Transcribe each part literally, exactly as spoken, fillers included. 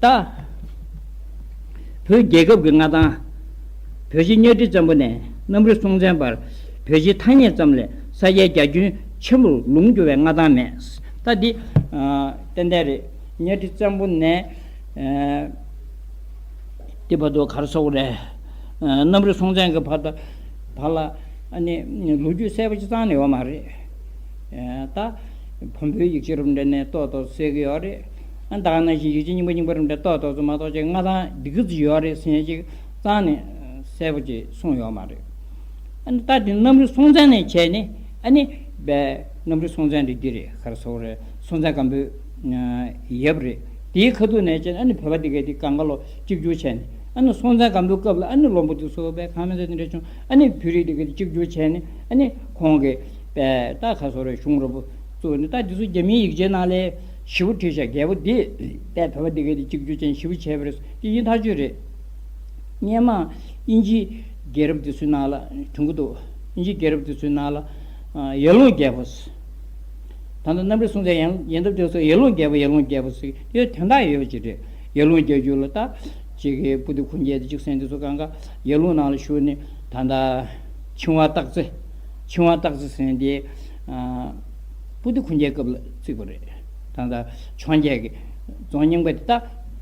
ད། བོད་རྒྱལ་ཁབ་ཀྱི་མངའ་ཐང་། བོད་ཆེན་གཉའ་ཁྲི་བཙན་པོ་ནས་གནམ་རི་སྲོང་བཙན་བར་བོད་ཆེན་ཐ་སྙད་ཙམ་ལས་ས་སྐྱའི་རྒྱ་ཁྱོན་ཆེན་པོར་ལུང་གྱུར་བའི་མངའ་ཐང་མེད། ད་འདི། ཨ། ཏན་ཏན་རེད། གཉའ་ཁྲི་བཙན་པོ་ནས། ཨ། དེ་བར་དུ་ག་རེ་ཟེར་དགོས་རེད། ཨ། གནམ་རི་སྲོང་བཙན་གྱི་བར་དུ་བར་ལ། ཨ་ནི་ལོ་རྒྱུས་གསལ་པོ་ཅིག་རྩ་ནས་ཡོད་མ་རེད། ཨ། ད་བོན་པོའི་ཡིག་ཆ་རབ་འབྲིང་ནས་ཏོག་ཏོག་གསལ་གྱི་ཡོད་རེད། ཨ། ད་ག་ནང་བཞིན་ཡིག་ཆ་རྙིང་པ་རྙིང་པ་རབ་འབྲིང་ཏོག་ཏོག་ཙམ་མ་གཏོགས་ཅིག་མངའ་ཐང་འདི་ག་ཙམ་ཡོད་རེད་ཟེར་མཁན་ཅིག་རྩ་ནས་གསལ་པོ་ཅིག་གསུངས་ཡོད་མ་རེད། ཨ་ནི་ད་དེ་གནམ་རི་སྲོང་བཙན་ནས་བྱས་ནས། ཨ་ནི་བས་གནམ་རི་སྲོང་བཙན་དེ་འདི་རེད། ག་རེ་ཟེར་དགོས་རེད། སྲོང་བཙན་སྒམ་པོའི་ཡབ་རེད། དེའི་ཁ་ཐུག་ནས་བྱས་ནས། ཨ་ནི་བོད་པ་འདི་གས་དེ་གང་ག་ལོ་གཅིག་གྱུར་བྱས་ནས། ཨ་ནི་སྲོང་བཙན་སྒམ་པོའི་སྐབས་ལ། ཨ་ནི་བློན་པོ་དེ་ཚོ་བས་གང་མིན་ཟེར་དེ་འདྲ་བྱུང་། ཨ་ནི་བོད་རིགས་འདི་གས་དེ་གཅིག་གྱུར་བྱས་ནས། ཨ་ནི་ཁོང་གིས་བས་ད་ག་རེ་ཟེར་དགོས་རེད། གཞུང་རབ་བཙུགས་ནས། ད་འདི་ཚོ་རྒྱ་མིའི་ཡིག་ཆའི་ནང་ལ་ཞེ་པོ་བྲིས་བཞག་རྒྱལ་པོ་འདི་བས་བོད་པ་འདི་གས་དེ་གཅིག་གྱུར་བྱས་ནས་ཞེ་པོ་བྱས་པ་རེད། དེ་ཡིན་ཐག་ཆོད་རེད། སྔོན་མ་དབྱིན་ཇི་རྒྱལ་རབས་དེ་ཚོའི་ནང་ལ་འཁྲུངས་ཀྱི་འདུག་དབྱིན་ཇི་རྒྱལ་རབས་དེ་ཚོའི་ནང་ལ། ཨ། ཡར་ཀླུང་རྒྱལ་པོ། ད་ལྟ་གནམ་རི་སྲོང་བཙན་ཡན་ཡན་འདབས་དེ་ཚོ་ཡར་ཀླུང་རྒྱལ་པོ། ཡར་ཀླུང་རྒྱལ་པོ་ཟེར་དེ་དོན་དག་ཡོད་ཅིག་རེད། ཡར་ཀླུང་རྒྱལ་རྒྱུད་ལ་ད་ཅིག་གི་པུ་ཏི་ཁུ་འགྱེད་དེ་གཅིག་ཟེར་དེ་ཚོ་གང་ག་ཡར་ཀླུང་ནང་ལ་བཞུགས་ནས། ད་ལྟ་ཆིང་ཝ་སྟག་རྩེ། ཆིང་ཝ་སྟག་རྩེ་ཟེར་དེ། ཨ། པུ་ཏི་ཁུ་འགྱེད་སྐབས་ལ་བརྩིགས་པ་རེད། ད་ལྟ་འཕྱོངས་རྒྱས་ཀྱི་རྫོང་རྙིང་པ་དེ། ད་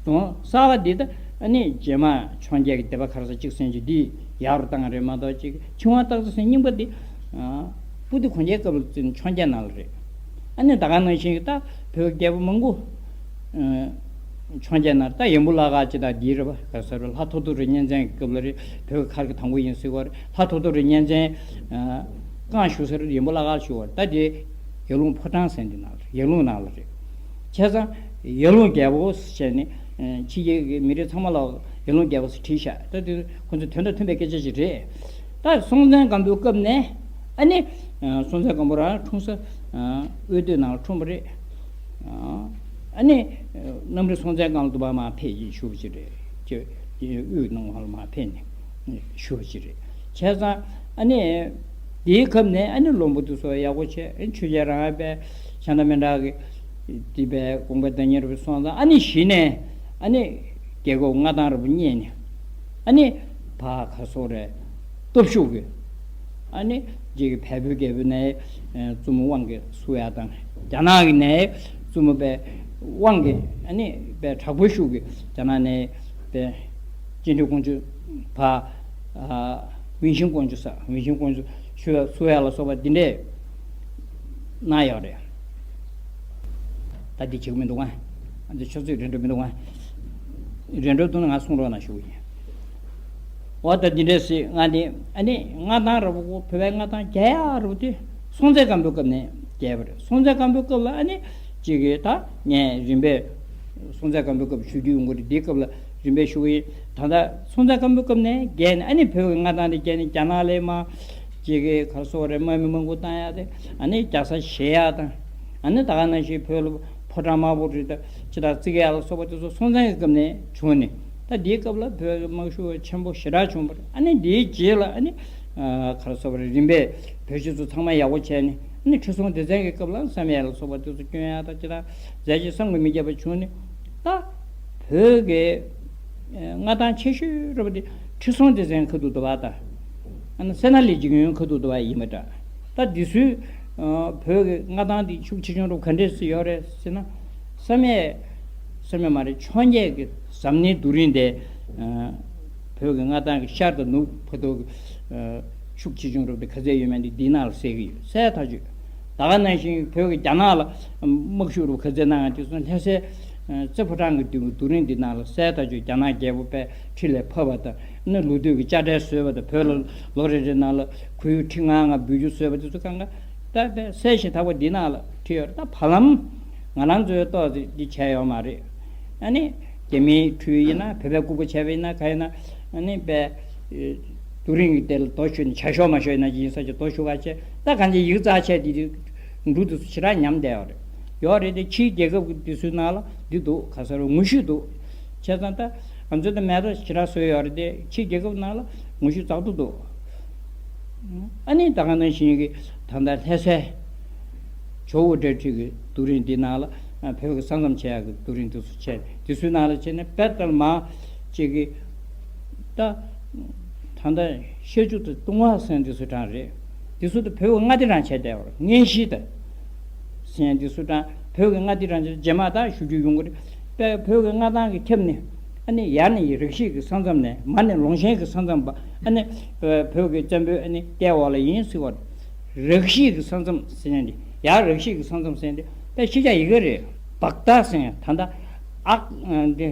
རྫོང་གསར་པ་འདི་ད། ཨ་ནི་རྗེས་མ་འཕྱོངས་རྒྱས་ཀྱི་སྡེ་པ་ག་རེ་ཟེར་གཅིག་ཟེར་གྱི་འདི་ཡག་རུ་བཏང་རེད་མ་གཏོགས། ཅིག་ཆིང་ཝ་སྟག་རྩེ་ཟེར་རྙིང་པ་འདི། ཨ། པུ་ཏི་ཁུ་འགྱེད་སྐབས་ལ་བརྩིགས་ནས་འཕྱོངས་རྒྱས་ནང་ལ་རེད། ཨ་ནི་ད་ག་ནང་བཞིན་གྱི་ད་བོད་རྒྱལ་པོ་མང་པོ། ཨ། འཕྱོངས་རྒྱས་ནང་ད་ཡན་པོ་བླ་མཁར་ཅིག་ད་འདི་རེད་པ། ག་རེ་ཟེར་རེད། ལྷ་ཐོ་ཐོ་རི་གཉན་བཙན་གྱི་སྐབས་ལ་རེད། བོད་ཀྱི་མཁར་གྱི་དང་པོ་ཡིན་ཟེར་བ་རེད། ལྷ་ཐོ་ཐོ་རི་གཉན་བཙན། ཨ། བསྐང་བཞུགས་ས་རེད། ཡན་པོ་བླ་མཁར་བཞུགས་པ་རེད། ད་དེ་ཡར་ཀླུང་ཕོ་བྲང་ཟེར་འདི་ནང་ལ། ཡར་ཀླུང་ནང་ལ་རེད། བྱས་ཙང་ཡར་ཀླུང་རྒྱལ་པོ་ཟེར་ནས། ཨ། ཕྱི་རྒྱལ་གྱི་མི་རིགས་ཚང་མ་ལ་ཡར་ཀླུང་རྒྱལ་པོ་ཟེར་བྲིས་བཞག་ད་དེ་ཁོ་ཚོའི་དོན་དང་མཐུན་པའི་སྐད་ཆ་ཞིག་རེད། ད་སྲོང་བཙན་སྒམ་པོའི་སྐབས་ནས། ཨ་ནི། ཨ། སྲོང་བཙན་སྒམ་པོ་རང་འཁྲུངས་ས། ཨ། དབུས་སྟོད་ནང་ལ་འཁྲུངས་པ་རེད། ཨ། ཨ་ནི། ཨ། གནམ་རི་སྲོང་བཙན་སྒང་ལ་དུ་བ་མར་ཕེབས་ཀྱི་བཞུགས་པ་ཅིག་རེད། ཅེས་དབུས་ནང་ལ་མར་ཕེབས་ནས་བཞུགས་པ་ཅིག་རེད། བྱས་ཙང་ཨ་ནི་དེའི་སྐབས་ནས། ཨ་ནི་བློན་པོ་དེ་ཚོ་ཡག་པོ་བྱས། ཨ་ནི་ཆོས་རྒྱལ་རང་དབང་པས་བྱས་ན་མི་འདྲ་གི་དེ་བས་དགོངས་པ་བདག་ཉིད་རུ་སོང་ཙང་། ཨ་ནི་གཞི་ནས་ཨ་ནི་རྒྱལ་ཁབ་མངའ་ཐང་རུ་བརྙེས་ནས། ཨ་ནི་ཕར་ག་རེ་ཟེར་དགོས་རེད། སྟོབས་ཤུགས་ཀྱིས། ཨ་ནི་ཅིག་བལ་པོའི་རྒྱལ་པོ་ནས། ཨ། བཙུན་མོ་དབང་གིས་བསུ་ཡག་དང་། རྒྱ་ནག་གི་ནས་བཙུན་མོ་བས་དབང་གིས། ཨ་ནི་བས་དྲག་པོའི་ཤུགས་ཀྱིས་རྒྱ་ནག་ནས་བས་ཅི་འདྲའི་ཀོང་ཇོ་ཕར། ཨ། ཝུན་ཤིང་ཀོང་ཇོ་ཟེར། ཝུན་ཤིང་ཀོང་ཇོ་བསུ་ཡག་ལ་སོགས་པ་འདི་འདྲས་གནང་ཡོད་རེད། ད་འདི་བྱེད་ཀྱི་མི་འདུག་ག་ཨ། འདི་ཆུ་ཚོད་རན་འགྲོ་མི་འདུག་ག་རན་འགྲོ་འདུག་ན་ང་གསུང་རོགས་གནང་ཞུ་གི་ཡིན། འོ། ད་འདི་འདྲས་ཟེར། ང་འདི། ཨ་ནི་མངའ་ཐང་ར་བོ་བོད་པའི་མངའ་ཐང་རྒྱས་ཡག་ར་བོ་དེ་སྲོང་བཙན་སྒམ་པོའི་སྐབས་ནས་རྒྱས་པ་རེད། སྲོང་བཙན་སྒམ་པོའི་སྐབས་ལ། ཨ་ནི་ཅིག་གིས་ད་ངས་རིམ་པས་སྲོང་བཙན་སྒམ་པོའི་སྐབས་ཞུ་རྒྱུ་ཡོང་གི་རེད། འདིའི་སྐབས་ལ་རིམ་པས་ཞུ་གི་ཡིན། ད་ལྟ་སྲོང་བཙན་སྒམ་པོའི་སྐབས་ནས་རྒྱས་ནས། ཨ་ནི་བོད་ཀྱི་མངའ་ཐང་དེ་རྒྱས་ནས་རྒྱ་ནག་ལ་མར་ཅིག་གིས་ག་རེ་ཟེར་དགོས་རེད། དམག་མི་མང་པོ་བཏང་ཡག་དེ། ཨ་ནི་རྒྱལ་ས་བཞེས་ཡག་དང་། ཨ་ནི་ད་ག་ནང་བཞིན་བོད་ལ་ཕོ་བྲང་དམར་པོ་རེད། ད་ཅི་ལྟར་བརྩིགས་ཡག་ལ་སོགས་པ་དེ་ཚོ་སྲོང་བཙན་གྱི་སྐབས་ནས་བྱུང་ནས། ད་འདིའི་སྐབས་ལ་བོད་ཀྱི་དམག་ཤུགས་ཆེན་པོ་ཞེ་དྲག་བྱུང་བ་རེད། ཨ་ནི་འདིའི་རྗེས་ལ། ཨ་ནི། ཨ། ག་རེ་ཟེར་དགོས་རེད། རིམ་པས་བོད་སྤྱི་ཚོགས་ཚང་མ་ཡག་པོ་བྱས་ནས། ཨ་ནི་ཁྲི་སྲོང་ལྡེ་བཙན་གྱི་སྐབས་ལ་བསམ་ཡས་ལ་སོགས་པ་དེ་ཚོ་སྐྱོན་ཡག་དང་ཅི་ལྟར་མཛད་ཅེས་བསམ་གྱིས་མི་ཁྱབ་པ་བྱུང་ནས། ད་བོད་ཀྱི་མངའ་ཐང་ཆེ་ཤོས་རེད་པ་དེ་ཁྲི་སྲོང་ལྡེ་བཙན་ཁ་ཐུག་འདུག་པ། ད་ཨ་ནི་སད་ན་ལི་འཇིགས་ཡོན་ཁ་ཐུག་འདུག་པ་ཡིན་པ་འདྲ། ད་འདི་ཚོའི། ཨ། བོད་ཀྱི་མངའ་ཐང་འདི་ཤུགས་ཆེ་ཆུང་རུ་ག་འདྲས་སེ་ཡོད་རེད་ཟེར་ན། བསམ་ཡས། བསམ་ཡས་མ་རེད། འཕྱོངས་རྒྱས་ཀྱི་འཛམ་གླིང་རྡོ་རིང་དེ། ཨ། བོད་ཀྱི་མངའ་ཐང་གི་ཤར་དང་ནུབ་བར་དུ། ཨ། ཤུགས་ཆེ་ཆུང་རུ་དེ་ག་ཚད་ཡོད་མེད་འདི་འདིའི་ནང་ལ་གསལ་གྱི་ཡོད། གསལ་ཐག་ཆོད། ད་ག་ནང་བཞིན་བོད་ཀྱི་རྒྱ་ནག་ལ་དམག་ཤུགས་རུ་ག་ཚད་གནང་ཡང་དེ་ཚོ་ལྷ་སའི། ཨ། རྩེ་ཕོ་བྲང་གི་རྡོ་རིང་འདི་ནང་ལ་གསལ་ཐག་ཆོད། རྒྱ་ནག་རྒྱལ་པོ་པས་ཁྲི་ལས་ཕབ་པ་དང་། ཨ་ནི་ལོ་དུས་ཀྱི་དཔྱ་ཁྲལ་བཟོས་པ་དང་། བོད་ལ་ལོ་རེ་རེ་ནང་ལ་ཁོར་ཡུག་ཁྲི་ལྔ་ལྔ་འབུལ་རྒྱུ་བཟོས་པ་དེ་ཚོ་གང་ག་ད་དཔེ་གསལ་ཞིང་དག་པ་འདི་ནང་ལ་བྲིས་ཡོད་རེད། ད་བར་ལམ་ང་རང་ཚོའི་ཐོག་དེ་འདི་བྱས་ཡོད་མ་རེད། ཨ་ནི་རྒྱ་མིའི་འཕྲུལ་ཡིན་ན། བོད་པའི་ལྐུགས་པ་བྱས་པ་ཡིན་ན། ག་ཡིན་ན། ཨ་ནི་དཔེ་རྡོ་རིང་གི་དེ་ལ་རྡོ་གཞུས་ནས། བྱ་ཤོག་མ་ཤོག་ཡིན་ན་ཅི་ཡིན་ས་ཅིག་རྡོ་གཞུ་ག་བྱས། ད་གང་ཅི་ཡིག་ཚགས་ཆེ་དེ་འབྲུ་དེ་ཚོ་ཞེ་དྲག་ཉམས་བསྡད་ཡོད་རེད། ཡོད་རེད་དེ། ཕྱིའི་རྒྱལ་ཁབ་ཀྱི་དེ་ཚོའི་ནང་ལ་འདི་འདུག་ག་ས་རུ་ངོ་བཤུས་འདུག་བྱས་ཙང་ད་ང་ཚོས་ད་མེད་པ་ཞེ་དྲག་བཟོས་ཡོད་རེད་དེ། ཕྱིའི་རྒྱལ་ཁབ་ནང་ལ་ངོ་བཤུས་ཛག་ཏུ་འདུག་ཨ་ནི་ད་ག་ནང་བཞིན་གྱི་ད་ལྟ་ལྷ་སའི་ཇོ་བོ་གྲལ་ཁྲིད་ཀྱི་རྡོ་རིང་འདི་ནང་ལ། བོད་ཀྱི་ས་མཚམས་ཆེ་ཡག་གི་རྡོ་རིང་དེ་ཚོ་ཆེ་དེ་ཚོའི་ནང་ལ་བྱས་ནས་དཔེ་ལྟར་མ་གཅིག་གི་ད་ད་ལྟ་ཤར་ཕྱོགས་དུ་ལྟུང་བ་ཟེར་དེ་ཚོ་གྲངས་རེད། དེ་ཚོ་ད་བོད་ཀྱི་མངའ་སྡེ་རང་བྱས་བསྡད་པ་རེད། མངོན་ཤེས་ད་ཟེར་དེ་ཚོ་གྲངས་བོད་ཀྱི་མངའ་སྡེ་རང་བྱས་རྗེས་མ་ད་ཞུ་རྒྱུ་ཡོང་གི་རེད། དཔེ་བོད་ཀྱི་མངའ་ཐང་གི་ཁྱབ་ནས་ཨ་ནི་ཡར་ནས་རིགས་ཤིག་གི་ས་མཚམས་ནས་མར་ནས་ལུང་ཆེན་གྱི་ས་མཚམས་པ་ཨ་ནི་བོད་ཀྱི་བཙན་པོའི་ཨ་ནི་ལྟེ་བ་ལ་ཡིན་ཟེར་བ་རེད། རིགས་ཤིག་གི་ས་མཚམས་ཟེར་ནས་ཡར་རིགས་ཤིག་གི་ས་མཚམས་ཟེར་ནས་དཔེ་ཤེས་བྱ་ཡི་གེ་རེད། བག་ད་ཟེར་ད་ལྟ་ཨག་འདི་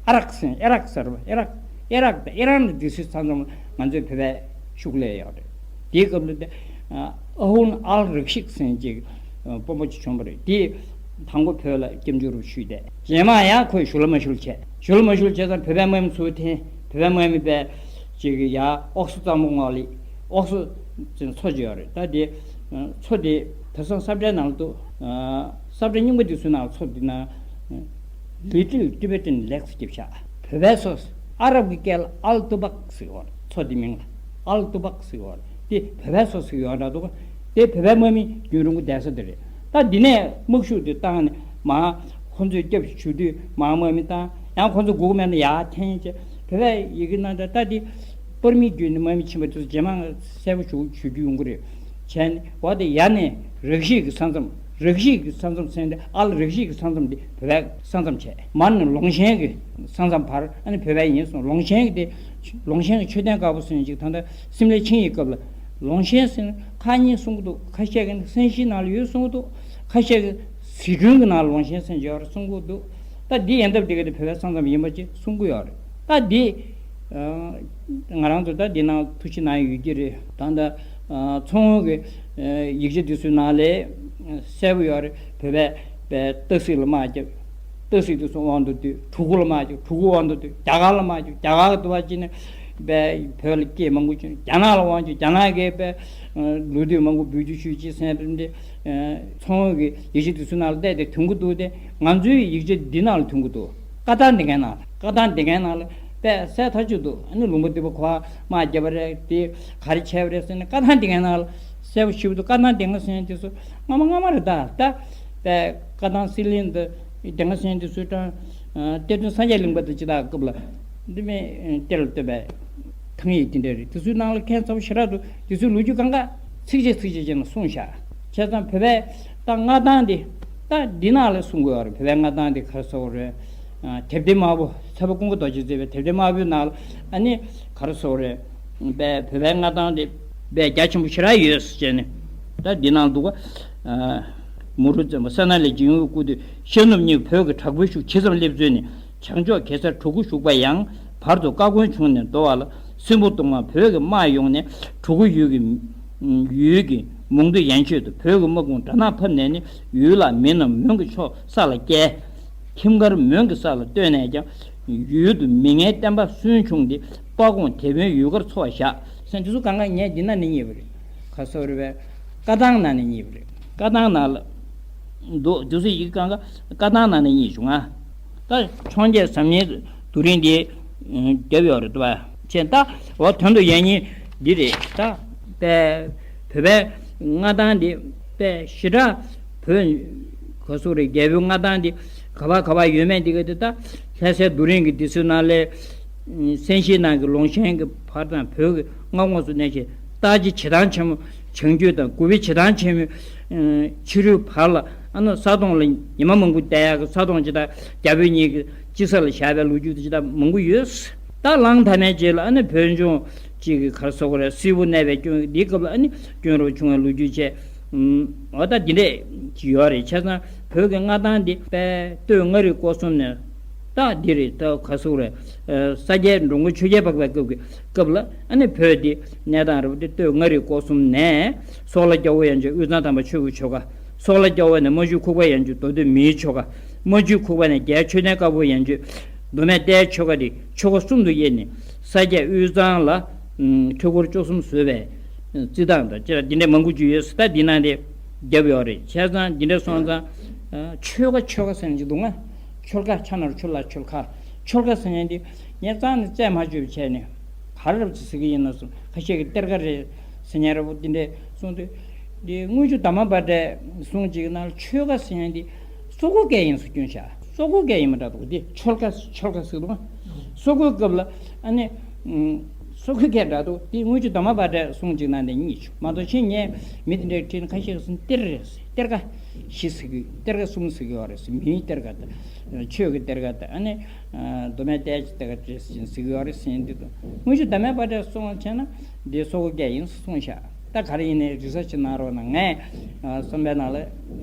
ཨ་རག་ཟེར་ཨེ་རག་ཟེར་བ་ཨེ་རག་ཨེ་རག་དང་ཨེ་རང་དང་དེ་ཚོའི་ས་མཚམས་ང་ཚོའི་བོད་པའི་ཤུགས་ལས་ཡོད་རེད། དེའི་སྐབས་ལ་དེ་ཨ་ཧུན་ཨལ་རིགས་ཤིག་ཟེར་ཅིག་དཔོན་པོ་ཅིག་བྱུང་བ་རེད། དེས་དང་པོ་བོད་ལ་སྐྱབས་འཇུག་རུ་ཞུས་ཏེ་རྗེས་མ་ཡང་ཁོས་ཞུ་ལ་མ་ཞུ་ལ་བྱས་ཞུ་ལ་མ་ཞུ་ལ་བྱས་ཙང་བོད་པའི་དམག་མི་ཚུར་འཐེན། བོད་པའི་དམག་མི་པས་ཅིག་ཡ་ཨོག་སུ་གཙང་པོ་ངོགས་ལི་ཨོག་སུ་ཅིག་མཚོ་ཅིག་ཡོད་རེད། ད་དེ་མཚོ་དེ་དེང་སང་ས་བཀྲའི་ནང་ལ་འདུག་ས་བཀྲ་རྙིང་པ་དེ་ཚོའི་ནང་མཚོ་དེ་ན་Little Tibetan Lakes ཟེར་བཞག་བོད་པའི་སོ་ཨ་རབ་ཀྱི་སྐད་ལ་ཨལ་ཏུ་པག་ཟེར་བ་རེད། མཚོ་དེ་མིང་ལ་ཨལ་ཏུ་པག་ཟེར་བ་རེད། དེ་བོད་པའི་སོ་ཟེར་ཡོད་འདྲ་འདུག་དེ་བོད་པའི་དམག་མི་རྒྱུན་རིང་པོ་བསྡད་ས་དེ་རེད། ད་འདི་ནས་དམག་ཤུགས་དེ་བཏང་ནས་མ་ཁོ་ཚོས་སྐྱབས་ཞུ་དུས་མ་དམག་མི་བཏང་ཡང་ཁོ་ཚོ་སྒུག་མེད་ན་ཡར་འཐེན་བྱས་བོད་པའི་ཡི་གེ་ནང་ད་ལྟ་དེ་པར་མི་བརྒྱུད་ནས་དམག་མི་ཕྱིན་པ་དེ་ཚོ་རྗེས་མ་གསལ་པོ་ཞུ་ཞུ་རྒྱུ་ཡོང་གི་རེད། བྱས་ནས་འོ་དེ་ཡར་ནས་རིགས་ཤིག་གི་ས་མཚམས་རིགས་ཤིག་གི་ས་མཚམས་ཟེར་ནས་ཨལ་རིགས་ཤིག་གི་ས་མཚམས་དེ་བོད་པའི་ས་མཚམས་བྱས་མར་ནས་ལུང་ཆེན་གྱི་ས་མཚམས་བར་ཨ་ནི་བོད་པའི་ཡིན་སོང་། ལུང་ཆེན་གྱི་དེ་ལུང་ཆེན་གྱི་མཆོད་རྟེན་དཀར་པོ་ཟེར་ནས་ཅིག་ད་ལྟ་སིམ་ལའི་ཆིངས་ཡིག་སྐབས་ལ་ལུང་ཆེན་ཟེར་ན་ཁག་གཉིས་གསུང་གི་འདུག་ཁ་ཤས་ཀྱིས་སན་ཤིའི་ནང་ལ་ཡོད་གསུང་གི་འདུག་ཁ་ཤས་ཀྱིས་ཟི་ཁྲོན་གྱི་ནང་ལ་ལུང་ཆེན་ཟེར་ཡོད་རེད་གསུང་གི་འདུག་ད་འདི་ཡན་འདབས་དེ་ག་དེ་བོད་པའི་ས་མཚམས་ཡིན་པ་ཅིག་གསུང་གི་ཡོད་རེད། ད་འདི་ང་རང་ཚོ་ད་འདི་ནང་ཐུགས་ཞིབ་གནང་ཡོད་ཀྱི་རེད། ད་ལྟ་མཚོ་སྔོན་གྱི་ཡིག་ཆ་འདི་ཚོའི་ནང་ལ་གསལ་པོ་ཡོད་རེད། བོད་པའི་པའི་སྟག་གཟིག་ལ་དམག་བརྒྱབ། སྟག་གཟིག་དེ་ཚོ་དབང་དུ་བསྡུས། གྲུ་གུ་ལ་དམག་བརྒྱབ། གྲུ་གུ་དབང་དུ་བསྡུས། རྒྱ་གར་ལ་དམག་བརྒྱབ། རྒྱ་གར་གྱི་དུ་བ་ཅི་ནས་པའི་བོད་ལ་སྐད་མང་པོ་བྱུང་། རྒྱ་ནག་ལ་དབང་བྱུང་། རྒྱ་ནག་གིས་པའི་ལོ་དུས་མང་པོ་འབུལ་རྒྱུ་ཞུས་ཅི་ཟེར་བསྡད་དེ་མཚོ་སྔོན་གྱི་ཡིག་ཆ་དེ་ཚོའི་ནང་ལ་བལྟས་ཏེ་ཐོན་གྱི་འདུག་སྟེ་ང་ཚོའི་ཡིག་ཆ་འདི་ནང་ལ་ཐོན་གྱི་འདུག་བཀའ་ཐང་འདི་གའི་ནང་ལ་བཀའ་ཐང་འདི་གའི་ནང་ལ་དཔེ་གསལ་ཐག་ཆོད་འདུག་ཨ་ནི་ལུང་པ་འདི་པ་གོ་དམག་བརྒྱབ་པ་རེད། དེ་ག་རེ་བྱས་པ་རེད་ཟེར་ནས་བཀའ་ཐང་འདི་གའི་ནང་ལ་གསལ་པོ་ཞེ་པོ་འདུག་བཀའ་ཐང་འདི་ག་ཟེར་ནས་དེ་ཚོ་སྔ་མ་སྔ་མ་རེད། ད་ད་དཔེ་བཀའ་ཐང་སྲིད་གླེང་འདི་འདི་ག་ཟེར་ནས་དེ་ཚོའི་གྲངས་གཏེར་སྟོན་སངས་རྒྱས་གླིང་པ་དང་ཅི་ལྟར་སྐབས་ལ་འདི་མེད་གཏེར་ལ་བཏོན་པའི་ཐང་ཡིག་དེ་འདྲ་རེད། དེ་ཚོའི་ནང་ལ་ཁྱད་མཚར་པོ་ཞེ་དྲག་འདུག་དེ་ཚོའི་ལོ་རྒྱུས་གང་ག་ཚིགས་བཅད་ཚིགས་བཅད་བྱས་ནས་གསུངས་བཞག་བྱས་ཙང་བོད་པའི་ད་མངའ་ཐང་དེ་ད་འདི་ནང་ལ་གསུང་དགོས་པ་རེད། བོད་པའི་མངའ་ཐང་དེ་ག་རེ་ཟེར་དགོས་རེད། ཨ་དེབ་ཐེར་དམར་པོ་ཚེ་དཔག་ཀུན་དགའ་རྡོ་རྗེས་མཛད་པའི་དེབ་ཐེར་དམར་པོའི་ནང་ལ་ཨ་ནི་ག་རེ་ཟེར་དགོས་རེད། བོད་པའི་མངའ་ཐང་དེ་དཔེ་རྒྱ་ཆེན་པོ་ཞེ་དྲག་ཡོད་ཟེར་ནས་ད་འདི་ནང་འདུག་ག་ཨ་མུ་རུ་བཙན་པོ་ས་ན་ལས་སྦྱིན་འོས་བསྐུར་དུས་ཤར་ནུབ་གཉིས་བོད་ཀྱི་དྲག་པོའི་ཤུགས་ཇི་ཙམ་སླེབས་ཚུལ་ནི། བྱང་ཕྱོགས་གེ་སར་གྲུ་གུ་བཞུགས་པ་ཡང་བར་དུ་བཀའ་དགོན་ཆུང་ནས་རྡོ་བ་ལ་སྲིན་པོ་གདོང་དམར་བོད་ཀྱི་དམག་ཡོང་ནས་གྲུ་གུ་ཡུལ་གྱི་ཡུལ་གྱི་མུ་ཏིག་ཡན་ཆོད་དུ་བོད་ཀྱི་དམག་དཔུང་དགྲ་ནག་ཕབ་ནས་ནི་ཡུལ་ལ་མི་རྣམས་མོན་གྱི་ཕྱོགས་ས་ལ་བསྐྱལ། ཁྱིམ་མཁར་མོན་གྱི་ས་ལ་བཏོན་ནས་ཀྱང་ཡུལ་དུ་མི་ངན་བསྟན་པ་སུན་ཕྱུང་སྟེ་དཔའ་དགོངས་དེད་དཔོན་ཡུལ་དཀར་འཚོ་བར་བཞག་ཟེར་འདི་ཚོ་གང་ག་ངས་འདི་ན་ནི་རྙེད་པ་རེད། ག་ཟེར་བ་རེད་པས། བཀའ་ཐང་ནང་ནས་རྙེད་པ་རེད། བཀའ་ཐང་ནང་ལ་འདུག་དེ་ཚོ་ཡི་གེ་གང་ག་བཀའ་ཐང་ནང་ནས་རྙེད་བྱུང་ང་། ད་འཕྱོངས་རྒྱས་ཟབ་གཉེར་རྡོ་རིང་འདི་རྒྱབ་ཡོད་རེད་འདུག་བ། བྱས་ད་འོ་དོན་དུ་ཡང་སྙིང་འདི་རེད། ད་དཔེ་བོད་པའི་མངའ་ཐང་འདི་དཔེ་ཞེ་དྲག་བོད་ག་ཟེར་རེད། རྒྱལ་པོའི་མངའ་ཐང་འདི་ག་པ་ག་པ་ཡོད་མེད་འདི་ག་དེ་ད་ལྷ་སའི་རྡོ་རིང་གི་འདི་ཚོའི་ནང་ལས་སན་ཤེས་ནང་གི་ལུང་ཆེན་གྱི་བར་དང་བོད་ཀྱི་མངའ་ཁོངས་སུ་གནས་ཤིང་། སྟག་རྩེ་བྱེ་ཐང་ཆེན་མོ་བྱང་རྒྱུད་དང་གུ་བི་བྱེ་ཐང་ཆེན་མོའི་ཕྱི་རོལ་བར་ལ་ཨ་ནི་ས་དོང་ལ་ཉི་མ་མང་པོ་བསྡད་ཡག་གི་ས་དོང་ཅིག་དང་རྒྱ་བོད་གཉིས་ཀྱི་དཀྱིལ་ས་ལ་བཞག་པའི་ལོ་རྒྱུས་དེ་ཅིག་དང་མང་པོ་ཡོད། ད་གླང་དར་མའི་རྗེས་ལ་ཨ་ནི་བོད་ལྗོངས་གཅིག་གི་ག་རེ་ཟེར་དགོས་རེད། སིལ་བུ་གནས་པའི་སྐྱོན་འདིའི་སྐབས་ལ་ཨ་ནི་སྐྱོན་རབ་བྱུང་བའི་ལོ་རྒྱུས་བཅས། འོ་ད་འདི་འདྲས་ཅིག་ཡོད་རེད། བྱས་ཙང་བོད་ཀྱི་མངའ་ཐང་འདི་དཔལ་སྟོད་མངའ་རིས་སྐོར་གསུམ་ནས་ད་འདི་རེད། ད་ག་ཟེར་དགོས་རེད། ས་སྐྱའི་འགྲོ་མགོན་ཆོས་རྒྱལ་འཕགས་པའི་སྐབས་ཀྱི་སྐབས་ལ་ཨ་ནི་བོད་འདི་གནས་སྟངས་རེད་པ། འདི་སྟོད་མངའ་རིས་སྐོར་གསུམ་ནས་སོག་ལ་རྒྱལ་པོ་ཡན་ཆོད་དབུས་གཙང་དམ་པ་ཆོས་ཀྱི་ཆོལ་ཁ། སོག་ལ་རྒྱལ་པོ་ནས་རྨ་ཆུ་ཁུག་པ་ཡན་ཆོད་མདོ་སྟོད་མིའི་ཆོལ་ཁ། རྨ་ཆུ་ཁུག་པ་ནས་རྒྱལ་མཆོད་རྟེན་དཀར་པོ་ཡན་ཆོད་མདོ་སྨད་རྟའི་ཆོལ་ཁ། དེ་ཆོལ་ཁ་གསུམ་དུ་དབྱེ་ནས་ས་སྐྱ་དབུས་གཙང་ལ་འཁྲུལ་འཁོར་བཅུ་གསུམ་བཟོས་པའི་རྩི་སྟངས་དང་ཅི་འདྲ་འདི་འདྲ་མང་པོ་ཅིག་ཡོད། ད་འདི་ནང་དེ་རྒྱབ་ཡོད་རེད། བྱས་ཙང་འདི་འདྲ་སོང་ཙང་ཆོལ་ཁ་ཆོལ་ཁ་ཟེར་ནས་ཅིག་འདུག་ང་། ཆོལ་ཁ་ཆ་ནོར་ཆོལ་ལ་ཆོལ་ཁ། ཆོལ་ཁ་ཟེར་མཁན་དེ་ངས་རྩ་ནས་རྩད་མ་གཅོད་པ་བྱས་ནས་ག་རེ་རབ་ཅིག་ཟེར་གི་ཡིན་ན་སོང་། ཁ་ཤས་ཀྱིས་གཏེར་ཁ་རེད་ཟེར་མཁན་རེད་པ། འདི་འདྲས་གསུངས་དུས་འདི་དངུལ་ཆུ་དར་མ་པ་འདྲས་གསུངས་ཅིག་ནང་ཆོལ་ཁ་ཟེར་མཁན་དེ་ སོ་གོ་སྐད་ཡིན་སུ་སྐྱོན་ཤག་སོ་གོ་སྐད་ཡིན་མ་འདྲ་འདུག་དེ་ཆོལ་ཁ་ཆོལ་ཁ་ཟེར་འདུག་སོ་གོའི་སྐབས་ལ་ཨ་ནི་སོ་གོའི་སྐད་འདྲ་འདུག་དེ་དངུལ་ཆུ་འདབ་མ་བ་འདྲ་གསུང་ཅིག་ན་དེ་གཉིས་བྱུང་མ་གཏོགས་ཕྱིན་ངས་མི་དེ་འདྲའི་ཁྲིད་ན་ཁ་ཤས་ཀྱིས་གཏེར་རེད་ཟེར། གཏེར་ཁ་བཞི་ཟེར་གི་གཏེར་ཁ་གསུམ་ཟེར་གི་ཡོད་རེད་ཟེར། མིའི་གཏེར་ཁ་དང་ཆོས་ཀྱི་གཏེར་ཁ་དང་ཨ་ནི་མདོ་སྨད་གཏེར་གྱི་གཏེར་ཁ་རེད་ཟེར་གི་ཡོད་རེད་ཟེར། འདི་དུས་དངུལ་ཆུ་འདབ་མའི་བ་འདྲ་གསུང་བ་བྱས་ན་འདི་སོ་གོ་སྐད་ཡིན་གསུངས་ཤག་ད་ག་རེ་ཡིན་ནའི་རིག་གསར་ཅིག་གནང་རོགས་གནང་། ངས་ཨ་བསམ་པའི་ནང་ལ་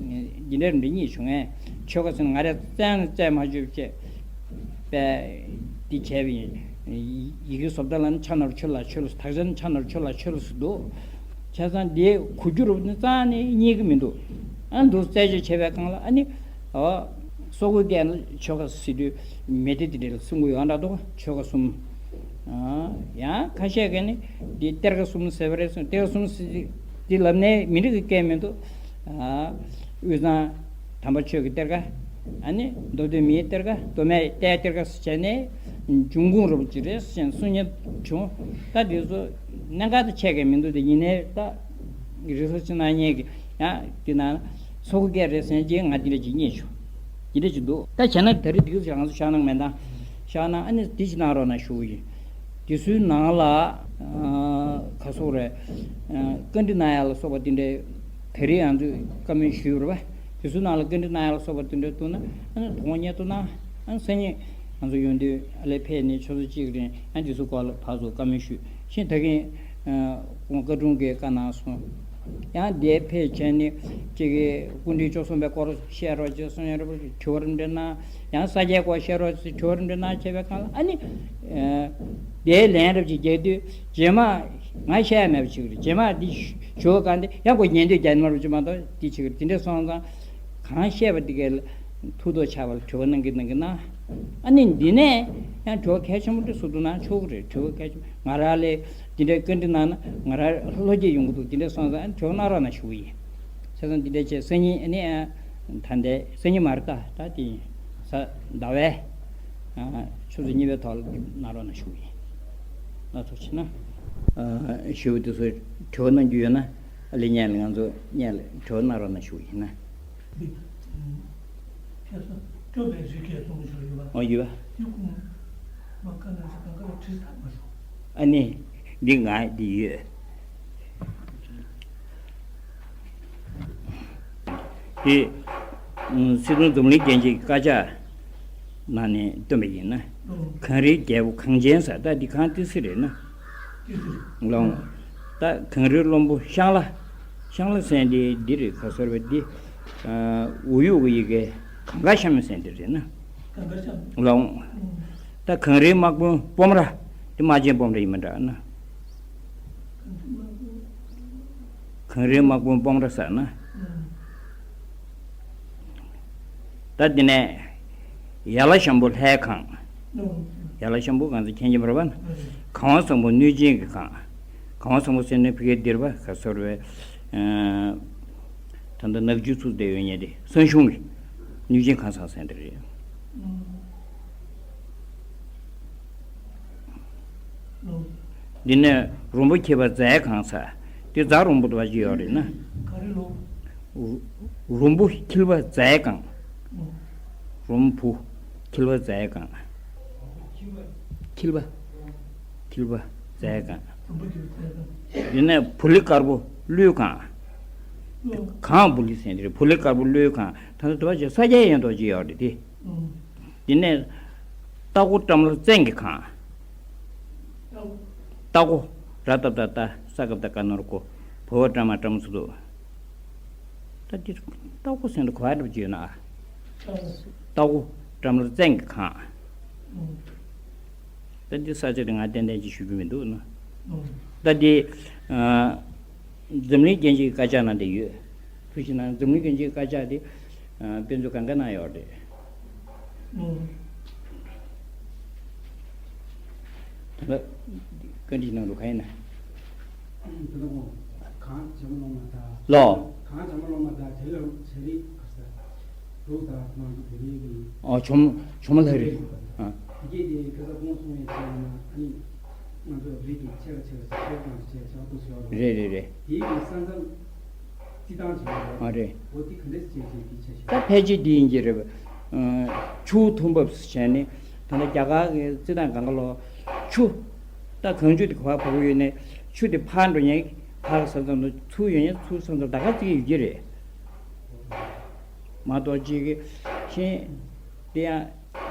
འདི་འདྲའི་རིམ་གྲོ་གཉིས་བྱུང་ངས་ཆོལ་ཁ་ཟེར་ན་ང་རས་བཙལ་ན་བཙལ་མ་བཅུག་བྱས་པས་འདི་བྱས་པ་ཡིན། ཡི་གེ་བཟོ་ལྟ་ལ་ནི་ཕྱག་ནོར་ཆོས་ལ་ཆོས་ལ་དག་ཆ་ནི་ཕྱག་ནོར་ཆོས་ལ་ཆོས་ལ་ཟེར་འདུག་བྱས་ཙང་འདི་གོ་རྒྱུ་རུ་ནི་རྩ་ནས་རྙེད་ཀྱི་མི་འདུག་ཨ་འདུག་རྩད་གཅོད་བྱས་པའི་སྒང་ལ་ཨ་ནི་ཨོ། སོ་གོ་སྐད་ལ་ཆོལ་ཁ་ཟེར་དུས་མེ་དེ་དེ་འདྲ་ལ་གསུང་གི་ཡོད་འདྲ་འདུག་ཆོལ་ཁ་གསུམ། ཨ་ཡང་ཁ་ཤས་ཀྱིས་ནི་འདི་གཏེར་ཁ་གསུམ་ཟེར་བ་རེད་གསུངས། གཏེར་ཁ་གསུམ་ཟེར་དུས་འདི་ལབ་ནའི་མི་འགྲིག་གི་སྐད་མི་འདུག་ཨ་དབུས་གཙང་དམ་པ་ཆོས་ཀྱི་གཏེར་ཁ། ཨ་ནི་མདོ་སྟོད་མིའི་གཏེར་ཁ། མདོ་སྨད་གཏེར་གཏེར་ཁ་ཟེར་བྱས་ནས་འབྱུང་ཁུངས་རོབ་ཅིག་རེད་ཟེར་གསུང་མཁན་བྱུང་། ད་འདི་ཚོ་གནད་འགག་ཏུ་ཆད་མཁན་མི་འདུག་དེ་ཡིན་ནའི་ད་རིག་གསར་ཅིག་གནང་མཁན་གྱི་ཡང་དེ་ན་སོ་གོ་སྐད་རེད་ཟེར་གྱིས་ང་དེ་འདྲ་ཅིག་རྙེད་བྱུང་། དེ་འདྲ་ཅིག་འདུག་ད་བྱས་ན་ད་རེས་འདི་ཚོ་ང་ཚོ་ཤག་ནང་མེད་ད། ཤག་ནང་ཨ་ནི་དེ་ཅིག་གནང་རོགས་གནང་ཞུ་གི་ཡིན། དེ་ཚོའི་ནང་ལ་ཨ་ག་སོགས་རེད། ཨ་བཀའ་འདྲི་གནང་ཡ་ལ་སོགས་པ་དེ་འདྲའི་ད་རེས་ང་ཚོས་བཀའ་མོལ་ཞུས་ཡོད་རེད་པ། དེ་ཚོའི་ནང་ལ་བཀའ་འདྲི་གནང་ཡ་ལ་སོགས་པ་དེ་འདྲ་འདུག་ན་ཨ་ནི་དོ་དགོང་ཉལ་ཐུབ་ན་ཨ་ནི་སང་ཉིན་ང་ཚོ་ཡོང་དུས་ཨ་ལས་ཕེབས་ནས་ཆུ་ཚོད་གཅིག་རིང་ཨ་ནི་དེ་ཚོའི་སྐོར་ལ་ཕར་ཚུར་བཀའ་མོལ་ཞུས་ཤིང་། ད་གིན་ཨ་ཁོང་བཀའ་དྲུང་གིས་བཀའ་གནང་སོང་། ཡང་དེ་ཕེབས་བྱས་ནས་ཅིག་གིས་སྐུ་ཕྲེང་བཅུ་གསུམ་པའི་སྐོར་བཤད་རོགས་ཅེས་གསུངས་ཡོད་རེད་པ། དྲི་བ་རེ་འདྲ་གནང་། ཡང་ས་སྐྱའི་སྐོར་བཤད་རོགས་ཅེས་དྲི་བ་རེ་འདྲ་གནང་བྱས་པའི་སྒང་ལ་ཨ་ནི་ཨ་དེའི་ལན་རབ་ཅིག་རྒྱག་དུས་རྗེས་མ་ང་བཤད་ཡ་མེད་པ་བྱེད་ཀྱི་རེད། རྗེས་མ་འདི་ཞུ་བ་གང་དེ་ཡང་ཁོ་ཉན་དུས་རྒྱག་ནི་མ་རེད་ཅེས་མ་གཏོགས་འདི་བྱེད་ཀྱི་རེད། དེ་འདྲ་སོང་ཙང་གང་བཤད་པ་འདི་གའི་ཐུགས་ཐག་ཆགས་པ་ལ་དྲི་བ་གནང་གི་གནང་གི་གནང་། ཨ་ནི་འདི་ནས་ཡང་དྲི་བ་གལ་ཆེན་པོ་འདྲ་ཟུར་དུ་གནང་ཆོག་གི་རེད། དྲི་བ་གལ་ཆེན་པོ་ང་རང་ལ་འདི་འདྲའི་བཀའ་འདྲི་གནང་ན་ང་རང་བློ་སྐྱེད་ཡོང་གི་འདུག་དེ་འདྲ་སོང་ཙང་ཨ་ནི་དྲི་བ་གནང་རོགས་གནང་ཞུ་གི་ཡིན། བྱས་ཙང་འདི་འདྲ་བྱས་སང་ཉིན་ཨ་ནི་ཨ་ད་ལྟའི་སང་ཉིན་མ་རེད་ད། ད་དེ་ཡིན་གཟའ་ཟླ་བའི་ཨ་ཆུ་ཚོད་གཉིས་པའི་ཐོག་ལ་གནང་རོགས་གནང་ཞུ་གི་ཡིན། ལགས་སོ། བྱས་ན་ཨ་ཞུ་བ་དེ་ཚོ་དྲི་བ་གནང་རྒྱུ་ཡོད་ན་ཨ་ལས་ཉན་ལ་ང་ཚོ་སྔོན་ལ་དྲི་བ་གནང་རོགས་གནང་ཞུ་གི་ཡིན་ན། ཁྱེད་ཚོ་སྐྱོབ་པའི་རི་སྐད་གཏོང་ཞོར་ཡོད་པ། ཨོ་ཡོད་པ། དེ་ཁུངས་མ་བཀའ་གནང་ཚེ་གང་ག་ལ་བྲིས་ཚར་མ་སོང་། ཨ་ནི་འདི་ང་འདི་ཡོད། དེ་སྲིད་སྐྱོང་འཛམ་གླིང་རྒྱལ་གཅེས་ཀྱི་བཀའ་ཤག་ནང་ནས་བཏོན་པ་ཡིན་ན། གངས་རིའི་རྒྱལ་པོ་གངས་ཅན་ཟེར། ད་འདི་གངས་ཏི་སེ་རེད་ན། ལོང་། ད་གངས་རིའི་བློན་པོ་ཤང་ལ། ཤང་ལ་ཟེར་འདི་འདི་རེད། ག་ཟེར་བ་འདི། ཨ་འུ་ཡུག་གི་ཡི་གེ་གངས་ཀ་ཤམ་ཟེར་འདི་རེད་ན། གངས་ཀ་ཤམ། ལོང་། ད་གངས་རིའི་དམག་དཔོན་སྤོམ་ར། འདི་དམག་ཆེན་སྤོམ་ར་ཡིན་མིན་འདྲ་ན། གངས་རིའི་དམག་དཔོན་སྤོམ་ར་ཟེར་ན། ད་འདི་ནས་ཡ་ལ་ཤམ་བུ་ལྷའི་གངས། ཡ་ལ་ཤམ་བུ་གངས་ཚང་མཁྱེན་གྱི་མ་རེད་པ། གངས་བ་བཟང་པོ་གནོད་སྦྱིན་གྱི་གངས། གངས་བ་བཟང་པོ་ཟེར་ན་ཕ་གིའི་འདིར་པ་ག་ཟེར་བའི། ད་ལྟ་ནག་ཆུ་ཚུར་བསྡད་ཡོད་ཉེ་དེ་སང་ཞུང་གི་གནོད་སྦྱིན་གངས་བཟང་ཟེར་འདི་རེད། འདི་ནས་རོང་པོ་འཁྱིལ་པ་རྫའི་གངས་ཟེར། འདི་རྫ་རོང་པོ་འདུག་པ་ཅིག་ཡོད་རེད་ན། རོང་པོ་འཁྱིལ་པ་རྫའི་གངས། རོང་པོ་འཁྱིལ་པ་རྫའི་གངས། འཁྱིལ་པ། འཁྱིལ་པ་རྫའི་གངས། འདི་ནས་བུ་ལི་དཀར་པོ་ཀླུའི་གངས། གངས་བུ་ལི་ཟེར་འདི་རེད། བུ་ལི་དཀར་པོ་ཀླུའི་གངས། ད་ལྟ་འདུག་པ་ཅིག་ས་སྐྱ་ཡན་ཐོག་ཅིག་ཡོད་རེད་དེ། འདི་ནས་རྟ་མགོ་བཀྲམ་ལ་བཙན་གྱི་གངས། རྟ་མགོ། ར་བཏགས་རྟ་རྟ། ས་ག་བཏགས་སྐ་ནོར་སྐོ། བ་བཏགས་བྲ་མ་བྲམ་ཟེར་འདུག་ད་འདི་རྟ་མགོ་ཟེར་འདུག་ག་བ་འདྲ་པོ་ཅིག་ཡོད་ན། རྟ་མགོ་བཀྲམ་ལ་བཙན་གྱི་གངས། ད་འདི་ས་ཆ་དེ་ང་ཏན་ཏན་ཅིག་ཞུ་རྒྱུ་མི་འདུག་ན། ད་འདི་ཨ་འཛམ་གླིང་རྒྱལ་སྤྱིའི་བཀའ་ཤག་ནང་དེ་ཡོད། ཐུགས་ཞིབ་གནང་། འཛམ་གླིང་རྒྱལ་སྤྱིའི་བཀའ་ཤག་དེ་ཨ་དཔེ་མཛོད་གང་ག་ན་ཡོད་རེད། ད་ལྟ་བཀའ་འདྲི་གནང་རོགས་གང་ཡིན་ན། དེ་ལ་གང་བྱ་མ་ལོང་མ་ད། ལོ། གང་བྱ་མ་ལོང་མ་ད་དེ་ལ་བྱ་རིགས་ག་ས། ལུག་དང་ནང་དུ་དེ་རིགས་ཀྱི། ཨོ་བྱོ་མ་བྱོ་མ་ལྷ་རིགས། ཨ། དེ་གས་དེ་ཁ་ས་ཁོང་གསུང་ཡས་བྱས་ན་ཨ་ནི་ང་ཚོ་རིགས་ཀྱི་ཆེ་ག་ཆེ་ག་ཆེ་ག་ཆེ་ག་ཆེ་ག་ཏུ་ཤོར་རོ། རེད་རེད་རེད། དེའི་གི་ས་མཚམས། རྩི་ཐང་ཆེན་པོ་ཨ་རེད། འོ་དེ་ག་འདྲས་བྱས་བྱས་དེ་ཆ་ཤས། ད་ཕལ་ཆེར་འདི་ཡིན་གྱི་རེད། ཆུ་ཐུམ་འབབ་བྱས་ནས་ད་ལྟ་རྒྱ་གར་གྱི་རྩི་ཐང་གང་ག་ལོ་ཆུ། ད་གངས་ཆུ་དེ་ག་པར་ཕབ་ཀྱི་ཡོད་ནས་ཆུ་དེ་ཕར་འགྲོ་མཁན་ཕར་ས་མཚམས་དུ་ཚུར་ཡོང་མཁན་ཚུར་ས་མཚམས་ད་ག་རྩི་གི་ཡོད་ཀྱི་རེད། མ་གཏོགས་གཅིག་གི་ཤིང་དེ་ཡང་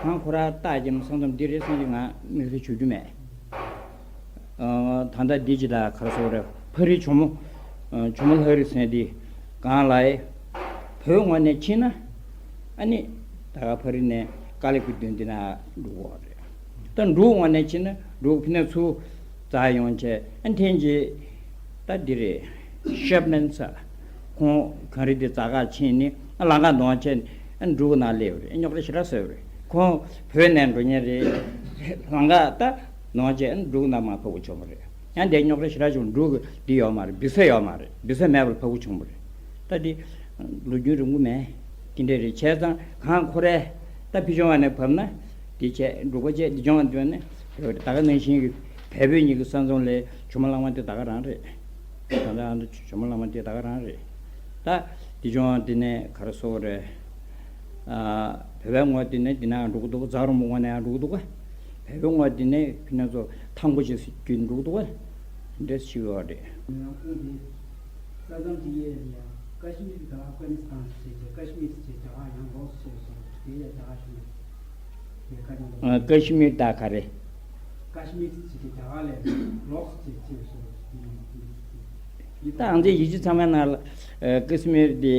གང་ཁོ་རང་བཏགས་ཀྱི་ས་མཚམས་འདི་རེད་བསམ་གྱི་ང་དམིགས་བསལ་བྱུང་རྒྱུ་མེད། ཨ། ད་ལྟ་འདི་ཅི་ལ་ག་རེ་ཟེར་དགོས་རེད། ཕ་རི་ཇོ་མོ། ཨ། ཇོ་མོ་ལྷ་རི་ཟེར་འདི་གང་ལ་ཡི་བོད་ངོས་ནས་ཕྱིན་ན་ཨ་ནི་ད་ག་ཕ་རི་ནས་དཀའ་ལས་ཁུར་དོན་འདི་ན་འགྲོ་གི་རེད། ད་འབྲུག་ངོས་ནས་ཕྱིན་ན་འབྲུག་ཕི་ནས་ཚུར་འཛེགས་ཡོང་བྱས་ཨ་ཐེངས་གཅིག་ད་འདི་རེད། ཤེབ་མན་ས། ཁོང་གངས་རི་འདི་འཛེག་ག་ཕྱིན་ནས་ཨ་ལམ་ཁ་ནང་བྱས་ཨ་འབྲུག་ནང་སླེབས་རེད། རྙོག་དྲ་ཞེ་དྲག་བཟོས་རེད། ཁོང་བོད་ནས་འགྲོ་མཁན་རེད། ལམ་ཁ་ད་ནང་བྱས་ཨ་འབྲུག་ནང་མར་ཕེབས་དགོས་བྱུང་བ་རེད། ཡང་འདི་རྙོག་དྲ་ཞེ་དྲག་བྱུང་། འབྲུག་གི་འདི་ཡོད་མ་རེད། བི་ས་ཡོད་མ་རེད། བི་ས་མེད་པར་ཕེབས་དགོས་བྱུང་བ་རེད། ད་འདི་ལོ་རྒྱུས་རིང་པོ་མེད། དེ་འདྲ་རེད། བྱས་ཙང་གངས་ཁོ་རས་ད་ཕི་ཇོང་བ་ནས་བབས་ན་འདི་བྱས་འབྲུག་པ་བྱས་འདི་ཇོང་བ་འདི་བ་ནས་བོད་ད་ག་ནང་བཞིན་གྱི་བལ་བོད་གཉིས་ཀྱི་ས་མཚམས་ལ་ཇོ་མོ་གླང་མ་དེ་ད་ག་རང་རེད། ད་ལྟ་ཨ་མདོ་ཇོ་མོ་གླང་མ་དེ་ད་ག་རང་རེད། ད་འདི་ཇོང་བ་འདི་ནས་ག་རེ་ཟེར་དགོས་རེད། ཨ། བོད་པའི་ངོས་འདི་ནས་འདི་ནས་འགྲོ་གི་འདུག་རྫ་རོང་པོ་ངོས་ནས་ཡང་འགྲོ་གི་འདུག་བལ་པོའི་ངོས་འདི་ནས་ཕི་ནས་ཚོ་ཐང་པོ་ཅིག་བརྒྱུད་འགྲོ་གི་འདུག་འདྲ་ཞིག་ཡོད་རེད། ཡང་ཁོང་གིས་ས་མཚམས་དེ་ཡས་ལ་ཡང་ཀ་ཤི་མིར་དང་ཨབ་གྷ་ནི་སི་ཐན་ཟེར་བྱས་ཀ་ཤི་མིར་ཟེར་བྱས་རྒྱ་གར་ཡང་ལོགས་སུ་ཕྱེ་སོང་། དེ་ཡས་རྒྱ་གར་གཞུང་གིས་ཁ་གནོན་པ། ཀ་ཤི་མིར་ད་ག་རེ། ཀ་ཤི་མིར་ཟེར་བྱས་རྒྱ་གར་ལས་ལོགས་སུ་ཕྱེ་ཕྱེ་སོང་། ད་ང་ཚོའི་ཡིག་ཆ་ཚང་མའི་ནང་ལ་ཀ་ཤི་མིར་དེ་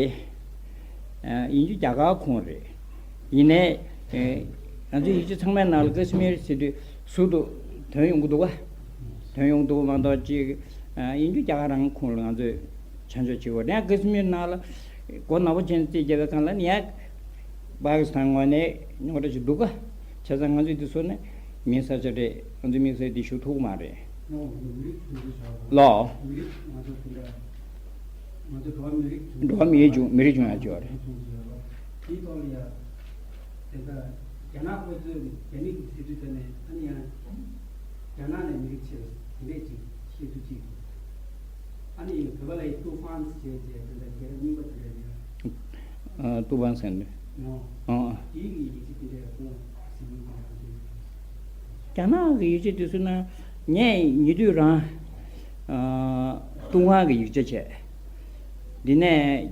ཡིན་རྒྱུ་རྒྱ་གར་ཁོངས་རེད། ཡིན་ནའི། ང་ཚོའི་ཡིག་ཆ་ཚང་མའི་ནང་ལ་ཀ་ཤི་མིར་ཟེར་དུས་ཟུར་དུ་དོན་ཡོང་གི་འདུག་ག་དོན་ཡོང་གི་འདུག་མ་གཏོགས་ཅིག་ཡིན་རྒྱུ་རྒྱ་གར་རང་ཁོངས་ལ་ང་ཚོས་ཆ་འཇོག་བྱེད་དགོས་རེད། ཡང་ཀ་ཤི་མིར་ནང་ལ་མགོ་ནག་པོ་ཅན་རྩིས་རྒྱབ་པའི་སྒང་ལ་ནི་ཡང་པ་ཀི་སི་ཐན་ངོས་ནས་རྙོག་དྲ་ཞིག་འདུག་ག་བྱས་ཙང་ང་ཚོས་འདི་ཚོ་ནི་མིའི་ས་ཆ་རེད། ང་ཚོས་དམིགས་བསལ་འདི་ཞུ་ཐུབ་ཀྱི་མ་རེད། ལོ། ང་ཚོ་དེ་འདྲ། ང་ཚོ་འགྲོ་བ་མི་རིགས་འགྲོ་བ་མི་རིགས་ཆུང་མི་རིགས་ཆུང་ཡང་ཆོག་རེད། དེའི་ཐོག་ལ་ཡ། དེ་ལྟར་རྒྱ་ནག་ཁོ་ཚོས་རྒྱ་མི་གི་སྲིད་བྱུས་ཐོག་ནས་ཨ་ནི་ཡང་རྒྱ་ནག་ནས་མི་རིགས་ཆེ་བ་དེ་འདྲས་ཅིག་བཤད་ཚུལ་ཅིག་ཨ་ནི་བོད་པ་ལ་ཡི་ཏུའུ་ཧྥང་ཟེར་བྱས་དེ་འདྲ་རྒྱལ་རབས་རྙིང་པ་དེ་འདྲ་རེད། ཨ། ཏུའུ་ཧྥང་ཟེར་ནས། ཨོ། ཨོ། དེའི་གི་ཡིག་ཆ་དེ་འདྲས་ཁོང་ཟིན་མིན་གྱི་རང་བཞིན། རྒྱ་ནག་གི་ཡིག་ཆ་དེ་ཚོ་ན་ངས་ཉེ་དུས་རང་། ཨ། ཏུའུ་ཧྥང་གི་ཡིག་ཆ་བྱས། འདི་ནས་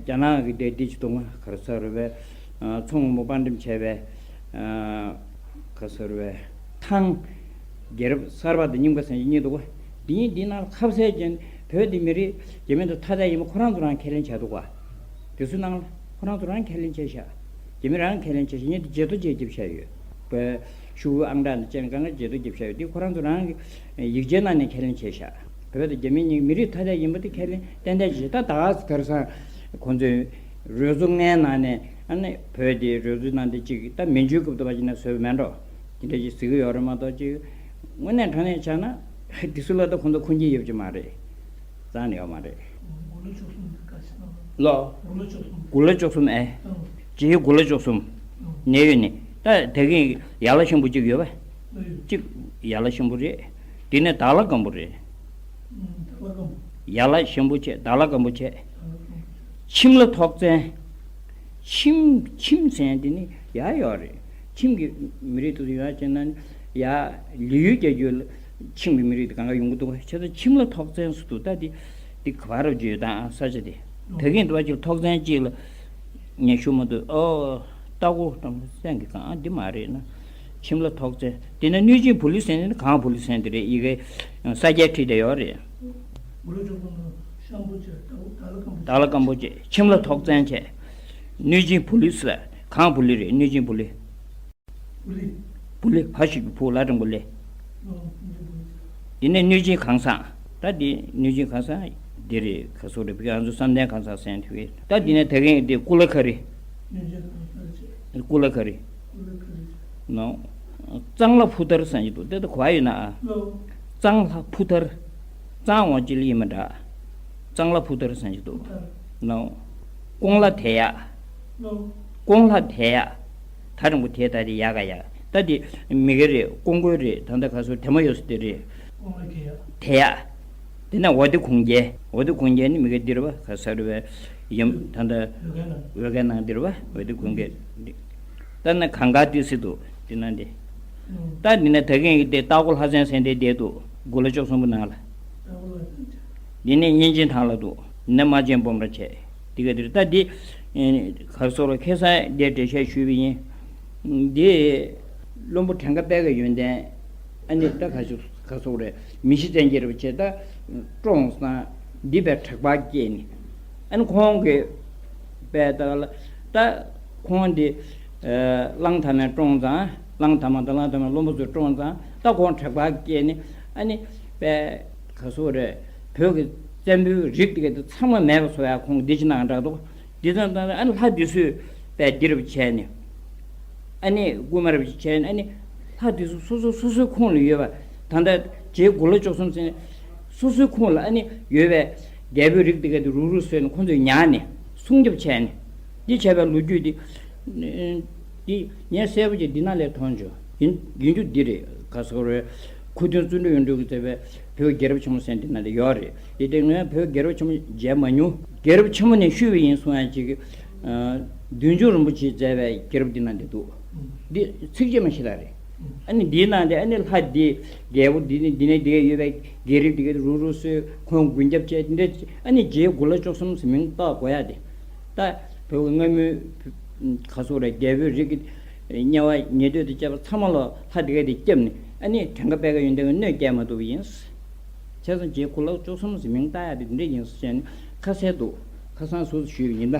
རྒྱ་ནག་གི་དེ་འདི་ཅི་ཏུའུ་ཧྥང་ག་རེ་ཟེར་རེད་པས། ཨ། མཚོ་སྔོན་པོ་དཔར་འགྲེམས་བྱས་པའི། ཨ། ག་རེ་ཟེར་རེད་པས། ཐང་། རྒྱལ་རབས་གསར་པ་དང་རྙིང་པ་ཟེར་གྱི་གཉིས་འདུག་ག་འདི་གཉིས་འདི་ནང་ལ་ཁ་གསལ་ཅན་བོད་འདི་མི་རིགས་རྒྱ་མི་དང་ཐ་དད་ཡིན་པ་ཁོ་རང་ཚོ་རང་ཁས་ལེན་བྱས་འདུག་ག་དེ་ཚོའི་ནང་ལ་ཁོ་རང་ཚོ་རང་ཁས་ལེན་བྱས་ཤག་རྒྱ་མི་རང་ཁས་ལེན་བྱས་ཤག་ངས་འདི་བརྗེད་ཐོ་བཅས་རྒྱབ་བཞག་ཡོད། བོད་ཤུ་གུ་ཨང་གྲངས་དང་བཅས་ནས་གང་ག་བརྗེད་ཐོ་རྒྱབ་བཞག་ཡོད། འདི་ཁོ་རང་ཚོ་རང་གི་ཡིག་ཆའི་ནང་ནས་ཁས་ལེན་བྱས་ཤག་བོད་དང་རྒྱ་མི་གཉིས་མི་རིགས་ཐ་དད་ཡིན་པ་དེ་ཁས་ལེན་ཏན་ཏན་བྱས། ད་ད་ག་སེ་དེང་སང་ཁོང་ཚོས་རོལ་མཚོ་ལྔའི་ནང་ནས་ཨ་ནི་བོད་དེ་རོལ་མཚོའི་ནང་དེ་གཅིག་ད་མན་ཇུའི་སྐབས་དུ་བ་ཅིག་ནས་བཟོས་པ་མེད་འགྲོ། དེ་འདྲ་ཅིག་ཟེར་གི་ཡོད་རེད་མ་གཏོགས་ཅིག་དངོས་གནས་དྲང་གནས་ཆགས་ན་དེ་ཚོ་ལ་ད་ཁོང་ཚོ་ཁུངས་སྐྱེལ་ཡོད་ཀྱི་མ་རེད། རྩ་ནས་ཡོད་མ་རེད། ལོ། དགུ་ལོ་བཅུ་གསུམ་ཨེ། ཅིའི་དགུ་ལོ་བཅུ་གསུམ། ནས་ཡོད་ནི། ད་དེ་གིན་ཡ་ལ་ཤམ་བུ་གཅིག་ཡོད་པས། གཅིག་ཡ་ལ་ཤམ་བུ་རེད། དེ་ནས་དྭགས་ལྷ་སྒམ་པོ་རེད། ཡ་ལ་ཤམ་བུ་བྱས། དྭགས་ལྷ་སྒམ་པོ་བྱས། ཁྱིམ་ལྷ་ཐོག་བཙན། ཁྱིམ་ཁྱིམ་ཟེར་མཁན་དེ་ནི་ཡ་ཡོད་རེད། ཁྱིམ་གྱི་མི་རིགས་དེ་ཚོ་ཡོད་ཅེ་ན་ནི་ཡ་ལི་ཡུལ་རྒྱལ་རྒྱུད་ཁྱིམ་གྱི་མི་རིགས་དེ་གང་ག་ཡོང་གི་འདུག་བྱས་ཙང་ཁྱིམ་ལྷ་ཐོག་བཙན་ཟེར་འདུག་ད་དེ་དེ་ག་པར་བརྗོད་དང་ས་ཆ་དེ། དེ་གིན་དུ་བ་ཅིག་ཐོག་བཙན་གཅིག་ལ་ངས་ཞུ་མ་འདུག་ཨོ། ལྟ་སྐོར་དང་སེང་གེ་གང་འདི་མ་རེད་ན། ཁྱིམ་ལྷ་ཐོག་བཙན། དེ་ནས་གནོད་སྦྱིན་བུ་ལི་ཟེར་ནས་གངས་བུ་ལི་ཟེར་འདི་རེད། ཡི་གེ་ས་སྐྱའི་བྲིས་བསྡད་ཡོད་རེད། དྭགས་ལྷ་སྒམ་པོ་བྱས། ཁྱིམ་ལྷ་ཐོག་བཙན་བྱས། གནོད་སྦྱིན་བུ་ལི་ཟེར། གངས་བུ་ལི་རེད། གནོད་སྦྱིན་བུ་ལི། བུ་ལི། བུ་ལི། བ་ཞབས་ཀྱུ་བུ་ལ་འགྲེང་བུ་ལི། དེ་ནས་གནོད་སྦྱིན་གང་ཟག་ད་འདི་གནོད་སྦྱིན་གང་ཟག་འདི་རེད། ག་ཟེར་རེད། བི་ང་ཚོ་བསམ་གཏན་གང་ཟག་ཟེར་དུས་ད་འདི་ནས་དེ་གིན་འདི་ཀུ་ལ་ཁ་རི། ཀུ་ལ་ཁ་རི། ནོ། གཙང་ལྷ་ཕུ་ཐར་ཟེར་གྱི་འདུག་དེ་ད་གོ་ཡོད་ན་ཨ། གཙང་ལྷ་ཕུ་ཐར། གཙང་བ་ཅི་ལ་ཡིན་མ་འདྲ། གཙང་ལྷ་ཕུ་ཐར་ཟེར་གྱི་འདུག་ནོ། ཀོང་ལྷ་དེ་ཡ། ཀོང་ལྷ་དེ་ཡ། ད་རིང་པོ་དེ་ད་དེ་ཡ་ག་ཡ། ད་དེ་མི་གེ་རེད། ཀོང་ཀོའི་རེད། ད་ད་ག་ཟེར་དེ་མ་ཡོད་ས་དེ་རེད། དེ་ཡ། དེ་ནས་འོ་དེ་གུང་རྒྱལ། འོ་དེ་གུང་རྒྱལ་ནི་མི་གེ་འདི་རེད་པ། ག་ཟེར་རེད་པས། ཡུམ་ད་ལྟ་འོད་སྐལ་ནང་འདིར་བ་འོད་དེ་ཀུན་དགའ། ད་ནི་གངས་དཀར་ཏི་སེ་འདུག་འདི་ན་འདི། ད་འདི་ན་ད་གིན་གྱི་དེ་སྟག་གོ་ལྷ་སྲས་སེང་ལྡེང་བསྡད་འདུག་དགུ་ལ་བཅུ་གསུམ་པོ་ནང་ལ། འདི་ནི་གཉན་ཆེན་ཐང་ལ་འདུག་འདི་ན་དམར་ཆེན་སྤོམ་ར་བྱས། འདི་ག་འདིར་ད་འདི། ག་སོགས་ལ་ཁེ་ས་འདི་འགྲེལ་བཤད་ཞུས་པ་ཡིན། འདི། བློན་པོ་བྲན་ཀ་དཔལ་གྱི་ཡོན་ཏན། ཨ་ནི་ད་ག་ཞུ་ག་སོགས་རེད། མི་ཤི་བཙན་གྱི་རེད་པ་བྱས་ད། བཀྲོངས་སང་། འདི་བས་དྲེགས་པ་སྐྱེས་ནས། ཨ་ནི་ཁོང་གི་དཔལ་ད་ལ་ད་ཁོང་འདི་གླང་དར་མས་བཀྲོངས་ཙང་། གླང་དར་མ་དང་གླང་དར་མའི་བློན་པོ་ཚོས་བཀྲོངས་ཙང་ད་ཁོང་དྲེགས་པ་སྐྱེས་ནས། ཨ་ནི་དཔལ་ག་སོ་རེད། བོད་ཀྱི་བཙན་པོའི་རིགས་དེ་ག་དེ་ཚང་མ་མེད་པ་བཟོ་ཡ་ཁོང་འདི་ཅི་གནང་འདྲ་འདུག་འདི་ཙང་ད་ཨ་ནི་ལྷ་འདི་ཚོས་དཔལ་འདི་རུ་བྱས་ནས། ཨ་ནི་རྐུན་མ་རབ་ཅིག་བྱས་ནས། ཨ་ནི་ལྷ་དེ་ཚོ་སོ་སོ་སོ་སོའི་ཁོངས་ལ་ཡོད་པ། ད་ལྟ་རྗེ་དགུ་ལོ་བཅུ་གསུམ་ཚེ་སོ་སོའི་ཁོངས་ལ་ཨ་ནི་ཡོད་པའི་རྒྱལ་པོའི་རིགས་དེ་ག་དེ་རུག་རུག་བཟོས་ནས་ཁོང་ཚོས་ཉར་ནས་སྲུང་སྐྱོབ་བྱས་ནས། འདི་བྱས་པའི་ལོ་རྒྱུས་འདི། འདི་ངས་གསལ་པོ་ཅིག་འདི་ནང་ལས་མཐོང་བྱུང་། ཡིན་ཡིན་རྒྱུ་འདི་རེད། ག་སོག་རེད། ཁུ་སྟོན་བརྩོན་འགྲུས་ཡོན་ཀྲོང་གིས་མཛད་པའི་བོད་རྒྱལ་རབས་ཆེན་མོ་ཟེར་འདི་ནང་དུ་ཡོད་རེད། དེ་དེ་ངས་བོད་རྒྱལ་རབས་ཆེན་མོ་མཇལ་མ་མྱོང་། རྒྱལ་རབས་ཆེན་མོ་ནས་བཤུས་པ་ཡིན་གསུང་ཡ་ཅིག་བདུད་འཇོམས་རིན་པོ་ཆེས་མཛད་པའི་རྒྱལ་རབས་འདི་ནང་དུ་འདུག་འདི་ཚིགས་བཅད་མ་ཞིག་ལ་རེད། ཨ་ནི་འདིའི་ནང་དེ་ཨ་ནི་ལྷ་འདི་རྒྱལ་པོ་འདི་ནི་འདི་ནས་འདི་ག་ཡོད་པའི་རྒྱལ་རིགས་འདི་ག་རུག་རུག་བཟོས། ཁོང་མགོན་སྐྱབས་བྱས། འདི་འདྲ་ཨ་ནི་རྗེ་དགུ་ལོ་བཅུ་གསུམ་ཟེར་མིང་བཏགས་དགོས་ཡ་དེ། ད་བོད་ཀྱི་སྔ་མོའི་ག་སོག་རེད། རྒྱལ་པོའི་རིགས་ཀྱི་དམྱལ་བ་ཉེ་དུས་དུ་བཅད་པ་ཚང་མ་ལ་ལྷ་འདི་ག་དེ་སྐྱབས་ནས། ཨ་ནི་བྲན་ཀ་དཔལ་དགའ་ཡོན་ཏན་གྱི་གནོད་སྐྱེལ་མ་ཐུབ་པ་ཡིན། བྱས་ཙང་རྗེ་དགུ་ལོ་བཅུ་གསུམ་ཟེར་མིང་བཏགས་ཡ་དེ་འདི་འདྲ་ཡིན་ཟེར་ནས་ཁ་གསལ་འདུག་ཁ་སང་ཟུར་ཞུས་པ་ཡིན་ད།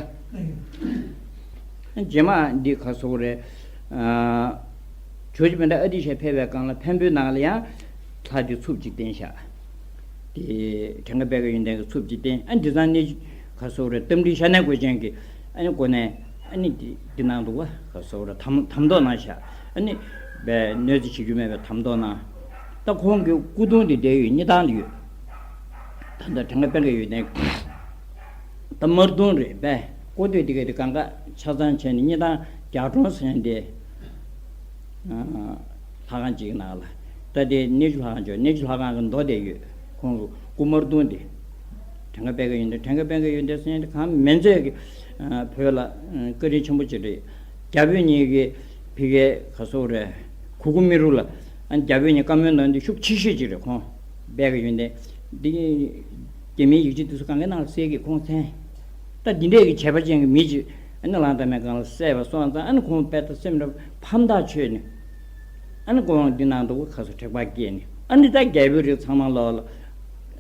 རྗེས་མ་འདི་ག་སོག་རེད། ཇོ་བོ་རྗེ་བོད་ལ་ཨ་ཏི་ཤ་ཕེབས་པའི་སྒང་ལ་འཕན་པོའི་ནང་ལ་ཡང་ལྷ་འདི་ཚུབ་ཅིག་བསྟན་ཤག་དེ་བྲན་ཀ་དཔལ་དགའ་ཡོན་ཏན་གྱི་ཚུབ་ཅིག་བསྟན། ཨ་འདི་ཚང་ནི་ག་སོག་རེད། རྟ་མགྲིན་ཤ་ནའི་གོས་ཅན་གྱི་ཨ་ནི་གོ་ནས། ཨ་ནི་འདི་འདི་གནང་འདུག་བ། ག་སོག་རེད། དམ་དམ་ཐོག་གནང་ཤག་ཨ་ནི་བས་གནོད་འཚེ་བྱེད་རྒྱུ་མེད་པའི་དམ་ཐོག་གནང་། ད་ཁོང་གི་སྐུ་གདུང་དེ་འདྲ་ཡོད། སྙེ་ཐང་ལ་ཡོད། ད་ལྟ་བྲན་ཀ་དཔལ་དགའ་ཡོན་ཏན་ད་དམར་གདུང་རེད་པས། སྐུ་སྟོད་དེ་ག་དེ་གང་ག་ཆ་ཚང་བྱས་ནས་སྙེ་ཐང་རྒྱ་གྲོང་ཟེར་འདི་ལྷ་ཁང་གཅིག་ནང་ལ། ད་དེ་གནས་ཆུ་ལྷ་ཁང་ཆོག་གནས་ཆུ་ལྷ་ཁང་གི་མདོ་དེ་ཡོད། ཁོང་གི་སྐུ་དམར་གདུང་དེ། བྲན་ཀ་དཔལ་དགའ་ཡོན་ཏན། བྲན་ཀ་དཔལ་དགའ་ཡོན་ཏན་ཟེར་འདི་གང་མི་ཚད་ཀྱི་བོད་ལ་བཀའ་དྲིན་ཆེན་པོ་ཅིག་རེད། རྒྱ་བོད་གཉིས་ཀྱི་ཕི་གའི་ག་སོག་རེད། གུ་གུ་མི་རུ་ལ་ཨ་རྒྱ་བོད་གཉིས་བཀའ་མོལ་གནང་དུས་ཤུགས་ཆེ་ཤོས་ཅིག་རེད། ཁོང་དཔལ་དགའ་ཡོན་ཏན་འདི། རྒྱ་མིའི་ཡིག་ཆ་དེ་ཚོ་གང་གའི་ནང་ལ་གསལ་གི་ཁོང་མཚན། ད་འདི་འདྲས་ཀྱི་བྱས་པ་ཅན་གྱི་མི་ཅིག་ཨ་ནི་གླང་དར་མའི་སྒང་ལ་བསད་པ་སོང་ཙང་། ཨ་ནི་ཁོང་དཔེ་ད་སེམས་ར་ཕམ་ཐག་ཆོད་ནས། ཨ་ནི་ཁོང་འདི་ནང་དུ་ཁ་སོ་དྲེགས་པ་སྐྱེས་ནས། ཨ་ནི་ད་རྒྱལ་པོའི་རིགས་ཚང་མ་ལོག་ལ།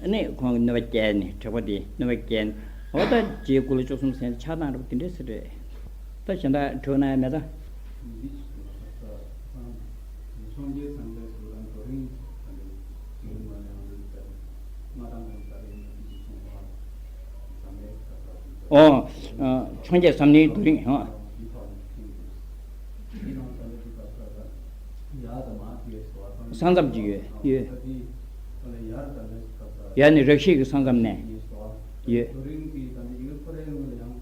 ཨ་ནི་ཁོང་གི་གནོད་པ་བསྐྱལ་ནས། དྲེགས་པ་དེ་གནོད་པ་བསྐྱལ་ནས། འོ་ད་རྗེ་དགུ་ལོ་བཅུ་གསུམ་ཟེར་ཆགས་སྡང་ར་དེ་འདྲས་ཟེར་རེད། ད་གཞན་དག་དྲི་བ་གནང་ཡ་མེད་ད། འདི་ཞིག་ལ་ཁ་ས་སང་། འཕྱོངས་རྒྱས་སངས་རྒྱས་སུ་རང་རྡོ་རིང་དང་ཅིག་མ་ནས་ང་ཚོའི་ལྟར་ང་རང་གི་ལྟར་ཡིན་ན་འདི་ཞིག་སོང་བ། ཟམ་པའི་ཁ་ས་འདི་ལྟར། ཨོ། འཕྱོངས་རྒྱས་ཟམ་ནི་རྡོ་རིང་ཧོ། འདི་ཐོག་ནས་ཁེངས་ཡོད། འདི་རང་ཟམ་པའི་ཁ་ས་ཡར་དང་མར་དེ་སོ་བ་ས་མཚམས་ཅིག་ཡོད་ཡོད། ད་འདི་ཡར་དང་མར་ཁ་ས་ཡར་ནི་རག་ཤི་གི་ས་མཚམས་ནས་ཡོད། རྡོ་རིང་གི་ད་འདི་ཡོད་ཁོ་རའི་ངོས་ལ་ཡང་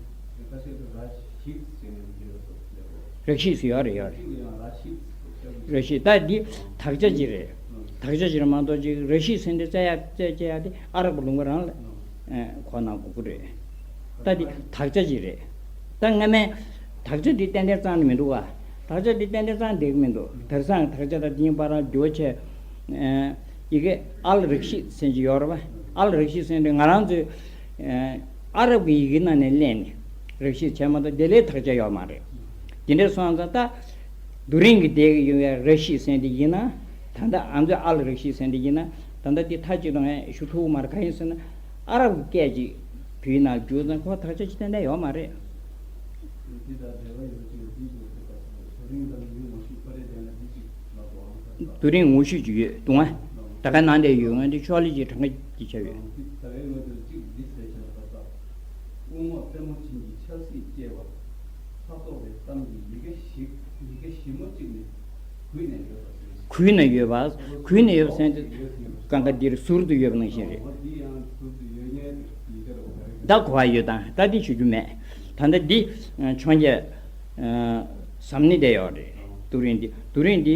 ཁ་ཤས་ཀྱི་ར་ཤིག་ཟེར་ནས་འདི་ཡོད་སོ་ལེགས་པོ། རག་ཤི་ཟེར་ཡོད་རེད་ཡོད་རེད། རག་ཤི་ཟེར་ཡོད་རེད། རག་ཤི་ད་འདི་དག་ཆ་ཅིག་རེད། དག་ཆ་ཅིག་རེད་མ་གཏོགས་ཅིག་རག་ཤི་ཟེར་འདི་བཙལ་ཡ་བཙལ་བྱེད་ཡ་དེ་ཨ་རག་པ་ལུང་པ་རང་ལ་གོ་གནང་དགོས་ཀྱི་རེད། ད་འདི་དག་ཆ་ཅིག་རེད། ད་སྔ་མའི་དག་ཆ་འདི་ཏན་ཏན་གཙང་ནི་མི་འདུག་ག་དག་ཆ་འདི་ཏན་ཏན་གཙང་བསྡད་ཀྱི་མི་འདུག་དེང་སང་དག་ཆ་དང་དེའི་བར་ལ་འགྱུར་བ་ཆེ། ཡི་གེ་ཨལ་རག་ཤི་ཟེར་གྱི་ཡོད་རེད་པ། ཨལ་རག་ཤི་ཟེར་འདི་ང་རང་ཚོའི་ཨ་རབ་ཀྱི་ཡི་གེ་ནང་ནས་ལེན་ནས་རག་ཤི་བྱས་མ་གཏོགས་དེ་ལས་དག་ཆ་ཡོད་མ་རེད། དེ་འདྲ་སོང་ཙང་ད་རྡོ་རིང་གི་དེ་གི་ཡོང་བའི་རག་ཤི་ཟེར་འདི་ཡིན་ན། ད་ལྟ་ང་ཚོའི་ཨལ་རག་ཤི་ཟེར་འདི་ཡིན་ན། ད་ལྟ་འདི་མཐའ་གཅིག་ཏུ་ངས་ཞུ་ཐུབ་མ་རེད། གང་ཡིན་ཟེར་ན་ཨ་རབ་ཀྱི་སྐད་ཅིག་བོད་ནང་བསྒྱུར་ཙང་ཁོ་དག་ཆ་ཅིག་ཏན་ཏན་ཡོད་མ་རེད། འདི་དང་འབྲེལ་བ་ཡོད་ཅེས་འདི་བརྗོད་པའི་སྐབས་སུ་རྡོ་རིང་དང་ཡུལ་ངོ་བཤུས་ཕ་རེ་ལྡན་ལ་འདི་གཅིག་ལ་གོ་ཨང་ས་ས། རྡོ་རིང་ངོ་བཤུས་ཅིག་ཡོད་འདུག་ཨ། ད་ག་ནང་དེ་ཡོད་ང་འདི་ཤོག་ལི་ཅིག་གྲངས་ཀ་ཅིག་ཆ་ཡོད། འདི་ད་རེས་ངོས་དེ་གཅིག་འདི་ཟེར་བྱས་ན་ད་ས། དབུ་རྔོག་པད་མོ་ཆེན་གྱི་ཆབ་སྲིད་ཅེས་པ། ལྷ་ཚོགས་པའི་གཏམ་གྱི་ཡི་གེ་ཞིག་ཡི་གེ་ཞིབ་མོ་གཅིག་ནི་གུད་ནས་ཡོད་པ་ཟེར། གུད་ནས་ཡོད་པ། གུད་ནས་ཡོད་པ་ཟེར་ཏེ་གང་ག་འདིར་ཟུར་དུ་ཡོད་པ་ནང་བཞིན་རེད། འོ་འདི་ཡང་ཟུར་དུ་ཡོད་མཁན་ཡི་གེ་རེད་པ། ད་གོ་བ་ཡོད་དང་ད་འདི་ཞུ་རྒྱུ་མེད། ད་ལྟ་འདི་འཕྱོངས་རྒྱས་ཟམ་ནི་དེ་ཡོད་རེད། རྡོ་རིང་འདི་རྡོ་རིང་འདི་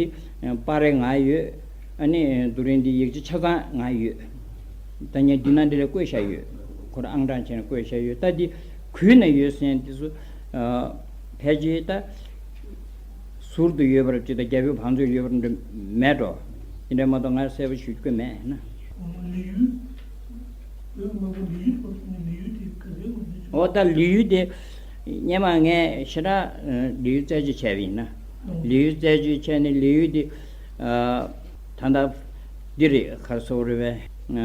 པར་རིས་ང་ཡོད། ཨ་ནི་རྡོ་རིང་འདི་ཡིག་ཆ་ཆ་ཚང་ང་ཡོད། ད་ངས་འདི་ན་འདི་ལ་བཀོད་བཞག་ཡོད། ཁོ་ར་ཨང་གྲངས་བྱས་ནས་བཀོད་བཞག་ཡོད། ད་འདི་ གུས་ན་ཡོད་ཟེར་དེ་ཚོ། ཕལ་ཆེར་ད་ཟུར་དུ་ཡོད་པར་ཅི་ད་རྒྱ་བོད་བང་མཛོད་ཡོད་པར་འདྲ་མེད་འགྲོ། དེ་འདྲ་མ་གཏོགས་ང་གསལ་པོ་ཞུ་རྒྱུ་མེད་ན། ལི་ཡུལ། བོད་མང་པོ་ལི་ཡུལ་བབས་ནས་ལི་ཡུལ་དེ་ག་རེ་ངོས་འཛིན་བྱུང་། འོ་ད་ལི་ཡུལ་དེ་སྔོན་མ་ངས་ཞེ་དྲག་ལི་ཡུལ་རྩད་གཅོད་བྱས་པ་ཡིན་ན། ལི་ཡུལ་རྩད་གཅོད་བྱས་ནས་ལི་ཡུལ་དེ་ད་ལྟ་འདི་རེད། ག་རེ་ཟེར་དགོས་རེད་པས།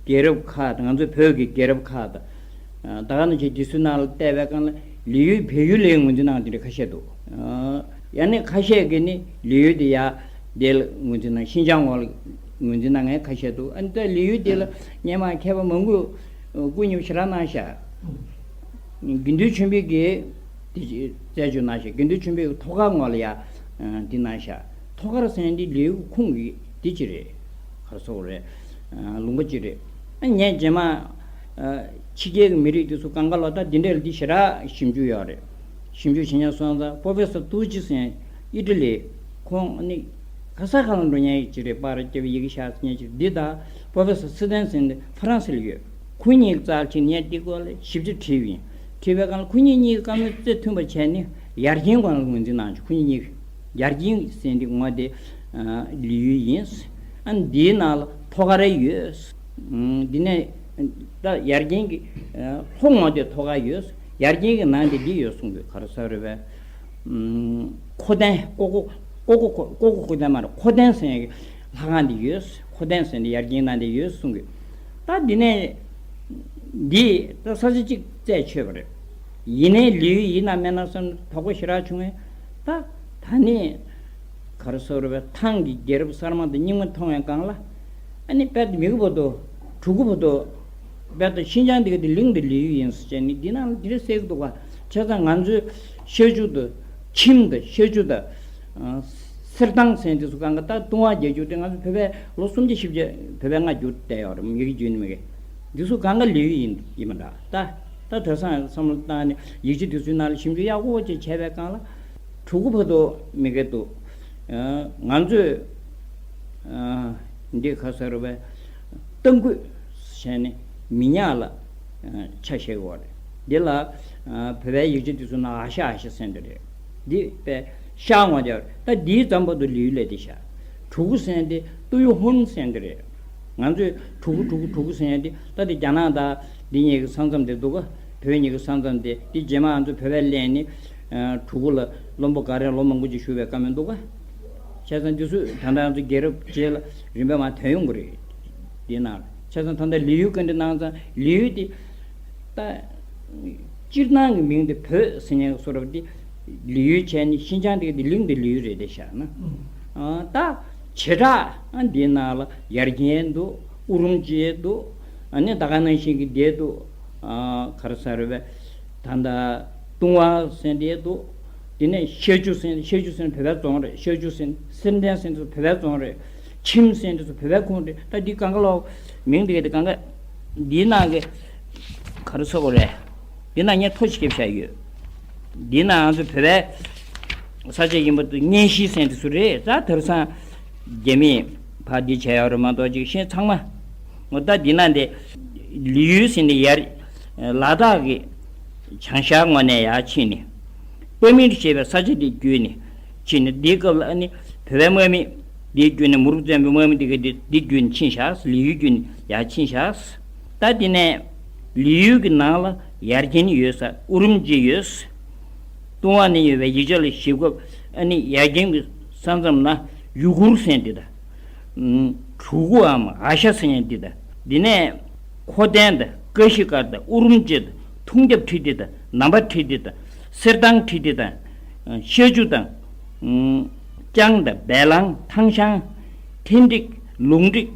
རྒྱལ་རབས་ཁག་དང་ང་ཚོའི་བོད་ཀྱི་རྒྱལ་རབས་ཁག་དང་། ད་ག་ནང་བཞིན་དེ་ཚོའི་ནང་ལ་བལྟས་པའི་སྒང་ལ་ལི་ཡུལ་བལ་ཡུལ་ལ་ངོས་འཛིན་གནང་དེ་འདྲ་ཁ་ཤས་འདུག་ཡང་ན་ཁ་ཤས་ཀྱིས་ནི་ལི་ཡུལ་དེ་ཡ་དེ་ལ་ངོས་འཛིན་གནང་། ཤིན་ཅང་ངོས་ལ་ངོས་འཛིན་གནང་མཁན་ཁ་ཤས་འདུག་ཨ་ནི་ད་ལི་ཡུལ་དེ་ལ་སྔོན་མ་མཁས་པ་མང་པོས་སྐུ་ཉིད་ཞེ་དྲག་གནང་ཤག་དགེ་འདུན་ཆོས་འཕེལ་གྱིས་དེ་རྩད་གཅོད་གནང་ཤག་དགེ་འདུན་ཆོས་འཕེལ་གྱི་ཐོག་ཁ་ངོས་ལ་ཡ་འདི་གནང་ཤག་ཐོག་ཁར་ཟེར་མཁན་འདི་ལི་ཡུལ་ཁོངས་ཀྱི་འདི་ཅིག་རེད། ག་རེ་ཟེར་དགོས་རེད། ལུང་པ་ཅིག་རེད། ངས་རྗེས་མ་ཕྱི་རྒྱལ་གྱི་མི་རིགས་དེ་ཚོ་གང་ག་ལ་ད་འདི་འདྲ་ལ་འདི་ཞེ་དྲག་ཞིབ་འཇུག་ཡོད་རེད། ཞིབ་འཇུག་བྱེད་མཁན་སོང་ཙང་པོ་ཕེ་སར་ཏུ་ཅི་ཟེར་ཨི་ཊ་ལི། ཁོང་ནི་ག་ས་ག་ལ་འགྲོ་མཁན་ཅིག་རེད། པར་རྒྱབ་ཡི་གེ་བཞག་མཁན་ཅིག་འདི་དང་པོ་ཕེ་སར་སི་ཏན་ཟེར་འདི་ཧྥ་རན་སི་ལ་ཡོད། ཁོ་གཉིས་ཀྱི་རྩར་ཕྱིན་ངས་འདི་སྐོར་ལ་ཞིབ་ཕྲ་དྲིས་པ་ཡིན། དྲིས་པའི་སྒང་ལ་ཁོ་གཉིས་གཉིས་ཀྱི་བཀའ་མོལ་རྩ་མཐུན་པ་བྱས་ནས་ཡར་རྒྱན་སྒང་ལ་ངོས་འཛིན་གནང་བྱུང་། ཁོ་གཉིས་གཉིས་ཀྱི་ཡར་རྒྱན་ཟེར་འདི་ངོས་དེ་ལི་ཡུལ་ཡིན། ཨ་འདིའི་ནང་ལ་ཐོག་ཁ་རེ་ཡོད། འདི་ནས་ད་ཡར་རྒྱན་གྱི་ལྷོ་ངོས་དེ་ཐོག་ཁ་ཡོད། ཡར་རྒྱན་གྱི་ནང་དེ་འདི་ཡོད་གསུང་གི། ག་རེ་ཟེར་རེད་པས། ཁོ་ཏན་ཀོ་ཀོ་ཀོ་ཀོ་ཀོ་ཀོ་ཁོ་ཏན་མ་རེད། ཁོ་ཏན་ཟེར་ཡག་གི་ལྷ་ཁང་འདི་ཡོད། ཁོ་ཏན་ཟེར་འདི་ཡར་རྒྱན་ནང་དེ་ཡོད་གསུང་གི། ད་འདི་ནས་འདི་ད་ས་ཆ་གཅིག་རྩད་ཆོད་པ་རེད། ཡིན་ནའི་ལི་ཡུལ་ཡིན་ན་མེད་ན་བསམ་དོགས་པ་ཞེ་དྲག་བྱུང་བས། ད་ད་ནི་ག་རེ་ཟེར་རེད་པས། ཐང་གི་རྒྱལ་རབས་གསར་མ་དང་རྙིང་མ་མཐོང་བའི་སྒང་ལ་ཨ་ནི་དཔལ་དུ་མི་གི་བོ་དོ་གྲུ་གུ་བོ་དོ། དཔལ་དུ་ཤིན་ཅང་འདི་ག་དེ་གླིང་དུ་ལི་ཡུལ་ཡིན་ཟེར་བྱས་ནི་འདི་ནང་ལ་འདི་རེ་གསལ་གི་འདུག་ག་བྱས་ཙང་ང་ཚོའི་ཤར་ཕྱོགས་དུ་ཁྱིམ་དང་ཤར་ཕྱོགས་དང་། སེར་ཐང་ཟེར་འདི་ཚོ་གང་ག་ད་ལྟུང་བ་རྒྱལ་རྒྱུག་དེ་ང་ཚོ་བོད་པའི་ལོ་སུམ་བརྒྱ་བཞི་བརྒྱ་བོད་པའི་སྔ་འགྱུར་བལྟས་ཡོད་རེད། མི་གི་རྒྱུན་མི་གི་འདི་ཚོ་གང་ག་ལི་ཡུལ་ཡིན་ཡིན་མ་འདྲ། ད་ད་དེང་སང་བསམ་བློ་བཏང་ནས་ཡིག་ཆ་འདི་ཚོའི་ནང་ལ་ཞིབ་འཇུག་ཡག་པོ་ཅིག་བྱས་པའི་སྒང་ལ་གྲུ་གུ་བོ་དོ་མི་གི་འདུག་ང་ཚོས་འདི་ག་ཟེར་བས་རྟ་རྒོད་བྱས་ནས་མི་ཉག་ལ་ཆ་བཞག་ཡོད་རེད། འདི་ལ་བོད་པའི་ཡིག་ཆ་འདི་ཚོ་ནང་ཨ་ཤ་ཨ་ཤ་ཟེར་འདི་རེད། འདི་པའི་ཤ་ངོ་རྒྱབ་ད་འདིའི་ཙམ་པ་དུ་ལིའུ་ལས་འདི་ཤ། གྲུ་གུ་ཟེར་འདི་ཏུ་ཡུ་ཧུན་ཟེར་འདི་རེད། ང་ཚོས་གྲུ་གུ་གྲུ་གུ་གྲུ་གུ་ཟེར་འདི་ད་འདི་རྒྱ་ནག་དང་འདི་གཉིས་ཀྱི་ས་མཚམས་དེ་འདུག་ག་བོད་གཉིས་ཀྱི་ས་མཚམས་དེ་འདི་རྗེས་མ་ང་ཚོ་བོད་པའི་ལས་ནི་གྲུ་གུ་ལ་བློན་པོ་འགའ་རེ་ལོ་མང་པོ་ཅིག་བཞུགས་པའི་བཀའ་མོལ་འདུག་ག་བྱས་ཙང་འདི་ཚོས་ད་ལྟ་ང་ཚོ་རྒྱལ་རབས་རྗེས་ལ་རིམ་པས་མར་ཐོན་ཡོང་གི་རེད། འདི་ནང་ལ་བྱས་ཙང་ད་ལྟ་ལི་ཡུལ་བཀའ་འདྲི་གནང་ཙང་ལི་ཡུལ་འདི་ད་སྤྱིར་བཏང་གི་མིང་འདི་བོད་ཟེར་མཁན་གྱི་བཟོ་འདྲ་འདི་ལི་ཡུལ་བྱས་ནས་ཤིན་ཅང་འདི་གི་འདི་གླིང་འདི་ལི་ཡུལ་རེད་དེ་བཞག་ན། ཨ་ད་བྱེ་བྲག་ཨ་འདིའི་ནང་ལ་ཡར་རྒྱན་འདུག་ཨུ་རུམ་ཅི་འདུག་ཨ་ནི་ད་ག་ནང་བཞིན་གྱི་འདི་འདུག་ཨ་ག་རེ་ཟེར་རེད་པས། ད་ལྟ་ལྟུང་བ་ཟེར་འདི་འདུག་དེ་ནས་ཤར་རྒྱུད་ཟེར་ཤར་རྒྱུད་ཟེར་བོད་པའི་རྫོང་རེད། ཤར་རྒྱུད་ཟེར་སེར་ལྡན་ཟེར་འདི་ཚོ་བོད་པའི་རྫོང་རེད། ཁྱིམ་ཟེར་འདི་ཚོ་བོད་པའི་ཁོངས་རེད། ད་འདི་གང་ག་ལོག་མིང་འདི་ག་དེ་གང་ག་འདིའི་ནང་གི་ག་རེ་ཟེར་དགོས་རེད། འདི་ནང་ངས་ཐོ་ཞིག་བརྒྱབ་བཞག་ཡོད། འདི་ནང་ང་ཚོ་བོད་པའི་ས་ཆ་ཡིན་པ་དུ་གཉན་གཤིས་ཟེར་འདི་ཚོ་རེད། ད་དེང་སང་རྒྱ་མིས་ཕར་འདི་བྱས་ཡོད་རེད་མ་གཏོགས་ཅིག་ཤེས་ཚང་མ། འོ་ད་འདི་ན་འདི་ལི་ཡུལ་ཟེར་ནས་ཡར་ལ་དྭགས་ཀྱི་བྱང་ཤར་ངོས་ནས་ཡར་ཕྱིན་ནས་པ་མིར་ཞེས་པའི་ས་ཆ་འདི་བརྒྱུད་ནས་ཕྱིན་ནས་འདིའི་སྐབས་ལ་ཨ་ནི་བོད་པའི་དམག་མི་འདི་བརྒྱུད་ནས་མུ་རུབ་བཙན་པོའི་དམག་མི་འདི་ག་འདི་འདི་བརྒྱུད་ནས་ཕྱིན་བཞག་ལི་ཡུལ་བརྒྱུད་ནས་ཡར་ཕྱིན་བཞག་ད་འདི་ནས་ལི་ཡུལ་གྱི་ནང་ལ་ཡར་རྒྱན་ཡོད་ས་ཨུ་རུམ་ཅི་ཡོད། ལྟུང་བ་ནས་ཡོད་པའི་ཡིག་ཆ་ལ་ཞིབ་སྐབས་ཨ་ནི་ཡར་རྒྱན་གྱི་ས་མཚམས་ན་ཡུ་གུར་ཟེར་འདི་དང་། གྲུ་གུའམ་ཨ་ཤ་ཟེར་མཁན་འདི་དང་། འདི་ནས་ཁོ་ཏན་དང་ཀ་ཤི་ཀར་དང་ཨུ་རུམ་ཅི་དང་ཐུང་རྒྱབ་ཁྲི་འདི་དང་ནམ་པ་ཁྲི་འདི་དང་སེར་ཐང་ཁྲི་འདི་དང་། ཤ་ཆུ་དང་། ཅང་དང་བལ་ལང་ཐང་ཤང་། ཐེན་ཀྲིག་ལུང་ཀྲིག་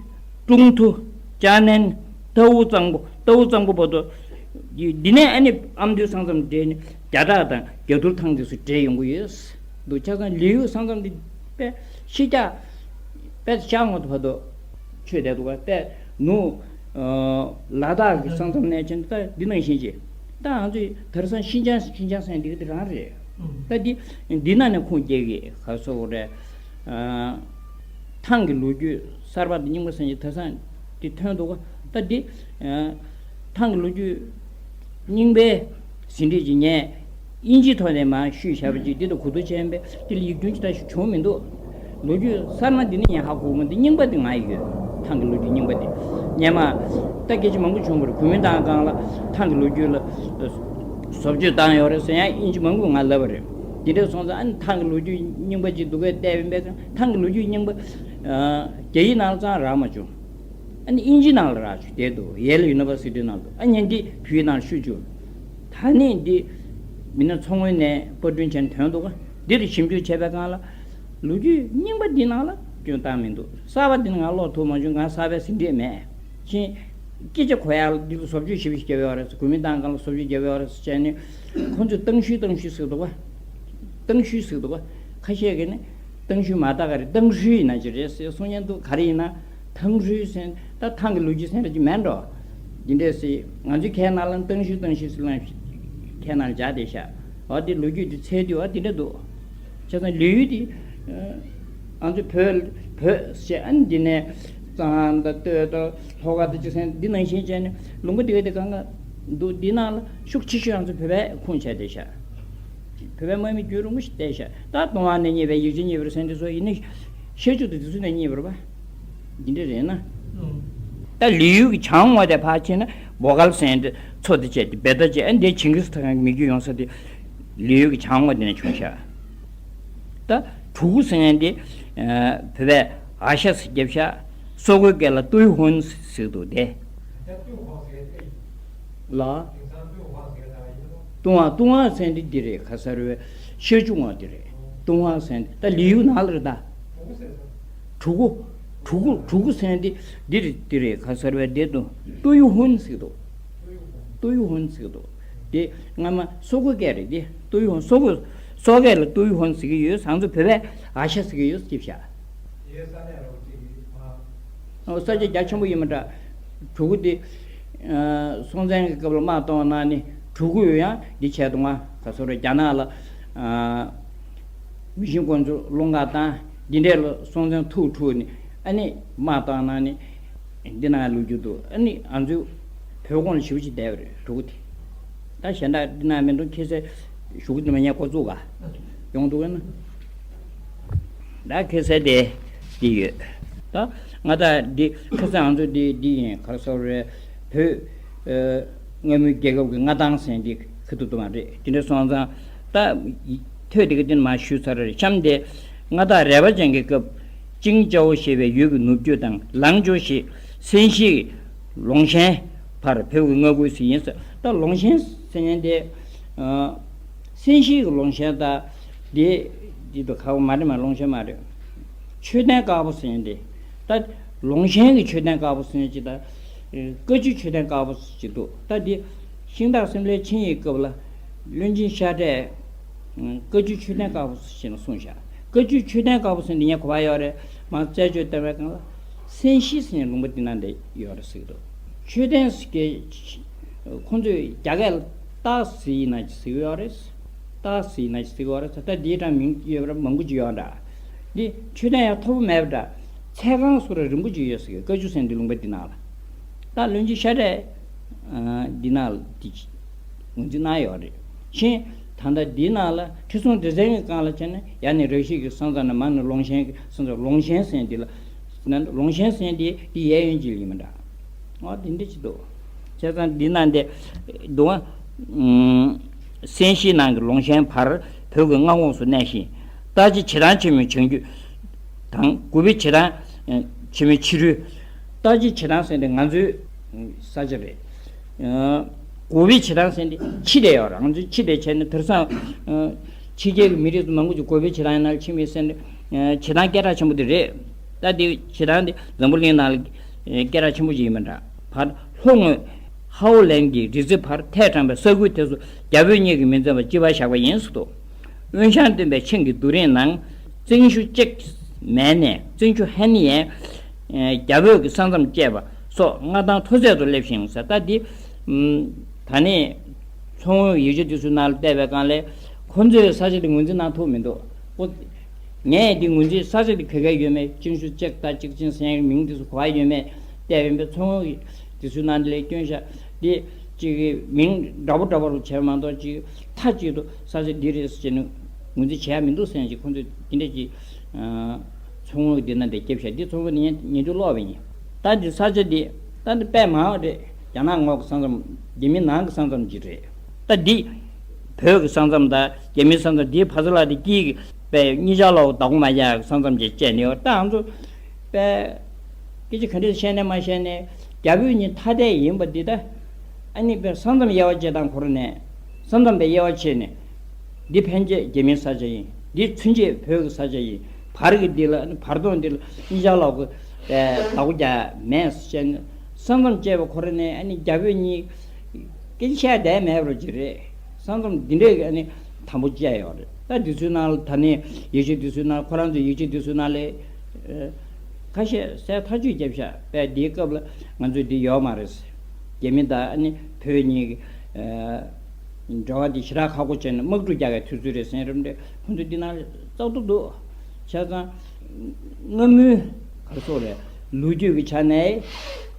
ཀྲུང་ཐུ། ཅང་ནན། ཏའུ་གཙང་པོ། ཏའུ་གཙང་པོ་བར་དུ། འདི་ནས་ཨ་ནི་ཨ་མདོའི་ས་མཚམས་འདྲེས་ནས་རྒྱ་བྲག་དང་རྒྱ་ཐུར་ཐང་དེ་ཚོ་འདྲེས་ཡོང་གི་ཡོད་འདུག་བྱས་ཙང་ལི་ཡུལ་ས་མཚམས་འདི་དཔེ་ཤི་རྒྱག་དཔེ་ཤར་ངོས་བར་དུ་ཆོད་བསྡད་འདུག་ག་དཔེ་ནུ། ལ་དྭགས་ཀྱི་ས་མཚམས་ནས་ཕྱིན་ད་འདི་ནང་བཞིན་ཅིག་ད་ང་ཚོས་དེང་སང་ཤིན་ཅང་ཤིན་ཅང་ཟེར་འདི་ག་འདི་རང་རེད། ད་འདི་འདི་ནང་ནས་ཁུངས་སྐྱེལ་གི་ག་སོ་རེད། ཐང་གི་ལོ་རྒྱུས་གསར་པ་འདི་རྙིང་པ་ཟེར་གྱི་དེང་སང་འདི་ཐོན་འདུག་ག་ད་འདི་ཐང་གི་ལོ་རྒྱུས་རྙིང་པའི་ ཟིན་བྲིས་ཀྱི་ངས་དབྱིན་ཇིའི་ཐོག་ནས་མར་བཤུས་བཞག་པ་ཅིག་འདི་དང་གོ་བསྡུར་བྱས་པས་འདི་ལ་ཡིག་རྒྱུན་ཅི་ལྟར་ཞིག་བྱུང་མི་འདུག་ལོ་རྒྱུས་གསར་མ་འདི་ནི་ངས་ཧ་གོ་མི་འདུག་རྙིང་པ་འདི་ང་ཡི་ཡོད། ཐང་གི་ལོ་རྒྱུས་རྙིང་པ་འདི་སྔོན་མ་ད་སྐད་ཆ་མང་པོ་བྱུང་བ་རེད། གུས་མོས་ད་གང་ལ་ཐང་གི་ལོ་རྒྱུས་ལ་བཟོ་བཅོས་བཏང་ཡོད་རེད་ཟེར་ཡང་དབྱིན་ཇི་མང་པོས་ང་ལབ་པ་རེད། འདི་འདྲ་སོང་ཙང་ཨ་ནི་ཐང་གི་ལོ་རྒྱུས་རྙིང་པ་ཅིག་འདུག་གས་བལྟས་པས་ཐང་གི་ལོ་རྒྱུས་རྙིང་པ་རྒྱ་ཡིག་ནང་ལ་ཙང་རག་མ་བྱུང་། ཨ་ནི་དབྱིན་ཇི་ནང་ལ་རག་བྱུང་བསྡད་འདུག Yale University ནང་དུ་ཨ་ནི་འདི་བོད་ཡིག་ནང་ལ་བཤུས་བྱུང་། ད་ནི་འདི་མི་སྣ་མཚོ་སྔོན་ནས་པར་སྐྲུན་བྱས་ནས་ཐོན་འདུག་ག་འདི་ལ་ཞིབ་འཇུག་བྱས་པའི་སྒང་ལ་ལོ་རྒྱུས་རྙིང་པ་འདི་ནང་ལ་སྐྱོན་བཏང་མི་འདུག་གསར་པ་འདི་ནི་ང་ཀློག་ཐུབ་མ་བྱུང་། ང་གསར་པའི་ཟིན་བྲིས་མེད། ཕྱིན་སྐད་ཆ་གོ་ཡག་ལ་འདི་ལ་བཟོ་བཅོས་ཞེ་པོ་ཞིག་བརྒྱབ་ཡོད་རེད་ཟེར། གུས་མོས་ད་གང་ལ་བཟོ་བཅོས་བརྒྱབ་ཡོད་རེད་ཟེར་བྱས་ནས་ཁོང་ཚོས་གཏང་ཤུལ་གཏང་ཤུལ་ཟེར་འདུག་ག་གཏང་ཤུལ་ཟེར་འདུག་ག་ཁ་ཤས་ཀྱིས་ནི་གཏང་ཤུལ་མ་གཏང་ག་རེད། གཏང་ཤུལ་ཡིན་ན་ཅི་རེད་ཟེར་གསུང་མཁན་འདུག་ག་རེ་ཡིན་ན་ཐང་ཤུལ་ཟེར་ད་ཐང་གི་ལོ་རྒྱུས་ཟེར་འདྲ་ཅིག་མེད་འགྲོ། འདི་འདྲས་ཟེར་ང་ཚོའི་ཁའི་ནང་ལ་གཏང་ཤུལ་གཏང་ཤུལ་ཟེར་ལ་ཁའི་ནང་ལ་འཇགས་བསྡད་ཤག་འོ་དེ་ལོ་རྒྱུས་དེ་འཚོལ་དུས་འོ་དེ་འདྲ་འདུག་བྱས་ཙང་ལི་ཡུལ་དེ་ང་ཚོ་བོད་བོད་ཟེར་ཨ་ནི་འདི་ནས་གཙང་དང་སྟོད་དང་ལྷོ་ཁ་དང་ཅི་ཟེར་འདི་ནང་བཞིན་བྱས་ནས་ལུང་པ་འདི་ག་དེ་གང་ག་འདུག་འདི་ནང་ལ་ཤུགས་ཆེ་ཤོས་ང་ཚོ་བོད་པའི་ཁུངས་བྱས་བསྡད་ཤག་བོད་པའི་དམག་མི་རྒྱུན་རིང་པོ་ཞིག་བསྡད་ཤག་ད་ལྟུང་བ་ནས་རྙེད་པའི་ཡིག་ཆ་རྙེད་པར་ཟེར་འདི་ཚོ་ཡིན་ནི་ཤར་ཕྱོགས་དང་དེ་ཚོ་ནས་རྙེད་པར་བ། འདི་འདྲ་རེད་ན། ད་ལི་ཡུལ་གྱི་བྱང་ངོས་དེ་ཕར་ཕྱིན་ན་བོ་གལ་ཟེར་འདི་མཚོ་དེ་བཅད་དེ་བེ་ཏ་བཅད་ཨ་འདི་ཇིང་གིས་ཁ་ཁང་གི་མི་རྒྱུད་ཡོང་ས་དེ་ལི་ཡུལ་གྱི་བྱང་ངོས་དེ་ནས་བྱུང་ཤག་ད་གྲུ་གུ་ཟེར་འདི་བོད་པས་ཨ་ཤ་ཟེར་རྒྱབ་ཤག་སོག་པོའི་སྐད་ལ་ཏུའུ་ཧུན་ཟེར་འདུག་སྟེ། ལ། ཏུའུ་ཧོང་ཏུའུ་ཧོང་ཟེར་འདི་འདི་རེད། ཁ་སར་བའི་ཤར་ཕྱོགས་ངོས་འདི་རེད། ཏུའུ་ཧོང་ཟེར་འདི་ད་ལི་ཡུལ་ནང་ལ་རེད་ད། གྲུ་གུ། གྲུ་གུ་གྲུ་གུ་ཟེར་འདི་འདི་རེད་འདི་རེད། ཁ་སར་བའི་འདི་དུ་ཏུའུ་ཧོན་ཟེར་འདུག་ཏུའུ་ཧོན་ཟེར་འདུག་དེ་སྔ་མ་སོག་པོའི་སྐད་རེད་དེ། ཏུའུ་ཧོན་སོག་པོ་སོག་སྐད་ལ་ཏུའུ་ཧོན་ཟེར་གྱི་ཡོད། ང་ཚོ་བོད་པས་ཨ་ཤ་ཟེར་གྱི་ཡོད་ཅེས་བྱ། ས་ཆ་རྒྱ་ཆེན་པོ་ཡིན་པ་འདྲ། གྲུ་གུ་དེ་སྲོང་བཙན་གྱི་སྐབས་ལ་དམག་གཏོང་ན་ནི་གྲུ་གུ་ཡང་འདི་བྱས་འདུག་ང་ག་སོ་ར་རྒྱ་ནག་ལ་མི་ཤིང་ཀོང་ཇོ་སློང་ག་བཏང་འདི་འདྲས་ལ་སྲོང་བཙན་ཐུགས་འཁྲུགས་ནས་ཨ་ནི་དམག་བཏང་ན་ནི་འདི་ན་ལུག་རྒྱུ་འདུག་ཨ་ནི་ང་ཚོའི་བོད་ཁོངས་ལ་ཞེ་པོ་ཅིག་བསྡད་པ་རེད་གྲུ་གུ་དེ། ད་གཞན་དག་འདི་ན་མི་འདུག་ཁྱེད་ཚོས་ཞུ་གི་འདུག་མ་ཉན་ཀོ་ཙུག་ག་ཡོང་འདུག་ན། ད་ཁ་སང་དེ་འདི་ཡོད། ད་ང་ད་འདི་ཁ་སང་ང་ཚོ་འདི་འདི་ཡིན་ག་རེ་ཟེར་རེད། བོད་ཨ་སྔ་མོའི་རྒྱལ་ཁབ་ཀྱི་མངའ་ཐང་ཟེར་འདི་ཁ་ཐུག་ཏུ་མ་རེད། དེ་འདྲ་སོང་ཙང་ད་ཐོས་དེ་ག་འདི་མ་ཞུས་ཚར་རེད། གཤམ་དེ་མངའ་བདག་རལ་པ་ཅན་གྱི་སྐབས་ཅིང་ཅའོ་ཞེས་པའི་ཡུལ་གྱི་ནུབ་རྒྱུད་དང་ལང་ཇོ་ཞེས་སན་ཤིའི་ལོང་ཤན་བར་བོད་ཀྱི་མངའ་ཁུལ་ཞིག་ཡིན་ཟེར། ད་ལོང་ཤན་ཟེར་མཁན་དེ་ཨ་སན་ཤིའི་ལོང་ཤན་ད་དེ་དེ་དུ་ཁ་བ་མ་རེད་མ་ལོང་ཤན་མ་རེད། མཆོད་རྟེན་དཀར་པོ་ཟེར་མཁན་དེ་ད་ལོང་ཤན་གྱི་མཆོད་རྟེན་དཀར་པོ་ཟེར་མཁན་ཅིག་ད་བཀའ་བརྒྱུད་མཆོད་རྟེན་དཀར་པོ་ཅིག་འདུག་ད་དེ་ཤིང་སྟག་སེང་ལྡེང་ཆིངས་ཡིག་སྐབས་ལ་བློན་ཆེན་ཤ་ཁྲས་བཀའ་བརྒྱུད་མཆོད་རྟེན་དཀར་པོ་ཞེས་ནས་གསུངས་བཞག་བཀའ་བརྒྱུད་མཆོད་རྟེན་དཀར་པོ་ཟེར་འདི་ངས་གོ་བ་ཡོད་རེད། མ་རྩད་གཅོད་བཏང་བའི་སྒང་ལ་སན་ཤི་ཟེར་ནས་ལུང་པ་འདི་ན་འདི་ཡོད་རེད་ཟེར་གྱི་འདུག་མཆོད་རྟེན་ཟེར་གྱི་ཁོང་ཚོས་རྒྱ་སྐད་ལ་སྟག་ཟེར་ཡིན་ན་ཅི་ཟེར་གྱི་ཡོད་རེད། སྟག་ཟེར་ཡིན་ན་ཅི་ཟེར་གྱི་ཡོད་རེད། ད་འདིའི་གྲངས་མིང་ཡོད་ར་མང་པོ་ཅིག་ཡོད་འདྲ། འདི་མཆོད་རྟེན་ཡང་མཐོ་པོ་མེད་པ་འདྲ། ཚད་གང་སུ་ར་རིང་པོ་ཅིག་ཡོད་ཟེར་གྱི་བཀའ་བརྒྱུད་ཟེར་འདི་ལུང་པ་འདི་ནང་ལ། ད་བློན་ཆེན་ཤ་ཁྲས་འདི་ནང་ལ་འདི་ངོས་འཛིན་གནང་ཡོད་རེད། ཕྱིན་ད་ལྟ་འདི་ནང་ལ་ཁྲི་སྲོང་ལྡེ་བཙན་གྱི་སྒང་ལ་བྱས་ན་ཡ་ནི་རག་ཤི་གི་ས་མཚམས་ནས་མ་ནི་ལོང་ཤན་གྱི་ས་མཚམས་ལོང་ཤན་ཟེར་འདི་ལ་ན་ལོང་ཤན་ཟེར་འདི་འདི་གཡས་གཡོན་གྱི་ཡིན་མི་འདྲ། ཨོ་འདི་འདྲ་ཅིག་འདུག་བྱས་ཙང་འདི་ནང་འདི་འདུག་ཨ། སན་ཤིའི་ནང་གི་ལོང་ཤན་བར་བོད་ཀྱི་མངའ་ཁོངས་སུ་གནས་ཤིང་། རྟ་བྱེ་བྱེ་ཐང་ཆེན་མོའི་བྱང་རྒྱུད་དང་དགུ་པའི་བྱེ་ཐང་ཆེན་མོའི་ཕྱི་རོལ། རྟ་བྱེ་བྱེ་ཐང་ཟེར་འདི་ང་ཚོའི་ས་ཆ་རེད། ཨ་དགུ་པའི་བྱེ་ཐང་ཟེར་འདི་ཕྱི་དེ་ཡོད་རེད། ང་ཚོའི་ཕྱི་དེ་བྱས་ནས་དེང་སང་ཕྱི་རྒྱལ་གྱི་མི་རིགས་མང་པོ་ཅིག་དགུ་པའི་བྱེ་ཐང་ཡིན་ན་ཕྱིན་མེད་ཟེར་ནས་བྱེ་ཐང་སྐད་གྲགས་ཆེན་པོ་དེ་རེད། ད་འདི་བྱེ་ཐང་འདི་འཛམ་བུ་གླིང་ནང་ལ་སྐད་གྲགས་ཆེན་པོ་ཅིག་ཡིན་པ་འདྲ། བར་ལྷོ་ངོས་ཧའོ་ལན་གྱི་རི་རྩེ་བར་ཐད་དྲངས་པའི་ས་ཁུལ་དེ་ཚོ་རྒྱ་བོད་གཉིས་ཀྱིས་མི་འཛེམ་པར་སྤྱི་པར་བཞག་པ་ཡིན་ཟེར་འདུག་དབོན་ཞང་སྟོན་པའི་ཆིངས་ཀྱི་རྡོ་རིང་ནང་བཙན་ཆུ་ཅེག་མན་ནས་བཙན་ཆུ་ཧན་ཡན། རྒྱ་བོད་ཀྱི་ས་མཚམས་བཅད་པ་སོགས་མངའ་ཐང་མཐོ་ཚད་དུ་སླེབས་ཤིང་ཟེར། ད་འདི་ད་ནི་མཚོ་སྔོན་ཡིག་ཆ་དེ་ཚོའི་ནང་ལ་བལྟས་པའི་སྒང་ལས་ཁོ་ཚོའི་ས་ཆ་དེ་ངོས་འཛིན་གནང་ཐུབ་མི་འདུག་ཨོ། ངས་འདི་ངོས་འཛིན་ས་ཆ་དེ་ག་ག་ཡོད་མེད་ཅིང་ཤུ་ཅེག་ད་ཅིག་ཅིང་ཟེར་མིང་དེ་ཚོ་ག་བ་ཡོད་མེད་བལྟས་པས་མཚོ་སྔོན་དེ་ཚོའི་ནང་དེ་ལས་སྐྱོན་ཤག་འདི་ ཅིག་གི་མིང་འདྲ་པོ་འདྲ་པོ་རུ་བྱས་མ་གཏོགས། ཅིག་མཐའ་གཅིག་ཏུ་ས་ཆ་འདི་རེད་ཟེར་ནས་ངོས་འཛིན་བྱས་ཡ་མི་འདུག་ཟེར་ནས། ཅིག་ཁོང་ཚོས་འདི་འདྲ་ཅིག་ཨ་ཚོང་ལུགས་འདི་ན་འདི་སྐྱབས་ཤ་འདི་ཚོང་ལུགས་ནི་ཉན་དུ་ལོག་པ་ཡིན། ད་འདི་ས་ཆ་འདི་ད་འདི་དཔེ་མང་བ་རེད། རྒྱ་ནག་ངོས་ཀྱི་ས་མཚམས། རྒྱ་མི་ནང་གི་ས་མཚམས་ཅིག་རེད། ད་འདི་བོད་ཀྱི་ས་མཚམས་དང་རྒྱ་མིའི་ས་མཚམས། འདིའི་བར་ས་ལ་འདི་དཀྱིལ་གྱི་པའི་གཉིས་ཆར་ལོག་བདག་པོ་མ་རྒྱག་ས་མཚམས་ཅིག་བཅད་ནས་ཡོད། ད་ང་ཚོ་པའི་སྐད་ཆ་ག་འདྲ་བཤད་ནས་མ་བཤད་ནས། རྒྱ་བོད་གཉིས་ཐ་དད་ཡིན་པ་འདི། ད་ཨ་ནི་པའི་ས་མཚམས་དབྱེ་བ་བྱེད་སྟངས་ཁོ་རང་ནས། ས་མཚམས་པའི་དབྱེ་བ་ཕྱེ་ནས། འདི་ཕན་ཆད་རྒྱ་མིའི་ས་ཆ་ཡིན། འདི་ཚུན་ཆད་བོད་ཀྱི་ས་ཆ་ཡིན། བར་གྱི་འདི་ལ་ནི་བར་སྟོང་འདི་ལ་གཉིས་ཆར་ལོག་གི་པའི་བདག་པོ་རྒྱག་མེད་ཟེར་ནས། ས་མཚམས་བཅད་པ་ཁོ་རང་ནས་ཨ་ནི་རྒྱ་བོད་གཉིས་སྐད་ཆ་བཤད་བསྡད་མེད་པ་ཅིག་རེད། ས་མཚམས་འདི་འདྲས་ཀྱི་ཨ་ནི་དམ་པོ་བཅད་ཡོད་རེད། ད་འདི་ཚོའི་ནང་ལ། ད་ནི་ཡིག་ཆ་འདི་ཚོའི་ནང་། ཁོ་རང་ཚོའི་ཡིག་ཆ་འདི་ཚོའི་ནང་ལ་ཨ་ཁ་ཤས་གསལ་ཐག་ཆོད་བརྒྱབ་ཤག་པས་འདིའི་སྐབས་ལ་ང་ཚོས་འདི་ཡོད་མ་རེད། རྒྱ་མི་དང་ཨ་ནི་བོད་གཉིས་ཀྱི་ཨ་འབྲེལ་བ་འདི་ཞེ་དྲག་ཁག་པོ་བྱས་ནས་དམག་འཁྲུག་རྒྱག་གི་དུས་ཚོད་རེད་ཟེར་རམ་འདྲ། ཁོང་ཚོ་འདི་ནང་ལ་བཙག་འཐུ་འདུག། བྱས་ཙང་སྔ་མོའི་ག་རེ་ཟེར་དགོས་རེད། ལོ་རྒྱུས་ཀྱི་ཆ་ནས་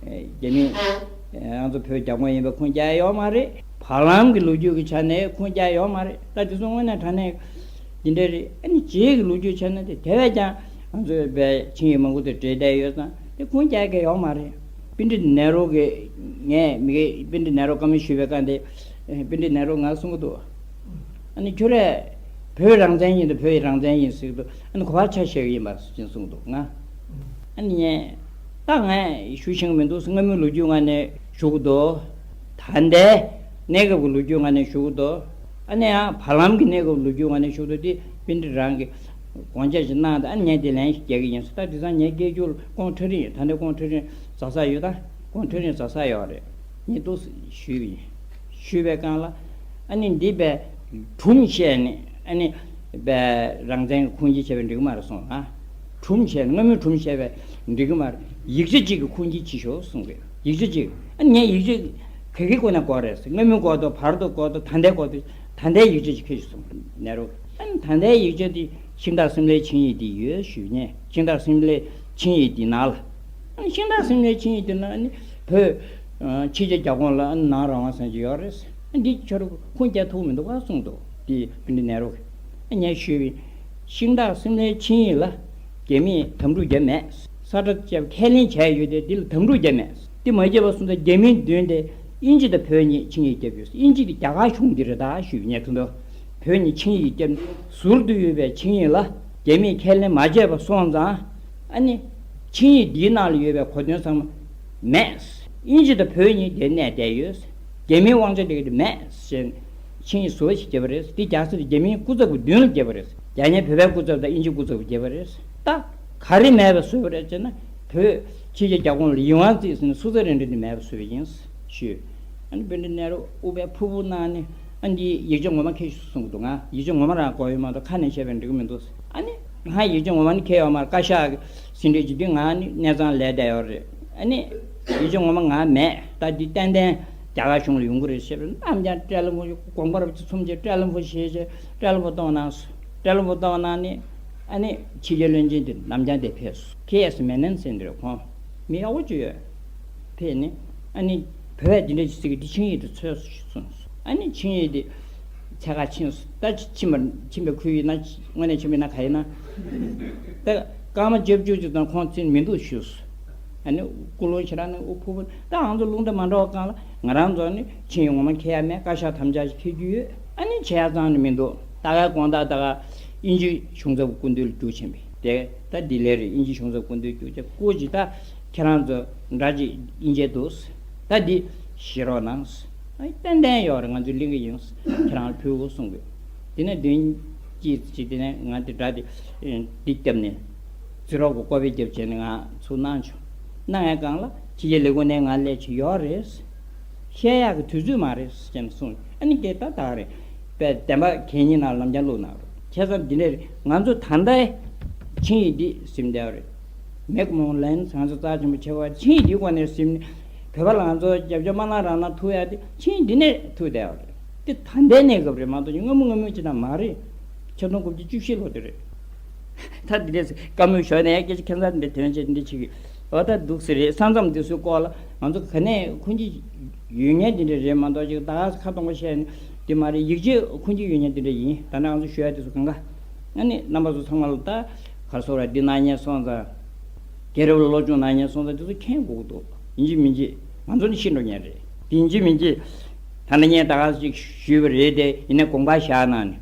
རྒྱ་མི་ང་ཚོ་བོད་རྒྱབ་མཁན་ཡིན་པ་ཁུངས་སྐྱེལ་ཡོད་མ་རེད། བར་ལམ་གྱི་ལོ་རྒྱུས་ཀྱི་ཆ་ནས་ཁུངས་སྐྱེལ་ཡོད་མ་རེད། ད་དེ་ཚོ་དངོས་གནས་དྲང་གནས་འདི་འདྲ་རེད། ཨ་ནི་རྗེས་ཀྱི་ལོ་རྒྱུས་ཆ་ནས་དེ་དེ་བས་ཀྱང་ང་ཚོའི་པའི་ཆིངས་ཡིག་མང་པོ་དེ་འབྲེལ་བསྡད་ཡོད་ཙང་དེ་ཁུངས་སྐྱེལ་གི་ཡོད་མ་རེད། པཎྜི་ཏ་ནེ་རུ་གི། ངས་མི་དགེ་པཎྜི་ཏ་ནེ་རུ་བཀའ་མོལ་ཞུས་པའི་སྐབས་དེ་པཎྜི་ཏ་ནེ་རུ་ང་གསུང་གི་འདུག། ཨ་ནི་ཁྱོད་རས་བོད་རང་བཙན་ཡིན་དང་བོད་ཡི་རང་བཙན་ཡིན་ཟེར་གི་འདུག། ཨ་ནི་ག་པར་ཆ་བཞག་གི་ཡིན་པ་ཟེར་གསུང་གི་འདུག་ང་། ཨ་ནི་ངས་ད་ངས་ཞུ་ཤེས་ཀྱི་མི་འདུག། སྔ་མོའི་ལོ་རྒྱུས་ངོས་ནས་ཞུ་གི་འདུག། ད་ལྟའི་གནས་སྐབས་ཀྱི་ལོ་རྒྱུས་ངོས་ནས་ཞུ་གི་འདུག། ཨ་ནི་ཡང་བར་ལམ་གྱི་གནས་སྐབས་ལོ་རྒྱུས་ངོས་ནས་ཞུ་གི་འདུག། དེ་པཎྜི་ཏ་རང་གིས་དགོངས་འཆར་ཞིག་གནང་དང་། ཨ་ནི་ངས་དེ་ལན་ཞིག་རྒྱག་གི་ཡིན་ཟེར། ད་དེང་སང་ངའི་སྐད་སྒྱུར་ཀོང་ཁྲ་རིང་། ད་ལྟ་ཀོང་ཁྲ་རིང་ཛ་ས་ཡོད། ད་ཀོང་ཁྲ་རིང་ཛ་ས་ཡོད་རེད། ངས་ཏོག་ཞུས་པ་ཡིན། ཞུས་པའི་སྒང་ལ་ཨ་ནི་འདི་པའི་སྒྲུང་བཤད་ནས། ཨ་ནི་པའི་རང་བཙན་གྱི་ཁུངས་སྐྱེལ་བྱས་པས་འགྲིག་གི་མ་རེད་གསུངས། ཨ་སྒྲུང་བཤད་ནས། སྔ་མོའི་སྒྲུང་བཤད་པས་འགྲིག་གི་མ་རེད། ཡིག་ཆ་གཅིག་གི་ཁུངས་སྐྱེལ་བྱེད་ཤོག་གསུངས་པས། ཡིག་ཆ་གཅིག། ཨ་ནི་ངས་ཡིག་ཆ་ག་གི་སྒོ་ནས་དགོས་རེད་ཟེར། སྔ་མོའི་དགོས་འདུག། བར་དུ་དགོས་འདུག། ད་ལྟའི་དགོས་འདུག། ད་ལྟའི་ཡིག་ཆ་ཅིག་ཁྱེར་ཤོག་གསུངས། ནེ་རུ། ཨ་ནི་ད་ལྟའི་ཡིག་ཆ་འདི་ཤིང་སྟག་སིམ་ལའི་ཆིངས་ཡིག་འདི་ཡོད་ཞུས་ནས། ཤིང་སྟག་སིམ་ལའི་ཆིངས་ཡིག་འདི་ནང་ལ། ཨ་ནི་ཤིང་སྟག་སིམ་ལའི་ཆིངས་ཡིག་འདི་ནང་ཨ་ནི་བོད་ཨ་ཕྱི་རྒྱལ་རྒྱ་ཁོངས་ལ་ཨ་ནི་ནང་རང་དབང་ཟེར་གྱི་ཡོད་རེད། ཨ་འདི་ཁྱོད་ཁུངས་སྐྱེལ་ཐུབ་མི་འདུག་ག་གསུངས་འདུག། འདི་པཎྜི་ཏ་ནེ་རུ་གིས། ཨ་ངས་ཞུས་པ་ཡིན། ཤིང་སྟག་སིམ་ལའི་ཆིངས་ཡིག་ལ་རྒྱ་མིས་དམ་ཕྲུག་བརྒྱབ་མེད། ས་ཁྲ་བརྒྱབ། ཁས་ལེན་བྱས་ཡོད་དེ། འདི་ལ་དམ་ཕྲུག་བརྒྱབ་མེད། འདི་མ་བརྒྱབ་པ་སོང་ཙང་རྒྱ་མིའི་མདུན་དེ་དབྱིན་ཇི་དང་བོད་གཉིས་ཆིངས་ཡིག་བརྒྱབ་ཡོད། དབྱིན་ཇི་དེ་རྒྱ་གར་གཞུང་འདི་རེད་ད་ཞུས་པ་ཡིན། ད་དུང་བོད་གཉིས་ཆིངས་ཡིག་བརྒྱབ་ནས་ཟུར་དུ་ཡོད་པའི་ཆིངས་ཡིག་ལ་རྒྱ་མིས་ཁས་ལེན་མ་བྱས་པ་སོང་ཙང་། ཨ་ནི་ཆིངས་ཡིག་འདིའི་ནང་ལ་ཡོད་པའི་གོ་དོན་ཚང་མ་མེད། དབྱིན་ཇི་དང་བོད་གཉིས་དེ་གནས་བསྡད་ཡོད། རྒྱ་མིའི་དབང་ཆ་དེ་ག་དེ་མེད་ཟེར་ཆིངས་ཡིག་ཟུར་ཞིག་བརྒྱབ་པ་རེད། དེ་རྒྱལ་ས་དེ་རྒྱ་མིའི་སྐུ་ཚབ་ཀྱི་མདུན་ལ་བརྒྱབ་པ་རེད། རྒྱ་ནག་བོད་པའི་སྐུ་ཚབ་དང་དབྱིན་ཇིའི་སྐུ་ཚབ་ཀྱིས་བརྒྱབ་པ་རེད། ད་ག་རེ་མེད་པ་བཟོས་པ་རེད་ཅེ་ན། བོད་ཕྱི་རྒྱལ་རྒྱ་ཁོངས་ལ་ཡིད་དབང་བརྩིས་ཟིན་ནས་སུ་ཚ་རེ་འདྲ་དེ་མེད་པ་བཟོས་པ་ཡིན་ཞུས། ཨ་ནི་པཎྜི་ཏ་ནེ་རུ་དབུ་བའི་ཕུར་བུ་གནང་ནས། ཨ་འདི་ཡིག་ཆ་ངོ་མ་ཁྱེར་ཤོག་གསུང་གི་འདུག། ང་ཡིག་ཆ་ངོ་མ་རང་དགོས་ཡོད་མ་གཏོགས་ཁ་ནས་བཤད་པས་འགྲིག་གི་མི་འདུག། ཨ་ནི་ང་ཡིག་ཆ་ངོ་མ་ནི་ཁྱེར་ཡོད་མ་རེད། བཀའ་ཤག་གི་ཟིན་བྲིས་ཅིག་འདི་ང་ནི་གནས་ཚང་ལས་བསྡད་ཡོད་རེད། ཨ་ནི་ཡིག་ཆ་ངོ་མ་ང་མེད། ད་འདི་ཏན་ཏན་རྒྱ་གར་གཞུང་ལ་ཡོང་གི་རེད་ཟེར་བས། ནམ་རྒྱང་སྤྲེལ་ལམ་བུ་དགོངས་པ་རབ་ཅིག་ཚུམས་བྱས། སྤྲེལ་ལམ་བུ་ཞེས་བྱས། སྤྲེལ་ལམ་བུ་གཏོང་གནང་སོང་། སྤྲེལ་ལམ་བུ་གཏོང་གནང་ནས། ཨ་ནི་ཕྱི་རྒྱལ་བློན་ཆེན་དེ་ལམ་རྒྱང་དེ་ཕེབས་སོང་། ཁེ་ཨེས་མེ་ནན་ཟེར་འདི་རེད། ཁོང་མི་ཡག་པོ་ཅིག་ཡོད། ཕེབས་ནས་ཨ་ནི་བོད་པས་འདི་འདྲ་ཞིག་ཟེར་གི། འདི་ཆིངས་ཡིག་དེ་འཚོལ་སོང་ཞེས་གསུངས་སོང་། ཨ་ནི་ཆིངས་ཡིག་དེ་འཚོལ་ག་ཕྱིན་སོང་། ད་ཕྱིན་པ་ཕྱིན་པའི་ཁུལ་ཡིན་ན། དངོས་གནས་ཕྱིན་པ་ཡིན་ན་ག་ཡིན་ན། ད་སྐར་མ་བརྒྱད་ཅུ་ཅིག་ཙམ་ཁོང་ཚུར་མི་འདུག་ཞུས་སོང་། ཨ་ནི་ཀུན་སློང་ཁྱེད་རང་ནི་དབུ་ཕུར་བུ། ད་ང་ཚོ་རླུང་རྟ་མ་འགྲོ་བ་སྒང་ལ་ང་རང་ཚོ་ནི་ཆིངས་ཡིག་ངོ་མ་འཁྱེར་ཡ་མེད། བཀའ་ཤག་དམ་བཅའ་ཞིག་འཁྱེར་རྒྱུ་ཡོད། ཨ་ནི་བྱས་ཙང་ནི་མི་འདུག། ད་གའི་དགོང་དག་ད་ག་དབྱིན་ཇི་གཞུང་ཚབ་སྐུ་མདུན་ལ་རྒྱུགས་ཕྱིན་པས། དེ་ད་ལྡི་ལི་རེད། དབྱིན་ཇི་གཞུང་ཚབ་སྐུ་མདུན་རྒྱུགས་བྱས། སྐུ་མཁྱེན། ད་ཁྱེད་རང་ཚོ་འདྲ་ཅིག་དབྱིན་ཇི་འདུག། ད་འདི་བཞེས་རོགས་གནང་། ཨ་ནི་ཏན་ཏན་ཡོད་རེད། ང་ཚོས་ལེན་གི་ཡིན། ཁྱེད་རང་ལ་ཕུལ་དགོས་གསུང་དགོས། དེ་ནས་བདུན་གཅིག་ཅིག། དེ་ནས་ང་དེ་འདྲ་དེ་འདི་བརྒྱབ་ནས་རྩིས་རོགས་ཀྱི་ཀོ་པི་བརྒྱབ་བྱས་ནས་ང་ཚུར་གནང་བྱུང་། གནང་ཡ་སྒང་ལ་ཕྱི་རྒྱལ་ལས་ཁུངས་ནས་ང་སླེབས་ཀྱི་ཡོད་རེད། བཤད་ཡག་གི་དུས་ཚོད་མ་རེད་ཟེར་ནས་གསུངས། ཨ་ནི་སྐད་ད་ད་རེད། པས་བདེན་པ་གད་སྙིགས་ནང་ལམ་རྒྱང་བླུགས་གནང་རོགས། བྱས་ཙང་འདི་འདྲ་རེད། ང་ཚོ་ད་ལྟའི་ཆིངས་ཡིག་འདི་ཟིན་བསྡད་པ་རེད། མེག་མོང་ལན་ང་ཚོ་རྩ་ཆེན་པོ་ཆེ་བ། ཆིངས་ཡིག་འདིའི་སྒོ་ནས་ཟིན་ནས་བོད་པ་ལ་ང་ཚོ་རྒྱབ་སྐྱོར་མ་གནང་རང་གནང་ཐུབ་ཡ་དེ་ཆིངས་ཡིག་འདི་ནས་ཐུབ་བསྡད་པ་རེད། དེ་ད་ལྟའི་གནས་སྐབས་རེད་མ་གཏོགས་ཀྱི་སྔ་མོ་སྔ་མོའི་ཅི་ད་མ་རེད། ཆིག་སྟོང་དགུ་བརྒྱ་བཅུ་བཞི་ལོ་དེ་རེད། ད་འདི་འདྲས་བཀའ་མོལ་ཞུས་ནས་སྐད་ཆ་ཁྱད་མཚར་འདི་དོན་བྱེད་འདི་ཆིག་གི། འོ་ད་འདུག་སེ་རེད། ས་མཚམས་དེ་ཚོའི་སྐོར་ལ་ང་ཚོ་ག་ནས་འཁོན་གྱི་ཡོད་མཁན་དེ་འདྲ་རེད་མ་གཏོགས་ཅིག་ད་ག་ཁ་སྟོང་པ་བཤད་ནས་དེ་མ་རེད། ཡིག་ཆ་འཁོན་གྱི་ཡོད་མཁན་དེ་འདྲ་ཡིན། ད་ནང་ང་ཚོ་ཞུ་ཡ་དེ་ཚོ་གང་ག་ཨ་ནི་རྣམ་པ་ཚོ་ཚང་མ་ལ་ད་ག་རེ་ཟེར་དགོས་རེད། འདི་གནང་མཁན་སོང་ཙང་རྒྱལ་རབས་ལ་སློབ་སྦྱོང་གནང་མཁན་སོང་ཙང་དེ་ཚོ་མཁྱེན་དགོས་ཀྱི་འདུག་ཡིན་གཅིག་མིན་གཅིག་ང་ཚོ་ནི་ཤེས་འགྲོ་མཁན་རེད། དེ་ཡིན་གཅིག་མིན་གཅིག་ད་ནི་ངས་ད་ག་ཅིག་ཞུས་པ་རེད་དེ། ཡིན་ནའི་དགོངས་པ་བཞག་གནང་ནས།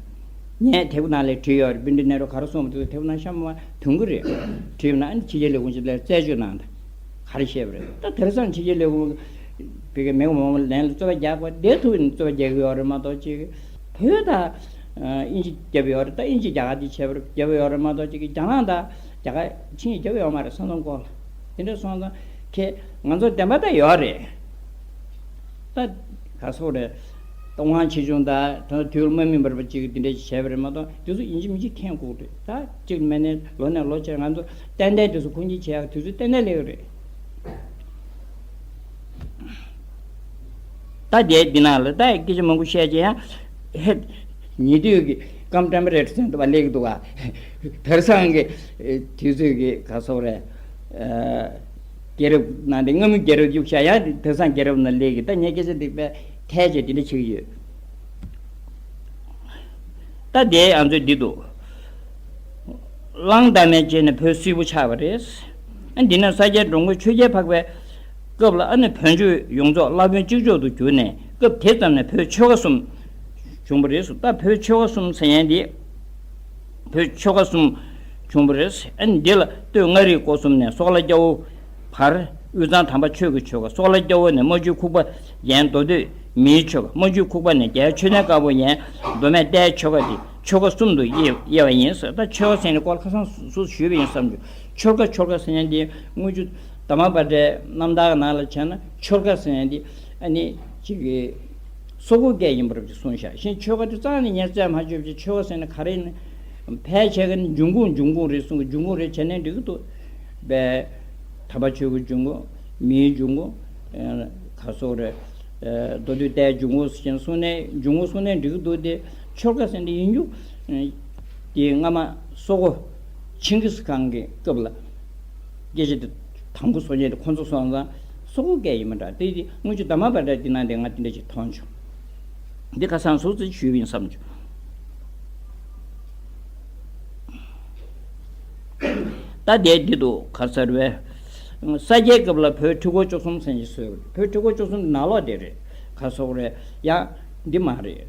ངས་དེབ་ནང་ལ་བྲིས་ཡོད་རེད། དཔལ་ལྡན་ནེ་རུ་ག་རེ་གསུངས་པ་དེ་ཚོ་དེབ་ནང་གཤམ་མ་དོན་གྱི་རེད། བྲིས་ན་ཨ་ནི་ཕྱི་རྒྱལ་ལས་ཁུངས་ཅིག་ལ་རྩད་གཅོད་གནང་དང་། ག་རེ་བཤད་པ་རེད། ད་དེང་སང་ཕྱི་རྒྱལ་ལས་ཁུངས་བི་གའི་མི་མང་པོ་ལན་ལ་རྩོད་པ་རྒྱག་པ་བསྡད་ཐུབ་ནས་རྩོད་པ་རྒྱག་གི་ཡོད་རེད་མ་གཏོགས་ཅིག་བོད་ད་ཨིན་ཇི་རྒྱབ་ཡོད་རེད། ད་ཨིན་ཇི་རྒྱ་གར་དེ་བྱས་པ་རྒྱབ་ཡོད་རེད་མ་གཏོགས་ཅིག་རྒྱ་ནག་ད་རྒྱ་གར་ཆིངས་ཡིག་རྒྱབ་ཡོད་མ་རེད། ས་མཚམས་སྐོར་ལ་དེ་འདྲ་སོང་ཙང་ཁྱེད་ང་ཚོ་བདེན་པ་ད་ཡོད་རེད། ད་ག་སོག་རེད། ད་དབང་ཆེ་ཆུང་ད་ད་དུས་ལ་མ་སྨིན་པར་བ་ཅིག་དེ་འདྲ་ཞིག་བྱས་པ་རེད་མ་གཏོགས་དེ་ཚོ་ཡིན་གཅིག་མིན་གཅིག་མཁྱེན་དགོས་རེད། ད་གཅིག་མ་ནས་ལོ་ནས་ལོ་བྱས་ང་ཚོ་ཏན་ཏན་དེ་ཚོ་ཁུངས་སྐྱེལ་བྱེད་ཡག་དུས་ཚོད་ཏན་ཏན་སླེབས་ཀྱི་རེད། ད་དེ་འདི་ནང་ལ་ད་སྐད་ཆ་མང་པོ་བཤད་ཀྱི་ཡང་ཧེ། ཉེ་དུས་ཀྱི་སྐབས་ཊེམ་པ་རེ་ཊར་ཟེར་འདུག་པ་སླེབས་ཀྱི་འདུག་ག་དེང་སང་གི་དུས་ཚོད་ཀྱི་ག་སོག་རེད། རྒྱལ་རབས་ནང་དེ་སྔ་མོའི་རྒྱལ་རབས་རྒྱུགས་ཤག་ཡང་དེང་སང་རྒྱལ་རབས་ནང་སླེབས་ཀྱི། ད་ངས་སྐད་ཆ་འདི་དཔེ་ཐལ་ཆེ་དེ་འདྲ་བྱེད་ཀྱི་ཡོད། ད་དེ་ང་ཚོས་འདི་འདུག་གླང་དར་མས་བཅད་ནས་བོད་སིལ་བུ་ཆགས་པ་རེད། ཨ་འདི་ནས་ས་སྐྱའི་འགྲོ་མགོན་ཆོས་རྒྱལ་འཕགས་པའི་སྐབས་ལ་ཨ་ནི་བོད་ཆོས་ཡོངས་རྫོགས་བླ་དཔོན་གཅིག་ལྕོགས་སུ་གྱུར་ནས་སྐབས་དེ་ཙམ་ནས་བོད་ཆོལ་ཁ་གསུམ་བྱུང་བ་རེད་གསུངས། ད་བོད་ཆོལ་ཁ་གསུམ་ཟེར་མཁན་འདི། བོད་ཆོལ་ཁ་གསུམ་བྱུང་བ་རེད། ཨ་ནི་འདི་ལ་སྟོད་མངའ་རིས་སྐོར་གསུམ་ནས་སོག་ལ་སྐྱ་བོ་བར་དབུས་གཙང་དམ་པ་ཆོས་ཀྱི་ཆོལ་ཁ། སོག་ལ་སྐྱ་བོ་ནས་རྨ་ཆུའི་ཁུག་པ་ཡན་མདོ་སྟོད་མིའི་ཆོལ་ཁ། རྨ་ཆུའི་ཁུག་པ་ནས་རྒྱལ་བ་ཆོས་ལྡན་དཀར་པོ་ཡན་མདོ་སྨད་རྟའི་ཆོལ་ཁ་སྟེ་ཆོལ་ཁ་གསུམ་དུ་དབྱེ་དབྱེ་བ་ཡིན་ཟེར། ད་ཆོལ་ཁ་ཟེར་ནས་སྐོར་ཁ་སང་སུ་ཞུས་པ་ཡིན་བསམ་རྒྱུ། ཆོལ་ཁ་ཆོལ་ཁ་ཟེར་མཁན་དེ་དངུལ་ཆུ་དར་མ་པ་ཏྲའི་རྣམ་ཐར་ནང་ལ་བྱས་ན་ཆོལ་ཁ་ཟེར་མཁན་དེ་ཨ་ནི་ཅིག་གི་སོག་པོའི་སྐད་ཡིན་པ་རེད་ཅེས་གསུངས་ཤག་གཞན་ཆོལ་ཁ་དེ་རྩ་ནས་ངས་བཙལ་མ་ཤེས་པ་ཅིག་ཆོལ་ཁ་ཟེར་ན་ག་རེ་ཡིན་ན། ཕལ་ཆེ་ག་ནི་འབྱུང་ཁུངས་འབྱུང་ཁུངས་རེད་གསུང་གི། འབྱུང་ཁུངས་རེད་བྱས་ན་འགྲིག་གི་འདུག་པས། དམ་པ་ཆོས་ཀྱི་འབྱུང་ཁུངས། མིའི་འབྱུང་ཁུངས། ཨ་ག་སོག་རེད། ཨ་མདོ་སྟོད་རྟའི་འབྱུང་ཁུངས་ཟེར་གསུང་ནས་འབྱུང་ཁུངས་གསུང་ནས་འགྲིག་གི་འདུག་སྟེ། ཆོལ་ཁ་ཟེར་ན་ཡིན་རྒྱུ། ཨ་དེ་སྔ་མ་སོག་པོ་ཆིང་གིས་ཁང་གི་སྐབས་ལ། སྐད་ཆ་དེ་དང་པོ་བཟོ་མཁན་དེ་ཁོང་ཚོ་སོང་ཙང་སོག་པོའི་སྐད་ཡིན་པ་འདྲ། དེ་དེ་དངུལ་ཆུ་དར་མ་པ་ཏྲ་དེ་ནང་དེ་ང་དེ་འདྲ་ཞིག་མཐོང་བྱུང་། འདི་ཁ་སང་སུ་ཚོས་ཞུས་པ་ཡིན་བསམ་བྱུང་། ད་དེ་འདི་འདུག་ག་ཟེར་བས། ས་སྐྱའི་སྐབས་ལ་བོད་ཁྲི་སྐོར་བཅུ་གསུམ་ཟེར་ཞིག་བཟོས། བོད་ཁྲི་སྐོར་བཅུ་གསུམ་ནང་ལོགས་དེ་རེད། ག་སོག་རེད་ཡང་འདི་མ་རེད།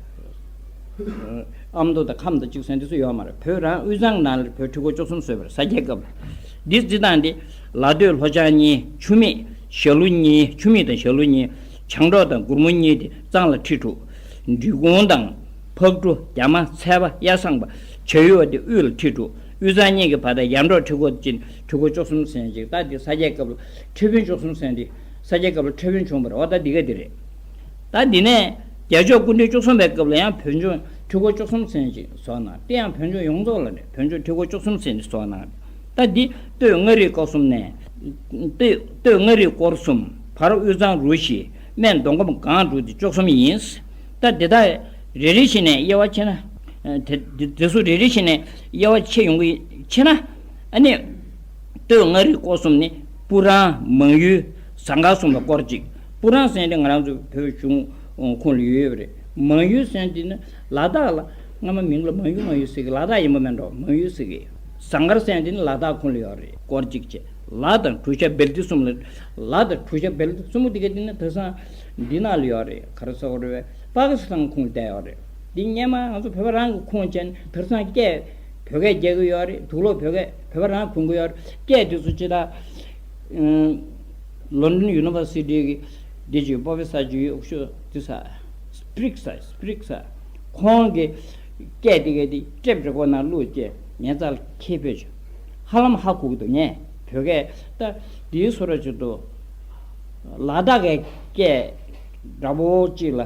ཨ་མདོ་དང་ཁམས་དང་གཅིག་ཟེར་འདི་ཚོ་ཡོད་མ་རེད། བོད་རང་དབུས་གཙང་ནང་ལ་བོད་ཁྲི་སྐོར་བཅུ་གསུམ་བཟོས་པ་རེད། ས་སྐྱའི་སྐབས་ལ། འདི་རྩི་སྟངས་འདི་ལ་སྟོད་ལྷོ་བྱང་གཉིས། ཆུ་མིག་ཞྭ་ལུ་གཉིས། ཆུ་མིག་དང་ཞྭ་ལུ་གཉིས། བྱང་འབྲོག་དང་གུར་མོ་གཉིས་དེ་གཙང་ལ་ཁྲི་དྲུག་འབྲི་གུང་དང་ཕག་གྲུ། རྒྱ་མ། ཚལ་པ། གཡའ་བཟང་པ། བྱ་ཡུལ་བ་དེ་དབུས་ལ་ཁྲི་དྲུག་དབུས་གཙང་གཉིས་ཀྱི་བར་དང་ཡར་འབྲོག་ཁྲི་སྐོར་ཅན་ཁྲི་སྐོར་བཅུ་གསུམ་ཟེར་ཅིག་ད་འདི་ས་སྐྱའི་སྐབས་ལ་ཁྲི་དཔོན་བཅུ་གསུམ་ཟེར་འདི་ས་སྐྱའི་སྐབས་ལ་ཁྲི་དཔོན་བྱུང་བ་རེད། འོ་ད་འདི་ག་འདི་རེད། ད་འདི་ནས་རྒྱལ་མཆོག་སྐུ་ཕྲེང་བཅུ་གསུམ་པའི་སྐབས་ལ་ཡང་བོད་ལྗོངས་ཁྲི་སྐོར་བཅུ་གསུམ་ཟེར་ཅིག་བཟོ་གནང་། དེ་ཡང་བོད་ལྗོངས་ཡོངས་རྫོགས་ལ་རེད། བོད་ལྗོངས་ཁྲི་སྐོར་བཅུ་གསུམ་ཟེར་ཅིག་བཟོ་གནང་། ད་འདི་སྟོད་མངའ་རིས་སྐོར་གསུམ་ནས། སྟོད་སྟོད་མངའ་རིས་སྐོར་གསུམ། བར་དབུས་གཙང་རུ་བཞི། སྨད་མདོ་ཁམས་སྒང་དྲུག་སྟེ་བཅུ་གསུམ་ཡིན། ད་དེ་དག་རེ་རེ་བཞིན་ནས་དབྱེ་བ་ཕྱེ་ན། དེ་དེ་དེ་ཚོ་རེ་རེ་བཞིན་ནས་དབྱེ་བ་ཕྱེ་ཡོང་གི་ཕྱེ་ན། ཨ་ནི། སྟོད་མངའ་རིས་སྐོར་གསུམ་ནི་སྤུ་རང་། མང་ཡུལ། ཟངས་དཀར་གསུམ་ལ་སྐོར་གཅིག་སྤུ་རང་ཟེར་དེ་ང་རང་ཚོ་བོད་གཞུང་ཁོངས་ལ་ཡོད་ཡོད་པ་རེད། མང་ཡུལ་ཟེར་དེ་ནི་ལ་དྭགས་ལ། སྔ་མ་མིང་ལ་མང་ཡུལ་མང་ཡུལ་ཟེར་གི། ལ་དྭགས་ཡིན་པ་མིན་འགྲོ། མང་ཡུལ་ཟེར་གི། ཟངས་དཀར་ཟེར་དེ་ནི་ལ་དྭགས་ཁོངས་ལ་ཡོད་རེད། སྐོར་གཅིག་བྱས། ལ་དང་གྲུ་ཤ་སྦལ་ཏི་གསུམ་ལ། ལ་དང་གྲུ་ཤ་སྦལ་ཏི་གསུམ་པོ་དེ་ག་དེ་ནི་དེང་སང་འདི་ནང་ལ་ཡོད་རེད། ག་རེ་ཟེར་དགོས་རེད་པས། པ་ཀི་སི་ཐན་ཁོངས་ལ་བསྡད་ཡོད་རེད། འདི་སྔོན་མ་ང་ཚོ་བོད་པ་རང་གི་ཁོངས་བྱས་ནས་དེང་སང་སྐད་བོད་སྐད་རྒྱག་གི་ཡོད་རེད། དུག་ལོག་བོད་སྐད་བོད་པ་རང་གོན་གི་ཡོད་རེད། སྐད་དེ་ཚོ་ཅི་ལྟར། ཨ་ལོན་ཌོན་ཡུ་ནི་ཝར་སི་ཊི་གི་འདི་ཅིག་པོ་རོ་ཕེ་སར་ཅིག་ཡོད། ཤོ་འདི་ས་སི་པི་རིག་ས་སི་པི་རིག་ས་ཁོང་གི་སྐད་དེ་ག་དེ་ཊེབ་རེ་ཀོཌ་ནང་བླུགས་བྱས་ངའི་རྩ་ལ་འཁྱེར་ཕུལ་བྱུང་། ཧ་ལམ་ཧ་གོ་གི་འདུག་ངས་བོད་སྐད་ད་འདིའི་བཟོ་འདྲ་ཅིག་འདུག་ལ་དྭགས་ཀྱི་སྐད་འདྲ་པོ་ཅིག་ལ།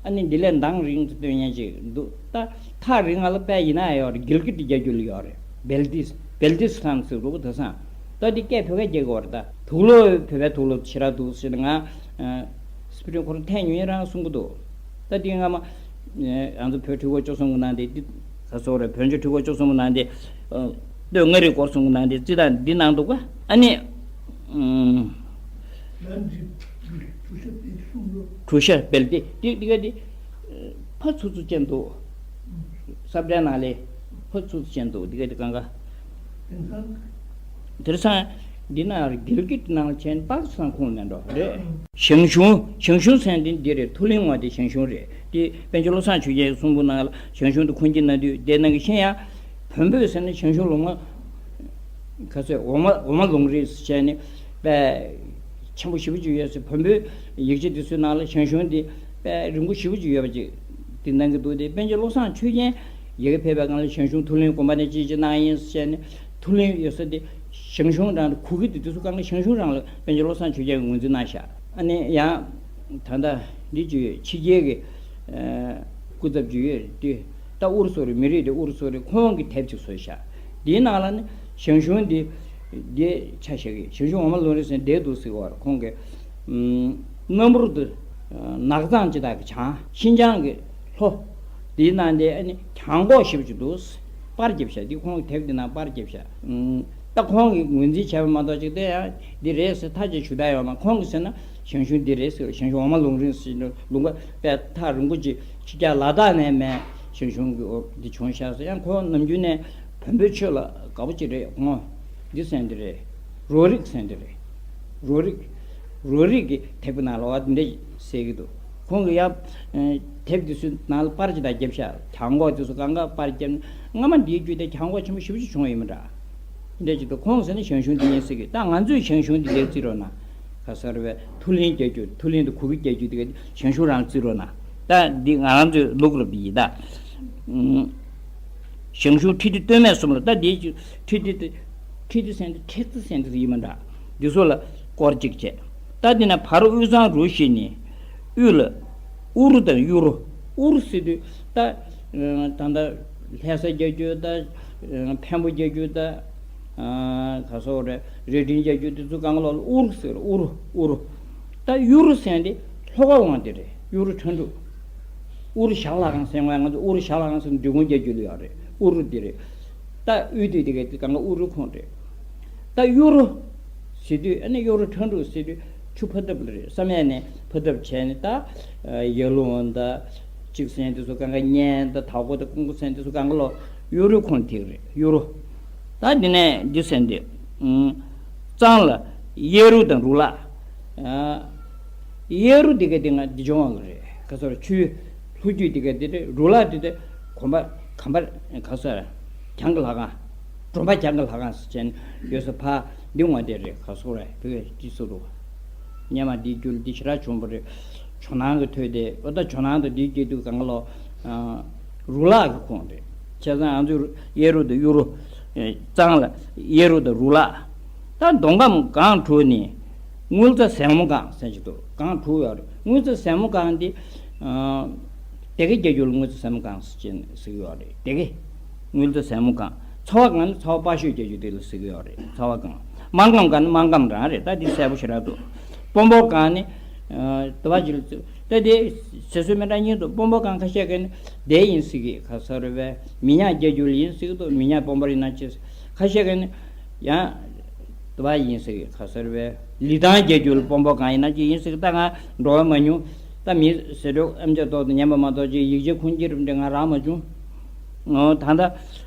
ཨ་ནི་འདི་ལས་གདངས་རིང་དུ་སྟོན་མཁན་ཅིག་འདུག་ད་ཐག་རིང་ང་ལ་དཔེ་ཡིན་ན་ཡང་ཡོད་རེད། གིལ་གིད་དེ་རྒྱ་རྒྱུད་ལ་ཡོད་རེད། སྦལ་ཏི་སྦལ་ཏི་སི་ཐན་ཟེར་འདུག་དེང་སང་། ད་འདི་སྐད་བོད་སྐད་རྒྱག་གི་ཡོད་རེད། ད་དུག་ལོག་བོད་པའི་དུག་ལོག་ཞེ་དྲག་འདུག་ཟེར་ནས་ང་སི་པི་རིང་ཁོ་རང་ཐེངས་ཉུང་ཉུང་རང་གསུང་གི་འདུག་ད་འདི་སྔ་མ་ང་ཚོ་བོད་ཁྲི་སྐོར་བཅུ་གསུམ་གྱི་ནང་དེ་འདི་ག་ཚོད་རེད། བོད་ལྗོངས་ཁྲི་སྐོར་བཅུ་གསུམ་གྱི་ནང་དེ་སྟོད་མངའ་རིས་སྐོར་གསུམ་གྱི་ནང་དེ་རྩི་ད་འདི་ནང་འདུག་ག་ཨ་ནི། ཨུམ། ལན་འདི་གྲུ་ཤ་སྤེལ་གསུང་ལོ། གྲུ་ཤ་སྤེལ་ཏེ་འདི་འདི་ག་འདི་ཕ་ཚུ་ཚུ་ཅན་འདུག་ས་བཀྲའི་ནང་ལས་ཕ་ཚུ་ཚུ་ཅན་འདུག་འདི་ག་འདི་གང་ག་དེང་སང་དེར་སང་འདི་ན་གིལ་གིད་ནང་ཆེན་པཱ་ཀི་སི་ཐན་ཁོངས་ནས་འགྲོ་རེད། ཞང་ཞུང་། ཞང་ཞུང་ཟེར་འདི་འདི་རེད། མཐོ་གླིང་ངོས་དེ་ཞང་ཞུང་རེད། དེ་པཎ་ཆེན་བློ་བཟང་ཆོས་རྒྱན་གསུང་འབུམ་ནང་ལ་ཞང་ཞུང་དུ་ཁོང་གིས་གནང་དུས་དེ་ནང་གི་ཤེས་ཡང་བོན་པོས་ཟེར་ན་ཞང་ཞུང་ལུང་མ། ཁ་སོས་འོ་མ་འོ་མ་ལུང་རིགས་བྱས་ནས་དཔེ་ཆེན་པོ་ཞེ་པོ་ཅིག་ཡོད་ཟེར། བོན་པོའི་ཡིག་ཆ་འདི་ཚོའི་ནང་ལ་ཞང་ཞུང་འདི་དཔེ་རིང་པོ་ཞེ་པོ་ཅིག་ཡོད་པ་ཅིག་འདི་གནང་གི་འདུག་དེ་པཎ་ཆེན་བློ་བཟང་ཆོས་རྒྱན་ཡི་གེ་ཕེབས་པའི་སྒང་ལ་ཞང་ཞུང་མཐོ་གླིང་དགོན་པ་ནས་ཅིག་ཅིག་གནང་ཡིན་ཟེར་བྱས་ནས་མཐོ་གླིང་ཡོད་ས་དེ་ཞང་ཞུང་རང་ལ་གུ་གེ་དེ་དུས་སུ་གང་ག་ཞང་ཞུང་རང་ལ་པཎ་ཆེན་བློ་བཟང་ཆོས་རྒྱན་གྱིས་ངོས་འཛིན་གནང་ཤག་ཨ་ནི་ཡང་ད་ལྟ་འདི་ཅིག་ཡོད། ཕྱི་རྒྱལ་གྱི་སྐུ་ཚབ་ཅིག་ཡོད་དེ། ད་ཨུ་རུ་སུ་རེད། མི་རིགས་དེ་ཨུ་རུ་སུ་རེད། ཁོང་གིས་དེབ་ཅིག་བཟོས་ཤག་དེའི་ནང་ལ་ནི་ཞང་ཞུང་འདི་འདི་ཆ་བཞག་གི། ཞང་ཞུང་འོ་མ་ལུང་རིགས་ཟེར་འདི་འདུག་ཟེར་བ་རེད། ཁོང་གིས་ཨམ་གནམ་བུར་དུ་ནགས་གཙང་ཅིག་དག་གི་བྱང་ཤིན་ཅང་གི་ལྷོ་དེའི་ནང་དེ་ཨ་ནི་གྱང་གོག་ཞེ་པོ་ཅིག་འདུག་པར་བརྒྱབ་ཤག་འདི་ཁོང་གི་དེབ་འདི་ནང་པར་བརྒྱབ་ཤག་ཨམ་ད་ཁོང་གིས་ངོས་འཛིན་བྱས་པ་མ་གཏོགས་ཅིག་དེ་ཡང་འདི་རེད་ཟེར་ཐག་བཅད་ཞུ་ཐབས་ཡོད་མ། ཁོང་གིས་ཟེར་ན་ཞང་ཞུང་འདི་རེད་ཟེར། ཞང་ཞུང་འོ་མ་ལུང་རིགས་ཟེར་ནས་ལུང་པ་དཔེ་ཐག་རིང་པོ་ཅིག་ཕྱི་རྒྱལ་ལ་དྭགས་ནས་མེད་ཞང་ཞུང་གི་འོ་འདི་བྱུང་ཤག་ཟེར། ཡང་ཁོང་ནམ་རྒྱུན་ནས་བོན་པོའི་ཆོས་ལ་དགའ་པོ་ཅིག་རེད། ཁོང་འདི་ཟེར་འདི་རེད། རོ་རིག་ཟེར་འདི་རེད། རོ་རིག་རོ་རིག་གི་དེབ་ཀྱི་ནང་ལ་འོ་འདི་འདྲ་ཟེར་གྱི་འདུག་ཁོང་གིས་ཡང་དེབ་འདི་ཚོའི་ནང་ལ་པར་ཅིག་དང་བརྒྱབ་ཤག་གྱང་གོག་འདི་ཚོ་གང་ག་པར་བརྒྱབ་ནས་སྔ་མ་འདིའི་རྒྱུད་དེ་གྱང་གོག་ཆེན་པོ་ཞེ་པོ་ཅིག་བྱུང་བ་ཡིན་པ་འདྲ། འདི་འདྲ་ཅིག་འདུག་ཁོང་ཟེར་ན་ཞང་ཞུང་འདི་ཡིན་ཟེར་གི། ད་ང་ཚོས་ཞང་ཞུང་འདི་ལས་བརྩི་རོགས་གནང་། ག་ས་རེད་པས། མཐོ་གླིང་རྒྱལ་རྒྱུད། མཐོ་གླིང་དུ་གུ་གེ་རྒྱལ་རྒྱུད་དེ་ག་ཞང་ཞུང་རང་བརྩི་རོགས་གནང་། ད་འདི་ང་རང་ཚོའི་ལུགས་རབ་ཡིན་ད། ཞང་ཞུང་ཁྲི་ལྡེ་སྟོད་སྨད་གསུམ་ལ་ད་འདི་ཁྲི་ལྡེ་ཁྲི་ལྡེ་སེང་ཁྲི་ལྡེ་སེང་ཁྲི་ཡིན་མ་འདྲ། འདི་ཚོ་ལ་སྐོར་གཅིག་བྱས། ད་འདི་ན་བར་དབུས་གཙང་རུ་བཞི་ནི་དབུས་ལ་དབུ་རུ་དང་གཡུ་རུ། དབུ་རུ་ཟེར་དུས་ད་ད་ལྟ་ལྷ་ས་རྒྱལ་རྒྱུད་ད་འཕན་པོ་རྒྱལ་རྒྱུད་ད་ག་སོགས་རེད། རྭ་སྒྲེང་རྒྱལ་རྒྱུད་དེ་ཚོ་གང་ལོག་ལ་དབུ་རུ་ཟེར། དབུ་རུ་དབུ་རུ། ད་གཡུ་རུ་ཟེར་འདི་ལྷོ་ཁ་དབང་དེ་རེད། གཡུ་རུ་ཁྲ་འབྲུག་དབུ་རུ་ཞྭ་ལྷ་ཁང་ཟེར་བ། ང་ཚོ་དབུ་རུ་ཞྭ་ལྷ་ཁང་ཟེར་འབྲི་གུང་རྒྱལ་རྒྱུད་ལ་ཡོད་རེད། དབུ་རུ་འདི་རེད། ད་དབུས་དེ་དེ་ག་དེ་གང་ག་དབུ་རུ་ཁོངས་རེད། ད་གཡུ་རུ་ཟེར་དུས་ཨ་ནི་གཡུ་རུ་ཁྲ་འབྲུག་ཟེར་དུས་ཆུ་ཕ་ཐབ་ལ་རེད། བསམ་ཡས་ནས་ཕ་ཐབ་བྱས་ནས་ད་ཡར་ཀླུང་དང་གཅིག་ཟེར་དེ་ཚོ་གང་ག་གཉན་དང་དྭགས་པོ་དང་ཀོང་པོ་ཟེར་དེ་ཚོ་གང་ག་ལོ་གཡུ་རུ་ཁོངས་དེ་རེད། གཡུ་རུ། ད་འདི་ནས་འདི་ཟེར་འདི། གཙང་ལ་གཡས་རུ་དང་རུ་ལག་གཡས་རུ་འདི་ག་འདི་ང་འདི་ལྗོངས་ལ་རེད། ག་ས་རེད། ཆུའི་ལྷོ་རྒྱུད་འདི་ག་འདི་རེད། རུ་ལག་འདི་དེ་གོམ་པ་གམ་པ་ག་ས་རེད། གྱང་གི་ལྷ་ཁང་། གྲོང་པ་གྱང་གི་ལྷ་ཁང་ཟེར་བྱས་ནས་ཡོད་ས་ཕ་འདི་ངོ་དེ་རེད། ག་ས་རེད། བོད་ཀྱི་སྤྱི་ཚོགས་རུ་སྙེ་མ་འདི་རྒྱུད་འདི་ཞེ་དྲག་བྱུང་བ་རེད། ཇོ་ནང་གི་ཐོས་དེ་ཨོ་ད་ཇོ་ནང་དུ་འདི་སྐྱེས་དུས་གང་ག་ལོ། རུ་ལག་གི་ཁོངས་རེད། བྱས་ཙང་ང་ཚོའི་གཡས་རུ་དང་གཡོན་རུ། གཙང་ལ་གཡས་རུ་དང་རུ་ལག་ད་མདོ་ཁམས་སྒང་དྲུག་ནི་དངུལ་རྩྭ་ཟལ་མོ་སྒང་ཟེར་གྱི་འདུག་སྒང་དྲུག་ཡོད་རེད། དངུལ་རྩྭ་ཟལ་མོ་སྒང་འདི། སྡེ་དགེ་རྒྱལ་རྒྱུད་ལ་དངུལ་རྩྭ་ཟལ་མོ་སྒང་ཟེར་གྱི་ཟེར་གྱི་ཡོད་རེད། སྡེ་དགེ། དངུལ་རྩྭ་ཟལ་མོ་སྒང་། ཚ་བ་སྒང་ནི་ཚ་བ་དཔའ་ཤོད་རྒྱལ་རྒྱུད་དེ་ལ་ཟེར་གྱི་ཡོད་རེད། ཚ་བ་སྒང་། སྨར་ཁམས་སྒང་ནི་སྨར་ཁམས་རང་རེད། ད་འདི་གསལ་པོ་ཞེ་དྲག་འདུག་སྤོ་བོ་སྒང་ནི། དུ་བ་ཅིག་ལ་བརྩི། ད་དེ་ཟེར་སྲོལ་མི་འདྲ་གཉིས་འདུག་སྤོ་བོ་སྒང་ཁ་ཤས་ཀྱིས་ནི་དེ་ཡིན་ཟེར་གི། ག་ས་རེད་པས། མི་ཉག་རྒྱལ་རྒྱུད་ལ་ཡིན་ཟེར་གི་འདུག་མི་ཉག་སྤོ་བོར་ཡིན་ན་ཅི། ཁ་ཤས་ཀྱིས་ནི་ཡང་དུ་བ་ཡིན་ཟེར་གི། ག་ས་རེད་པས། ལི་ཐང་རྒྱལ་རྒྱུད་ལ་སྤོ་བོ་སྒང་ཡིན་ན་ཅི་ཡིན་ཟེར་གི། ད་ང་འགྲོ་བ་མ་མྱོང་། ད་མི་ཟེར་སྒྲོག་ཨེམ་ཆི་ཏོག་ཏུ་ཉན་པ་མ་གཏོགས་ཅི་ཡིག་ཆ་ཁུངས་སྐྱེལ་རིམ་དེ་ང་རག་མ་བྱུང་། ད་ལྟ་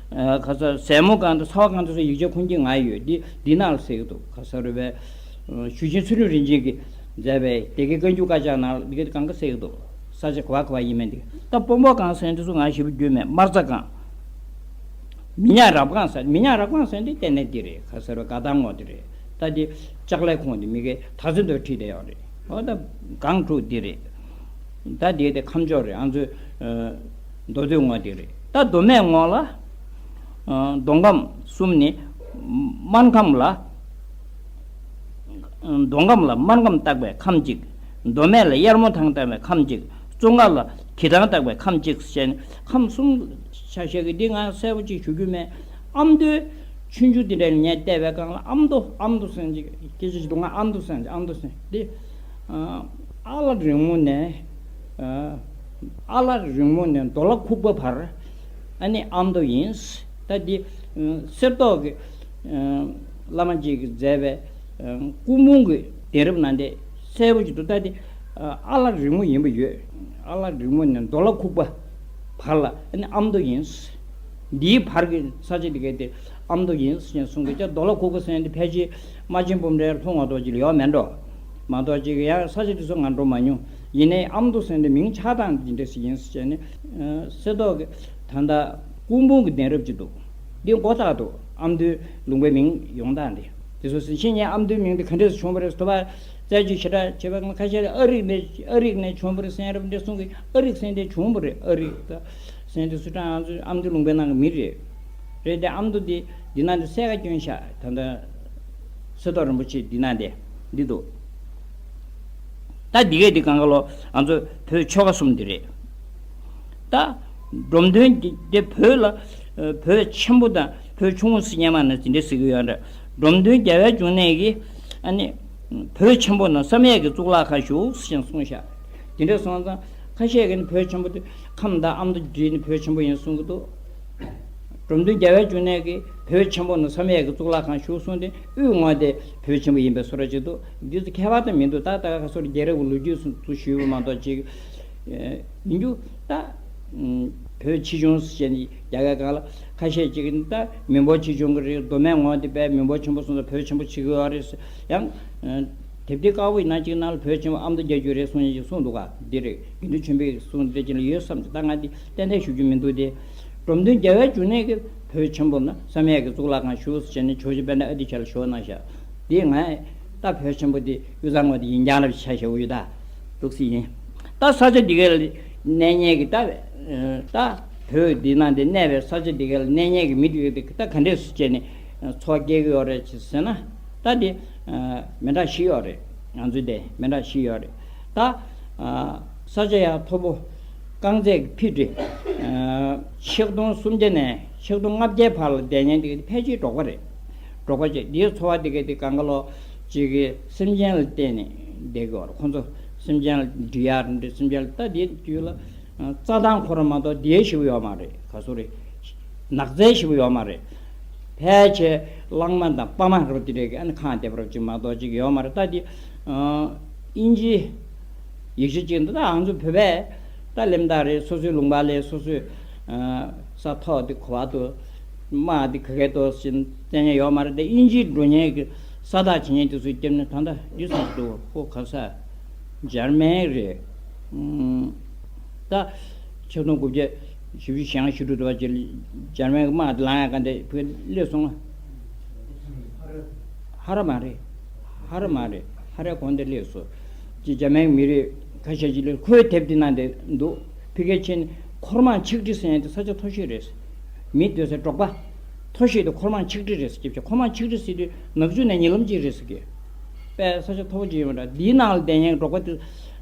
ག་ས་ཟལ་མོ་སྒང་དང་ཚ་བ་སྒང་དེ་ཚོ་ཡིག་ཆ་ཁུངས་སྐྱེལ་ང་ཡོད། འདི་འདི་ནང་ལ་ཟེར་གི་འདུག་ག་ས་རེད་པས། ཞུ་ཆེན་ཚུལ་ཁྲིམས་རིན་ཆེན་གྱིས་མཛད་པའི་སྡེ་དགེ་བཀའ་འགྱུར་དཀར་ཆག་ནང་ལ་འདི་ག་གང་ག་ཟེར་གི་འདུག་ས་ཆ་ག་བ་ག་བ་ཡིན་མིན་འདི། ད་སྤོ་བོ་སྒང་ཟེར་འདི་ཚོ་ང་ཞེ་པོ་རྒྱུས་མེད། སྨར་རྩྭ་སྒང་། མི་ཉག་རབ་སྒང་ཟེར། མི་ཉག་རབ་སྒང་ཟེར་འདི་གཏན་ནས་འདི་རེད། ག་ས་རེད། དགའ་ཐང་ངོ་འདི་རེད། ད་འདི་ལྕགས་ལའི་ཁོངས་འདི་མི་གའི་དར་རྩེ་མདོ་ཁྲིད་བསྡད་ཡོད་རེད། འོ་ད་སྒང་དྲུག་འདི་རེད། ད་དེ་དེ་ཁམས་ཕྱོགས་རེད། ཨ་ཚོའི་མདོ་སྟོད་ངོས་དེ་རེད། ད་མདོ་སྨད་ངོས་ལ། མདོ་ཁམས་གསུམ་ནི་སྨར་ཁམས་ལ། མདོ་ཁམས་ལ་སྨར་ཁམས་བཏགས་པའི་ཁམས་གཅིག་མདོ་སྨད་ལ་གཡར་མོ་ཐང་བཏགས་པའི་ཁམས་གཅིག་ཙོང་ཁ་ལ་གྱི་ཐང་བཏགས་པའི་ཁམས་གཅིག་ཟེར་ནས་ཁམས་གསུམ་ཆ་བཞག་གི། འདི་ང་གསལ་པོ་ཅིག་ཞུ་རྒྱུ་མེད། ཨ་མདོའི་ཆུང་ཆུང་འདི་འདྲ་ངས་བལྟས་པའི་སྒང་ལ་ཨ་མདོ་ཨ་མདོ་ཟེར་ཅིག་སྐད་ཆ་ཞིག་འདུག་ང་ཨ་མདོ་ཟེར་ཅིག་ཨ་མདོ་ཟེར་འདི། ཨ་ལ་རིང་མོ་ནས། ཨ་ལ་རིང་མོ་ནས་མདོ་ལ་ཁུག་པ་བར། ཨ་ནི་ཨ་མདོ་ཡིན། ད་འདི་གསེར་ཏོག་གི་བླ་མ་གཅིག་གིས་མཛད་པའི་ སྐུ་འབུམ་གྱི་གདན་རབས་ནང་དེ་གསལ་པོ་ཞིག་འདུག་ད་དེ་ཨ་ལགས་རིང་མོ་ཡིན་པ་ཡོད། ཨ་ལགས་རིང་མོ་ནས་རྡོ་ལ་ཁུག་པ་བར་ལ་ཨ་ནི་ཨ་མདོ་ཡིན། འདིའི་བར་གྱི་ས་ཆ་དེ་གའི་དེ་ཨ་མདོ་ཡིན་ཟེར་ནས་གསུང་གི། ཅག་རྡོ་ལ་ཁུག་པ་ཟེར་ནས་དེ་ཕལ་ཆེར་རྨ་ཆེན་སྤོམ་རའི་ལྷོ་ངོས་ཐོག་ཅིག་ལ་ཡོད་མེད་འགྲོ། མ་གཏོགས་ཅིག་ཡང་ས་ཆ་དེ་ཚོ་ང་འགྲོ་མ་མྱོང་། ཡིན་ནའི་ཨ་མདོ་ཟེར་ནས་མིང་ཆགས་སྟངས་འདི་འདྲ་ཞིག་ཡིན་ཟེར་ནས་གསེར་ཏོག་གི་ད་ལྟ་སྐུ་འབུམ་གྱི་གདན་རབས་ཅིག་འདུག་འདི་མགོ་བཏགས་འདུག་ཨ་མདོའི་ལུང་པའི་མིང་ཡོང་སྟངས་འདི། དེ་ཚོ་ཟིན་ཤེས་ཉན་ཨ་མདོའི་མིང་འདི་ག་འདྲས་སུ་བྱུང་བ་རེད། དུ་བ་རྩད་གཅོད་ཞེ་དྲག་བྱེད་པ་ཁ་ཤས་ལ་ཨ་རིག་ནས་ཨ་རིག་ནས་བྱུང་བ་རེད་ཟེར་རབས་འདྲ་གསུང་གི། ཨ་རིག་ཟེར་འདི་བྱུང་བ་རེད། ཨ་རིག་ད་ཟེར་འདི་སུ་ཀྲང་ང་ཚོའི་ཨ་མདོའི་ལུང་པའི་ནང་གི་མི་རེད། རེད་དེ་ཨ་མདོ་འདི་འདི་ན་འདི་གསལ་ཁ་སྐྱོན་ཤག་ད་ལྟ་གསེར་ཏོག་རིན་པོ་ཆེ་འདི་ན་འདི་འདི་འདུག་ད་འདི་གས་འདི་གང་ག་ལོ་ང་ཚོ་བོད་ཆོལ་ཁ་གསུམ་འདི་རེད། ད་འབྲོམ་སྟོན་གྱི་དེ་བོད་ལ་ཨ་བོད་ཆེན་པོ་དང་བོད་ཆུང་ངུ་ཟེར་མཁན་མ་ནི་དེ་འདྲ་ཟེར་གྱི་ཡོད་རེད། འབྲོམ་སྟོན་རྒྱལ་བའི་འབྱུང་གནས་ཀྱིས་ཨ་ནི་བོད་ཆེན་པོ་ནི་བསམ་ཡས་ཀྱི་གཙུག་ལག་ཁང་བཞུགས་ཟེར་གསུངས་ཤག་དེ་འདྲ་སོང་ཙང་ཁ་ཤས་ཀྱིས་ནི་བོད་ཆེན་པོ་དེ་ཁམས་དང་ཨ་མདོ་བརྒྱུད་ནས་བོད་ཆེན་པོ་ཡིན་གསུང་གི་འདུག་འབྲོམ་སྟོན་རྒྱལ་བའི་འབྱུང་གནས་ཀྱིས་བོད་ཆེན་པོ་ནི་བསམ་ཡས་ཀྱི་གཙུག་ལག་ཁང་བཞུགས་གསུངས་ཏེ་དབུས་ངོས་དེ་བོད་ཆེན་པོ་ཡིན་པའི་བཟོ་འདྲ་ཅིག་འདུག་འདི་ཚོ་ཁྱད་པར་དུ་མི་འདུག་ད་ལྟ་ཁ་སོར་རྒྱལ་རབས་ཀྱི་ལོ་རྒྱུས་སུ་ཞུས་པ་མ་གཏོགས་ཅིག་ཡིན་རྒྱུ་ད། བོད་ཆེ་ཆུང་ཟེར་ནས་རྒྱ་སྐད་སྒང་ལ་ཁ་ཤས་ཅིག་ནི་ད་མི་འབོར་ཆེ་ཆུང་གི་རེད། མདོ་སྨད་ངོས་དེ་དཔེ་མི་འབོར་ཆེན་པོ་སོང་ཙང་བོད་ཆེན་པོ་བྱེད་ཀྱི་ཡོད་རེད་ཟེར། ཡང་དེབ་ཐེར་དཀར་པོ་ཡིན་ན་ཅིག་ནང་ལ་བོད་ཆེན་པོ་ཨ་མདོ་རྒྱལ་རྒྱུད་རེད་གསུངས་ཡག་ཅིག་གསུངས་འདུག་ག་འདི་རེད། དགེ་འདུན་ཆོས་འཕེལ་གྱིས་གསུངས་དེ་ཅིག་ལ་ཡོད་བསམ་གྱི། ད་ང་འདི་ཏན་ཏན་ཞུ་རྒྱུ་མི་འདུག་སྟེ། འབྲོམ་སྟོན་རྒྱལ་བའི་འབྱུང་གནས་ཀྱིས་བོད་ཆེན་པོ་ནི་བསམ་ཡས་ཀྱི་གཙུག་ལག་ཁང་བཞུགས་ཟེར་ནས་ཇོ་བོ་རྗེ་དཔལ་ལྡན་ཨ་ཏི་ཤ་ལ་ཞུ་གནང་ཤག་འདི་ང་ད་བོད་ཆེན་པོ་འདི་དབུས་གཙང་ངོས་དེ་ཡིན་རྐྱང་རབ་ཆ་བཞག་གི་ཡོད། ད་འདུག་སེ་ཡིན། ད་ས་ཆ་འདི་ག་ལ་གནས་མཁན་གྱི་ད་ད་བོད་འདི་ནང་དེ་གནས་པའི་ས་ཆ་འདི་ག་ལ་གནས་མཁན་གྱི་མི་འདི་ག་ད་ག་འདྲས་སུ་བྱས་ནས་འཚོ་བ་སྐྱེལ་གྱི་ཡོད་རེད་ཅེས་ཟེར་ན། ད་འདི་མི་འདྲ་བཞི་ཡོད་རེད། ང་ཚོའི་དེ་མི་འདྲ་བཞི་ཡོད་རེད། ད་ས་ཆ་ཡང་མཐོ་པོ། རྐང་རྩེད་ཀྱི་ཕི་ཊི་ཆིག་སྟོང་སུམ་བརྒྱ་ནས་ཆིག་སྟོང་ལྔ་བརྒྱའི་བར་ལ་བསྡད་མཁན་དེ་ཕལ་ཆེར་འབྲོག་པ་རེད། འབྲོག་པ་ཅིག་འདིའི་འཚོ་བ་དེ་གའི་དེ་གང་ག་ལོ་ཅིག་གི་སེམས་ཅན་ལ་བརྟེན་ནས་བསྡད་ཀྱི་ཡོད་རེད། ཁོང་ཚོ་སེམས་ཅན་ལ་འབྲི་ཡག་འདྲ་སེམས་ཅན་ལ་ད་དེའི་དུས་ལ་རྩྭ་ཐང་ཁོ་རང་མ་གཏོགས་དེའི་ཞེ་པོ་ཡོད་མ་རེད། ག་སོ་རེད། ནགས་ཚལ་ཞེ་པོ་ཡོད་མ་རེད། ཕལ་ཆེར་གླང་མ་དང་སྤ་མ་རུ་དེ་འདྲའི་གི་ཨ་ནི་ཁང་རྡེབ་རབ་ཅིག་མ་གཏོགས་ཅིག་ཡོད་མ་རེད། ད་དེ་ཨིན་ཇི་ཡིག་ཆ་ཅིག་འདུག་ད་ང་ཚོ་བོད་པས་ད་ལེམ་ད་རེད། སོ་སོའི་ལུང་པ་ལས་སོ་སོའི་ས་ཐོག་དེ་ག་བར་དུ་དམག་དེ་ག་གས་གཏོར་ཟིན་བསྟན་ཉན་ཡོད་མ་རེད། དེ་ཨིན་ཇིའི་འགྲོ་ཉན་གྱི་ས་བདག་བྱེད་ཉན་དེ་ཚོས་སྐྱབས་ནས་ད་ལྟ་འདི་སོང་འདུག་ཁོ་ག་ས་འཇར་མན་རེད། ད་ཆིག་སྟོང་དགུ་བརྒྱ་བཞི་བཅུ་ཞེ་ལྔ་བཞི་དྲུག་དུ་བ་ཅིག་འཇར་མན་གྱི་དམག་དེ་ལངས་ཡག་ག་འདྲ་བོད་སླེབས་སོང་ང་། ཧ་ར་མ་རེད། ཧ་ར་མ་རེད། ཧ་རའི་གོང་དེ་སླེབས་སོང་། ཅིག་འཇར་མན་གྱི་མི་རིགས་ཁ་ཤས་ཅིག་སླེབས། ཁོའི་དེབ་དེ་ནང་དེ་འདུག་ཕི་གེ་ཆེན་འཁོར་མང་ཆིག་ཁྲི་ཟེར་ཡག་དེ་ས་ཆ་མཐོ་ཤོས་རེད། མི་སྡོད་སའི་འབྲོག་པ་མཐོ་ཤོས་དེ་འཁོར་མང་ཆིག་ཁྲི་རེད་ཟེར་གྱི། འཁོར་མང་ཆིག་ཁྲི་ཟེར་དུས་ནག་ཆུ་ནས་ཉེ་ལམ་ཅིག་རེད་ཟེར་གྱི། དཔེ་ས་ཆ་མཐོ་པོ་ཅིག་ཡོད་མ་འདྲ། འདིའི་ནང་ལ་བསྡད་མཁན་འབྲོག་པ་དེ་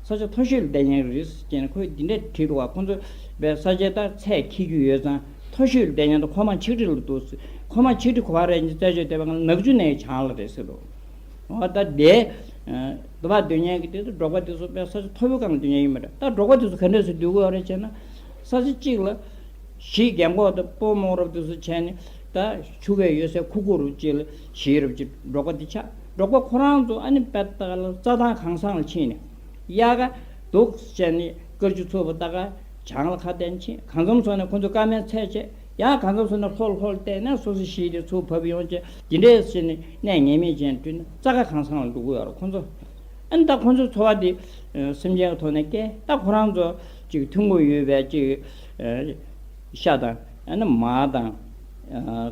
ས་ཆ་མཐོ་ཤོས་ལ་བསྡད་མཁན་རེད་ཟེར་གྱི་ནས་ཁོས་འདི་འདྲས་བྲིས་འདུག་བ། ཁོ་ཚོ་དཔེ་ས་ཆའི་ད་ཚད་འཁྱེར་རྒྱུ་ཡོད་ཙང་མཐོ་ཤོས་ལ་བསྡད་མཁན་དེ་འཁོར་མང་ཆིག་ཁྲི་ལ་འདུག་ཟེར། འཁོར་མང་ཆིག་ཁྲི་ག་བ་རེད་ཅེས་རྩད་གཅོད་བལྟས་པ་ན་ནག་ཆུ་ནས་བྱང་ལ་རེད་ཟེར་འདུག་འོ་ད་དེ། འདི་བ་སྡོད་མཁན་གྱི་དེ་ཚོ་འབྲོག་པ་དེ་ཚོ་དཔེ་ས་ཆ་མཐོ་པོའི་སྒང་ལ་སྡོད་མཁན་ཡིན་པ་རེད། ད་འབྲོག་པ་དེ་ཚོ་ག་འདྲས་སེ་སྡོད་ཀྱི་ཡོད་རེད་ཅེ་ན། ས་ཆ་གཅིག་ལ་གཞིས་རྒན་གོག་དང་སྤོ་རྨོ་རབ་དེ་ཚོ་བྱས་ནས་ད་ཆུ་བས་ཡོད་སའི་ཁུག་ཁུག་རུ་གཅིག་ལ་གཞིས་རབ་ཅིག་འབྲོག་པ་དེ་ཆགས། འབྲོག་པ་ཁོ་རང་ཚོ་ཨ་ནི་དཔེ་ལྟ་ལ་རྩྭ་ཐང་གང་སང་ལ་ཕྱིན་ནས་དབྱར་ཁ་འདུག་བྱས་ནས་དཀར་ཆུ་ཚུགས་པ་ལྟ་ག་བྱང་ལ་ཁ་གཏད་ཕྱིན། གང་འཚམ་སོང་ནས་ཁོ་ཚོ་སྐར་མའི་ཚད་བྱས། ཡང་གང་འཚམ་སོང་ན་ལྷོ་ལྷོ་ལ་བལྟས་ན་སོ་སོ་གཞིས་དེ་ཚུར་བབས་ཡོང་བྱས། འདི་འདྲས་བྱས་ནས་གནས་ངེས་མེད་ཅན་བསྐྲུན་ན་རྩྭ་ཁ་གང་སང་ལ་འགྲོ་གི་ཡོད་རེད་ཁོང་ཚོ། ཨ་ནི་ད་ཁོང་ཚོའི་འཚོ་བ་འདི་སེམས་ཅན་གྱི་ཐོག་ནས་སྐྱེལ། ད་ཁོ་རང་ཚོ་ཅིག་ཐུན་མོང་ཡོད་པའི་ཅིག་ཤ་དང་ཨ་ནི་མར་དང་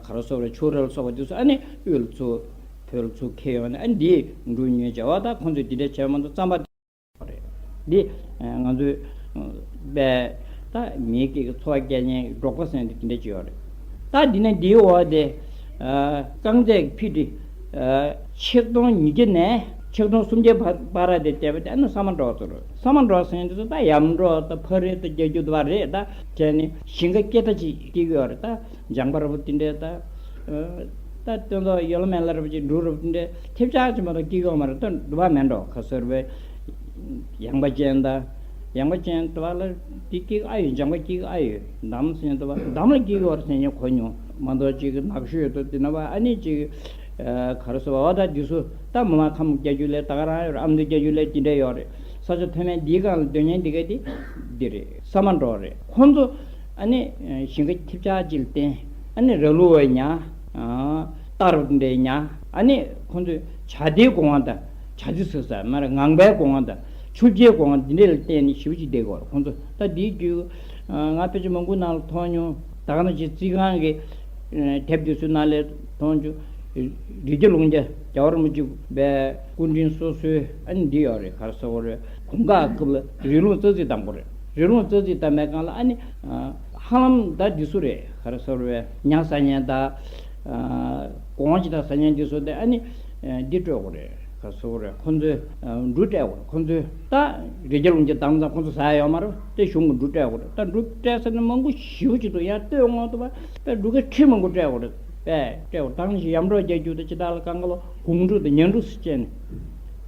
ག་རེ་སོགས་པའི་ཕྱུར་ར་ལ་སོགས་པ་འདི་ཚོ་ཨ་ནི་དབུས་ལ་ཚུར་བོད་ལ་ཚུར་འཁྱེར་ཡོང་ནས་ཨ་ནི་འདི་འགྲོ་ཉོས་བྱས་པ། ད་ཁོང་ཚོས་འདི་འདྲས་བྱས་མ་གཏོགས་རྩམ་པ། རེད། འདི་ང་ཚོའི་པའི་ད་མིའི་སྐད་ཀྱི་འཚོ་བ་སྐྱེལ་མཁན་འབྲོག་པ་ཟེར་འདི་འདྲ་ཅིག་ཡོད་རེད། ད་འདི་ནས་འདིའི་འོག་དེ་རྐང་རྩེད་ཀྱི་ཕི་ཊི་ཆིག་སྟོང་ཉིས་བརྒྱ་ནས་ཆིག་སྟོང་སུམ་བརྒྱའི་བར་བར་དེ་བལྟས་པ་དེ་ཨ་ནི་ས་མ་འབྲོག་ཚོ་རེད། ས་མ་འབྲོག་ཟེར་འདི་ཚོ་ད་ཡམ་འབྲོག་ད་ཕ་རི་ད་རྒྱ་རྒྱུད་དུ་བ་རེད། ད་བྱས་ནས་ཞིང་ཁ་སྐྱེ་མཐའ་ཅིག་སྐྱེ་གི་ཡོད་རེད། ད་ལྗང་པ་ར་བོ་དེ་འདྲའི་ད། ད་སྟོན་ཐོག་ཡོ་ལ་མེ་ལ་ར་བོ་ཅིག་འབྲུ་ར་བོ་དེ་འདྲའི་ཐེབས་ཆག་ཅིག་མ་གཏོགས་སྐྱེ་གི་ཡོད་མ་རེད། ད་འདུ་བ་མེད་འགྲོ་ག་ཟེར་བའི། ཡངས་པ་ཅན་ད། ཡངས་པ་ཅན་དུ་བ་ལ་དེ་སྐྱེ་གི་ཨ་ཡོད། ལྗང་པ་སྐྱེ་གི་ཨ་ཡོད། འདམ་ཟེར་དུ་བ་འདམ་ལ་སྐྱེ་གི་ཡོད་རེད་ཟེར་ཉན་གོ་མྱོང་མ་གཏོགས་ཅིག་གི་ནགས་ཤོད་དུ་དེ་ན་བ་ཨ་ནི་ཅིག་ ག་རེ་ཟེར་བ་ད་འདི་ཚོ་ད་མི་མང་ཁམས་བརྒྱད་ཅུ་ལས་ད་ག་རང་ཡོད་རེད། ཨ་མདོ་བརྒྱད་ཅུ་ལས་འདི་འདྲ་ཡོད་རེད། ས་ཆ་མཐོ་དམན་འདིའི་སྒང་ལ་སྡོད་མཁན་འདི་ག་དེ་འདི་རེད། ས་མ་འབྲོག་རེད། ཁོང་ཚོ་ཨ་ནི་ཞིང་ཁ་ཐེབས་ཆག་ཅིག་ལ་བརྟེན་ཨ་ནི་ར་ལུག་བའི་ཉ་རྟ་རུ་འདྲའི་ཉ་ཨ་ནི་ཁོང་ཚོས་བྱ་དེའི་སྒོ་ང་དང་། བྱ་དེ་ཟེར་ས་མ་རེད། ངང་པའི་སྒོ་ང་དང་ཆུ་སྐྱེས་སྒོ་ང་འདི་འདྲ་ལ་བརྟེན་ནས་ཞེ་པོ་ཅིག་བསྡད་ཀྱི་ཡོད་རེད། ཁོང་ཚོ་ད་འདིའི་རྒྱུད་ང་དཔེ་ཆ་མང་པོ་ནང་ལ་མཐོང་མྱོང་། ད་ག་ནང་བཞིན་རྩིས་ཁང་གི་དེབ་དེ་ཚོའི་ནང་ལ་མཐོང་བྱུང་། རི་རྒྱ་ལུང་རྒྱ་རྒྱལ་བ་རིན་པོ་ཆེ་བའི་སྐུ་དྲིན་གསོ་སྲོལ་ཨ་ནི་འདི་ཡོད་རེད། ག་རེ་ཟེར་དགོས་རེད། གོང་འགག་སྐབས་ལ་རི་ལུང་རྩ་རྩིས་བཏང་དགོས་རེད། རི་ལུང་རྩ་རྩིས་བཏང་པའི་སྒང་ལ་ཨ་ནི་ཧ་ལམ་ད་འདི་ཚོ་རེད། ག་རེ་ཟེར་དགོས་རེད། ཉ་ཟ་མཁན་དང་སྒོ་ང་ཅིག་ད་ཟ་མཁན་འདི་ཚོ་དེ་ཨ་ནི་འདི་སྤྲོད་དགོས་རེད། ག་རེ་ཟེར་དགོས་རེད། ཁོང་ཚོས་འབྲུ་སྤྲད་དགོས་རེད། ཁོང་ཚོས་ད་རི་རྒྱ་ལུང་རྒྱ་བཏང་ཙང་ཁོང་ཚོ་ཟ་ཡ་ཡོད་མ་རེད། དེ་གཞུང་གི་འབྲུ་སྤྲད་དགོས་རེད། ད་འབྲུ་སྤྲད་ས་ནི་མང་པོ་ཞེ་པོ་ཅིག་འདུག་ཡང་ལྟོས་འོང་དུ་བ་དཔེ་འབྲུ་ཁལ་ཁྲི་མང་པོ་སྤྲད་དགོས་རེད། དཔེ་སྤྲད་དགོས་རེད། ད་ག་ནང་བཞིན་ཡམ་རོག་རྒྱག་རྒྱུ་དང་ཅི་ལྟར་ལ་གང་ག་ལོ་གོང་འབྲུ་དང་ཉ་འབྲུ་སུ་བཅད་ནས་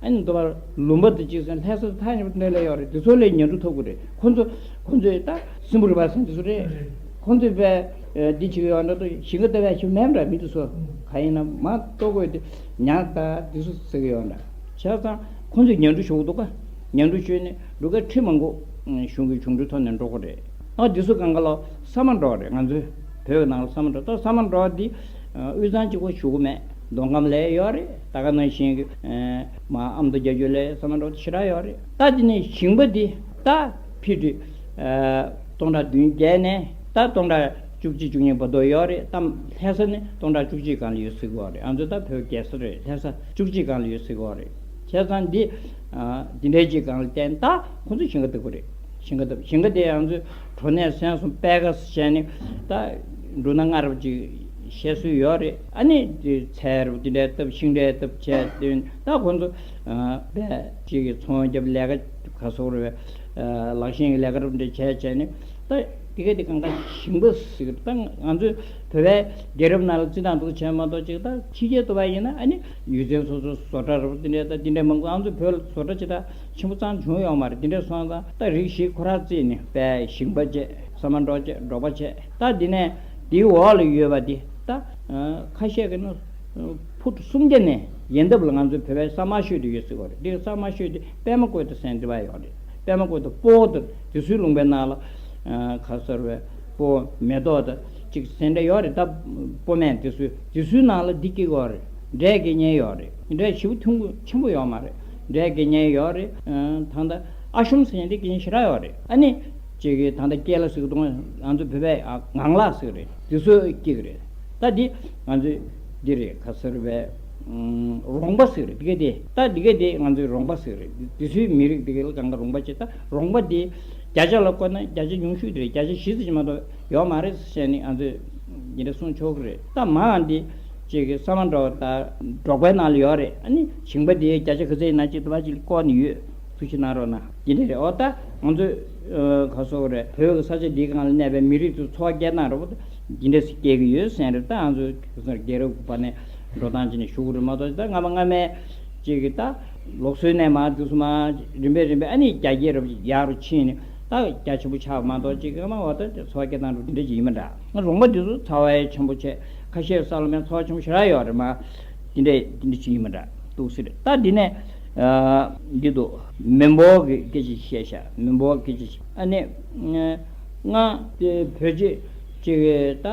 ཨ་ནི་འདུག་བ། ལུང་པ་དང་ཅིག་ཟེར་ལྷ་ས་ཐག་ཉེ་པོ་འདྲ་ལ་ཡོད་རེད། དེ་ཚོ་ལས་ཉ་འབྲུ་ཐོབ་དགོས་རེད། ཁོང་ཚོ་ཁོང་ཚོས་ད་སྲིན་པོ་རི་པ་ཟེར་དེ་ཚོ་རེད། ཁོང་ཚོས་དཔེ་འདི་བྱེད་ཀྱི་ཡོད་འདྲ་འདུག་ཞིང་ཁ་ལྟ་བའི་ཞིག་མེད་འདྲ། མི་དེ་ཚོ་ག་ཡིན་ན་མ་གཏོགས་དགོས་དེ་ཉ་ད་དེ་ཚོ་ཟེར་གྱི་ཡོད་འདྲ། བྱས་ཙང་ཁོང་ཚོས་ཉ་འབྲུ་ཞུ་གི་འདུག་ག་ཉ་འབྲུ་ཞུས་ནས་འབྲུ་ཁལ་ཁྲི་མང་པོ་གཞུང་གི་བྱུང་འབྲུའི་ཐོག་ནས་འགྲོ་གི་རེད། ཨ་འདི་ཚོ་གང་ག་ལ་ས་མ་འབྲོག་རེད། ང་ཚོའི་བོད་ནང་ལ་ས་མ་འབྲོག་ད་ས་མ་འབྲོག་འདི་དབུས་གཙང་གཅིག་པོ་ཞུ་གི་མེད། མདོ་ཁམས་ལ་ཡོད་རེད། ད་ག་ནང་བཞིན་གྱི་མ་ཨ་མདོ་རྒྱ་ཆོས་ལ་ས་མ་འབྲོག་ཞེ་དྲག་ཡོད་རེད། ད་འདི་ནས་ཞིང་པ་འདི་ད་ཕི་ཏི་སྟོང་ཕྲག་བདུན་བརྒྱད་ནས་ད་སྟོང་ཕྲག་བཅུ་གཅིག་བཅུ་གཉིས་བར་དུ་ཡོད་རེད། ད་ལྷ་ས་ནི་སྟོང་ཕྲག་བཅུ་གཅིག་སྒང་ལ་ཡོད་སྲིད་ཀྱི་ཡོད་རེད། ང་ཚོ་ད་བོད་རྒྱལ་ས་རེད། ལྷ་ས་བཅུ་གཅིག་སྒང་ལ་ཡོད་སྲིད་ཀྱི་ཡོད་རེད། བྱས་ཙང་འདི་འདི་འདྲའི་ཅིག་སྒང་ལ་བརྟེན་ད་ཁོང་ཚོ་ཞིང་ཁ་བཏབ་ཀྱི་རེད། ཞིང་ཁ་བཏབ། ཞིང་ཁ་དེ་ང་ཚོས་གྲོ་ནས་སོན་གསུམ་པད་ཁ་བྱས་ནས་ད་འབྲུ་སྣ་ལྔ་རབ་ཅིག་བཤད་སྲོལ་ཡོད་རེད། ཨ་ནི་དེ་ཚལ་རབ་དེ་འདྲའི་བཏབ། ཤིང་འབྲས་བཏབ་བྱས་དེ་ད་ཁོང་ཚོ་པད་ཅིག་གི་ཚོང་རྒྱབ། ལས་ཀ་ག་སོགས་རེད། ལག་ཤེས་ཀྱི་ལས་ཀ་རབ་འདྲ་བྱས་བྱས་ནས་ད་དེ་ག་དེ་གང་ག་ཞིང་པ་ཟེར་གི་རེད། ད་ང་ཚོས་བོད་པའི་རྒྱལ་རབས་ནང་ལ་རྩིས་དང་འདུག་བྱས་མ་གཏོགས་ཅིག་ད་ཕྱི་རྒྱལ་དུ་བ་ཡིན་ན་ཨ་ནི་ཡུལ་ཚན་སོ་སོ་བཟོ་གྲྭ་རབ་དེ་འདྲའི་ད་དེ་འདྲའི་མང་པོ། ང་ཚོ་བོད་ལ་བཟོ་གྲྭ་ཅིག་ད་ཆེན་པོ་ཙང་བྱུང་ཡོད་མ་རེད། དེ་འདྲ་སོང་ཙང་ད་རིགས་བཞི་ཁོ་ར་རྩིས་ནས་པའི་ཞིང་པ་བྱས། ས་མ་འབྲོག་བྱས། འབྲོག་པ་བྱས། ད་དེ་ནས་དེའི་འོག་ལ་ཡོད་པ་དེ་ད་ཁ་ཤས་ཀྱི་ནི་ཕུ་སུམ་བརྒྱ་ནས་ཡན་འདབས་ལ་ང་ཚོའི་བོད་པའི་ས་དམར་ཤོས་དེ་ཡོད་ཟེར་བ་རེད། དེ་ས་དམར་ཤོས་དེ་པད་མ་བཀོད་དེ་ཟེར་འདི་བ་ཡོད་རེད། པད་མ་བཀོད་དེ་སྤོ་བོ་དེ་དེ་ཚོའི་ལུང་པའི་ནང་ལ་ག་ཟེར་བའི་སྤོ་བོ་མེ་ཏོག་དེ་གཅིག་ཟེར་འདྲ་ཡོད་རེད། ད་སྤོ་སྨན་དེ་ཚོའི་དེ་ཚོའི་ནང་ལ་འདི་སྐྱེ་གི་ཡོད་རེད། འབྲས་སྐྱེ་མཁན་ཡོད་རེད། འབྲས་ཞེ་པོ་ཐུང་ཆེན་པོ་ཡོད་མ་རེད། འབྲས་སྐྱེ་མཁན་ཡོད་རེད། ད་ལྟ་ཨ་ཤོམ་ཟེར་མཁན་དེ་སྐྱེ་མཁན་ཞེ་དྲག་ཡོད་རེད། ཨ་ནི་གཅིག་གིས་ད་ལྟ་སྐྱེ་ལ་ཟེར་གི་འདུག་ང་ཚོ་བོད་པས་ངང་ལག་ཟེར་གི་རེད། དེ་ཚོ་སྐྱེ་གི་རེད། ད་འདི་ང་ཚོས་འདི་རེད། ག་ཟེར་བའི་རོང་པ་ཟེར་གི་རེད། འདི་ག་དེ་ད་འདི་ག་དེ་ང་ཚོའི་རོང་པ་ཟེར་གི་རེད། འདི་ཚོའི་མི་རིགས་འདི་ག་ལ་གང་ག་རོང་པ་བྱས། ད་རོང་པ་འདི་བརྒྱ་ཆ་ལ་བཀོད་ན་བརྒྱ་ཆ་ཉུང་ཤོས་འདི་རེད། བརྒྱ་ཆ་བཞི་ཙམ་ཅིག་མ་གཏོགས་ཡོད་མ་རེད་ཟེར་ནས་ང་ཚོས་འདི་འདྲ་གསུང་ཆོག་གི་རེད། ད་མ་འདི་གཅིག་གི་ས་མ་འབྲོག་ད་འབྲོག་པའི་ནང་ལ་ཡོད་རེད། ཨ་ནི་ཞིང་པ་འདི་བརྒྱ་ཆ་ག་ཚད་ཡིན་ན་གཅིག་ཏུ་བ་གཅིག་ལ་བཀོད་ནས་ཡོད། ཐུགས་ཞིབ་གནང་རོགས་གནང་། འདི་འདྲ་རེད། འོ་ད་ང་ཚོས་ག་ཟེར་དགོས་རེད། བོད་ཀྱི་ས་ཆ་འདིའི་སྒང་ལ་གནས་པའི་མི་རིགས་ཚོ་འཚོ་བ་སྐྱེལ་སྟངས་རེད་པ། འདི་འདྲ་ཞིག་སྐྱེལ་གྱི་ཡོད་ཟེར་རེད། ད་ང་ཚོས་ག་ཟེར་རྒྱལ་རབས་ཀྱི་བར་ནས་འགྲོ་སྟངས་ཅིག་ནས་ཞུ་གི་རེད་མ་གཏོགས། ད་སྔ་མ་སྔ་མའི་གཅིག་གི་ད་ལུགས་སྲོལ་ནས་མར་དུས་སུ་མར་རིམ་པས་རིམ་པས་ཨ་ནི་རྒྱ་སྐྱེད་རབ་ཡག་རུ་ཕྱིན་ནས་ད་རྒྱ་ཆེན་པོ་ཆགས་མ་གཏོགས། གཅིག་གི་སྔ་མ་འོ་ད་འཚོ་བ་སྐྱེལ་སྟངས་རུ་འདི་འདྲ་ཅིག་ཡིན་མ་འདྲ། ང་རོང་པ་འདི་ཚོ་འཚོ་བ་ཡང་ཆེན་པོ་བྱས། ཁ་ཤས་ས་ལ་མའི་འཚོ་བ་ཆེན་པོ་ཞེ་དྲག་ཡོད་རེད་མ། འདི་འདྲས་འདི་འདྲས་ཅིག་ཡིན་མ་འདྲ་འདུག་ཟེར། ད་འདི་ནས་ཨ་འདི་འདུག་མི་འབོར་གྱི་སྐད་ཆ་བཤད་ཤག་མི་འབོར་སྐད་ཆ་བཤད། ཨ་ནི་ང་དེ་བོད་ཆས་ཅིག་ད་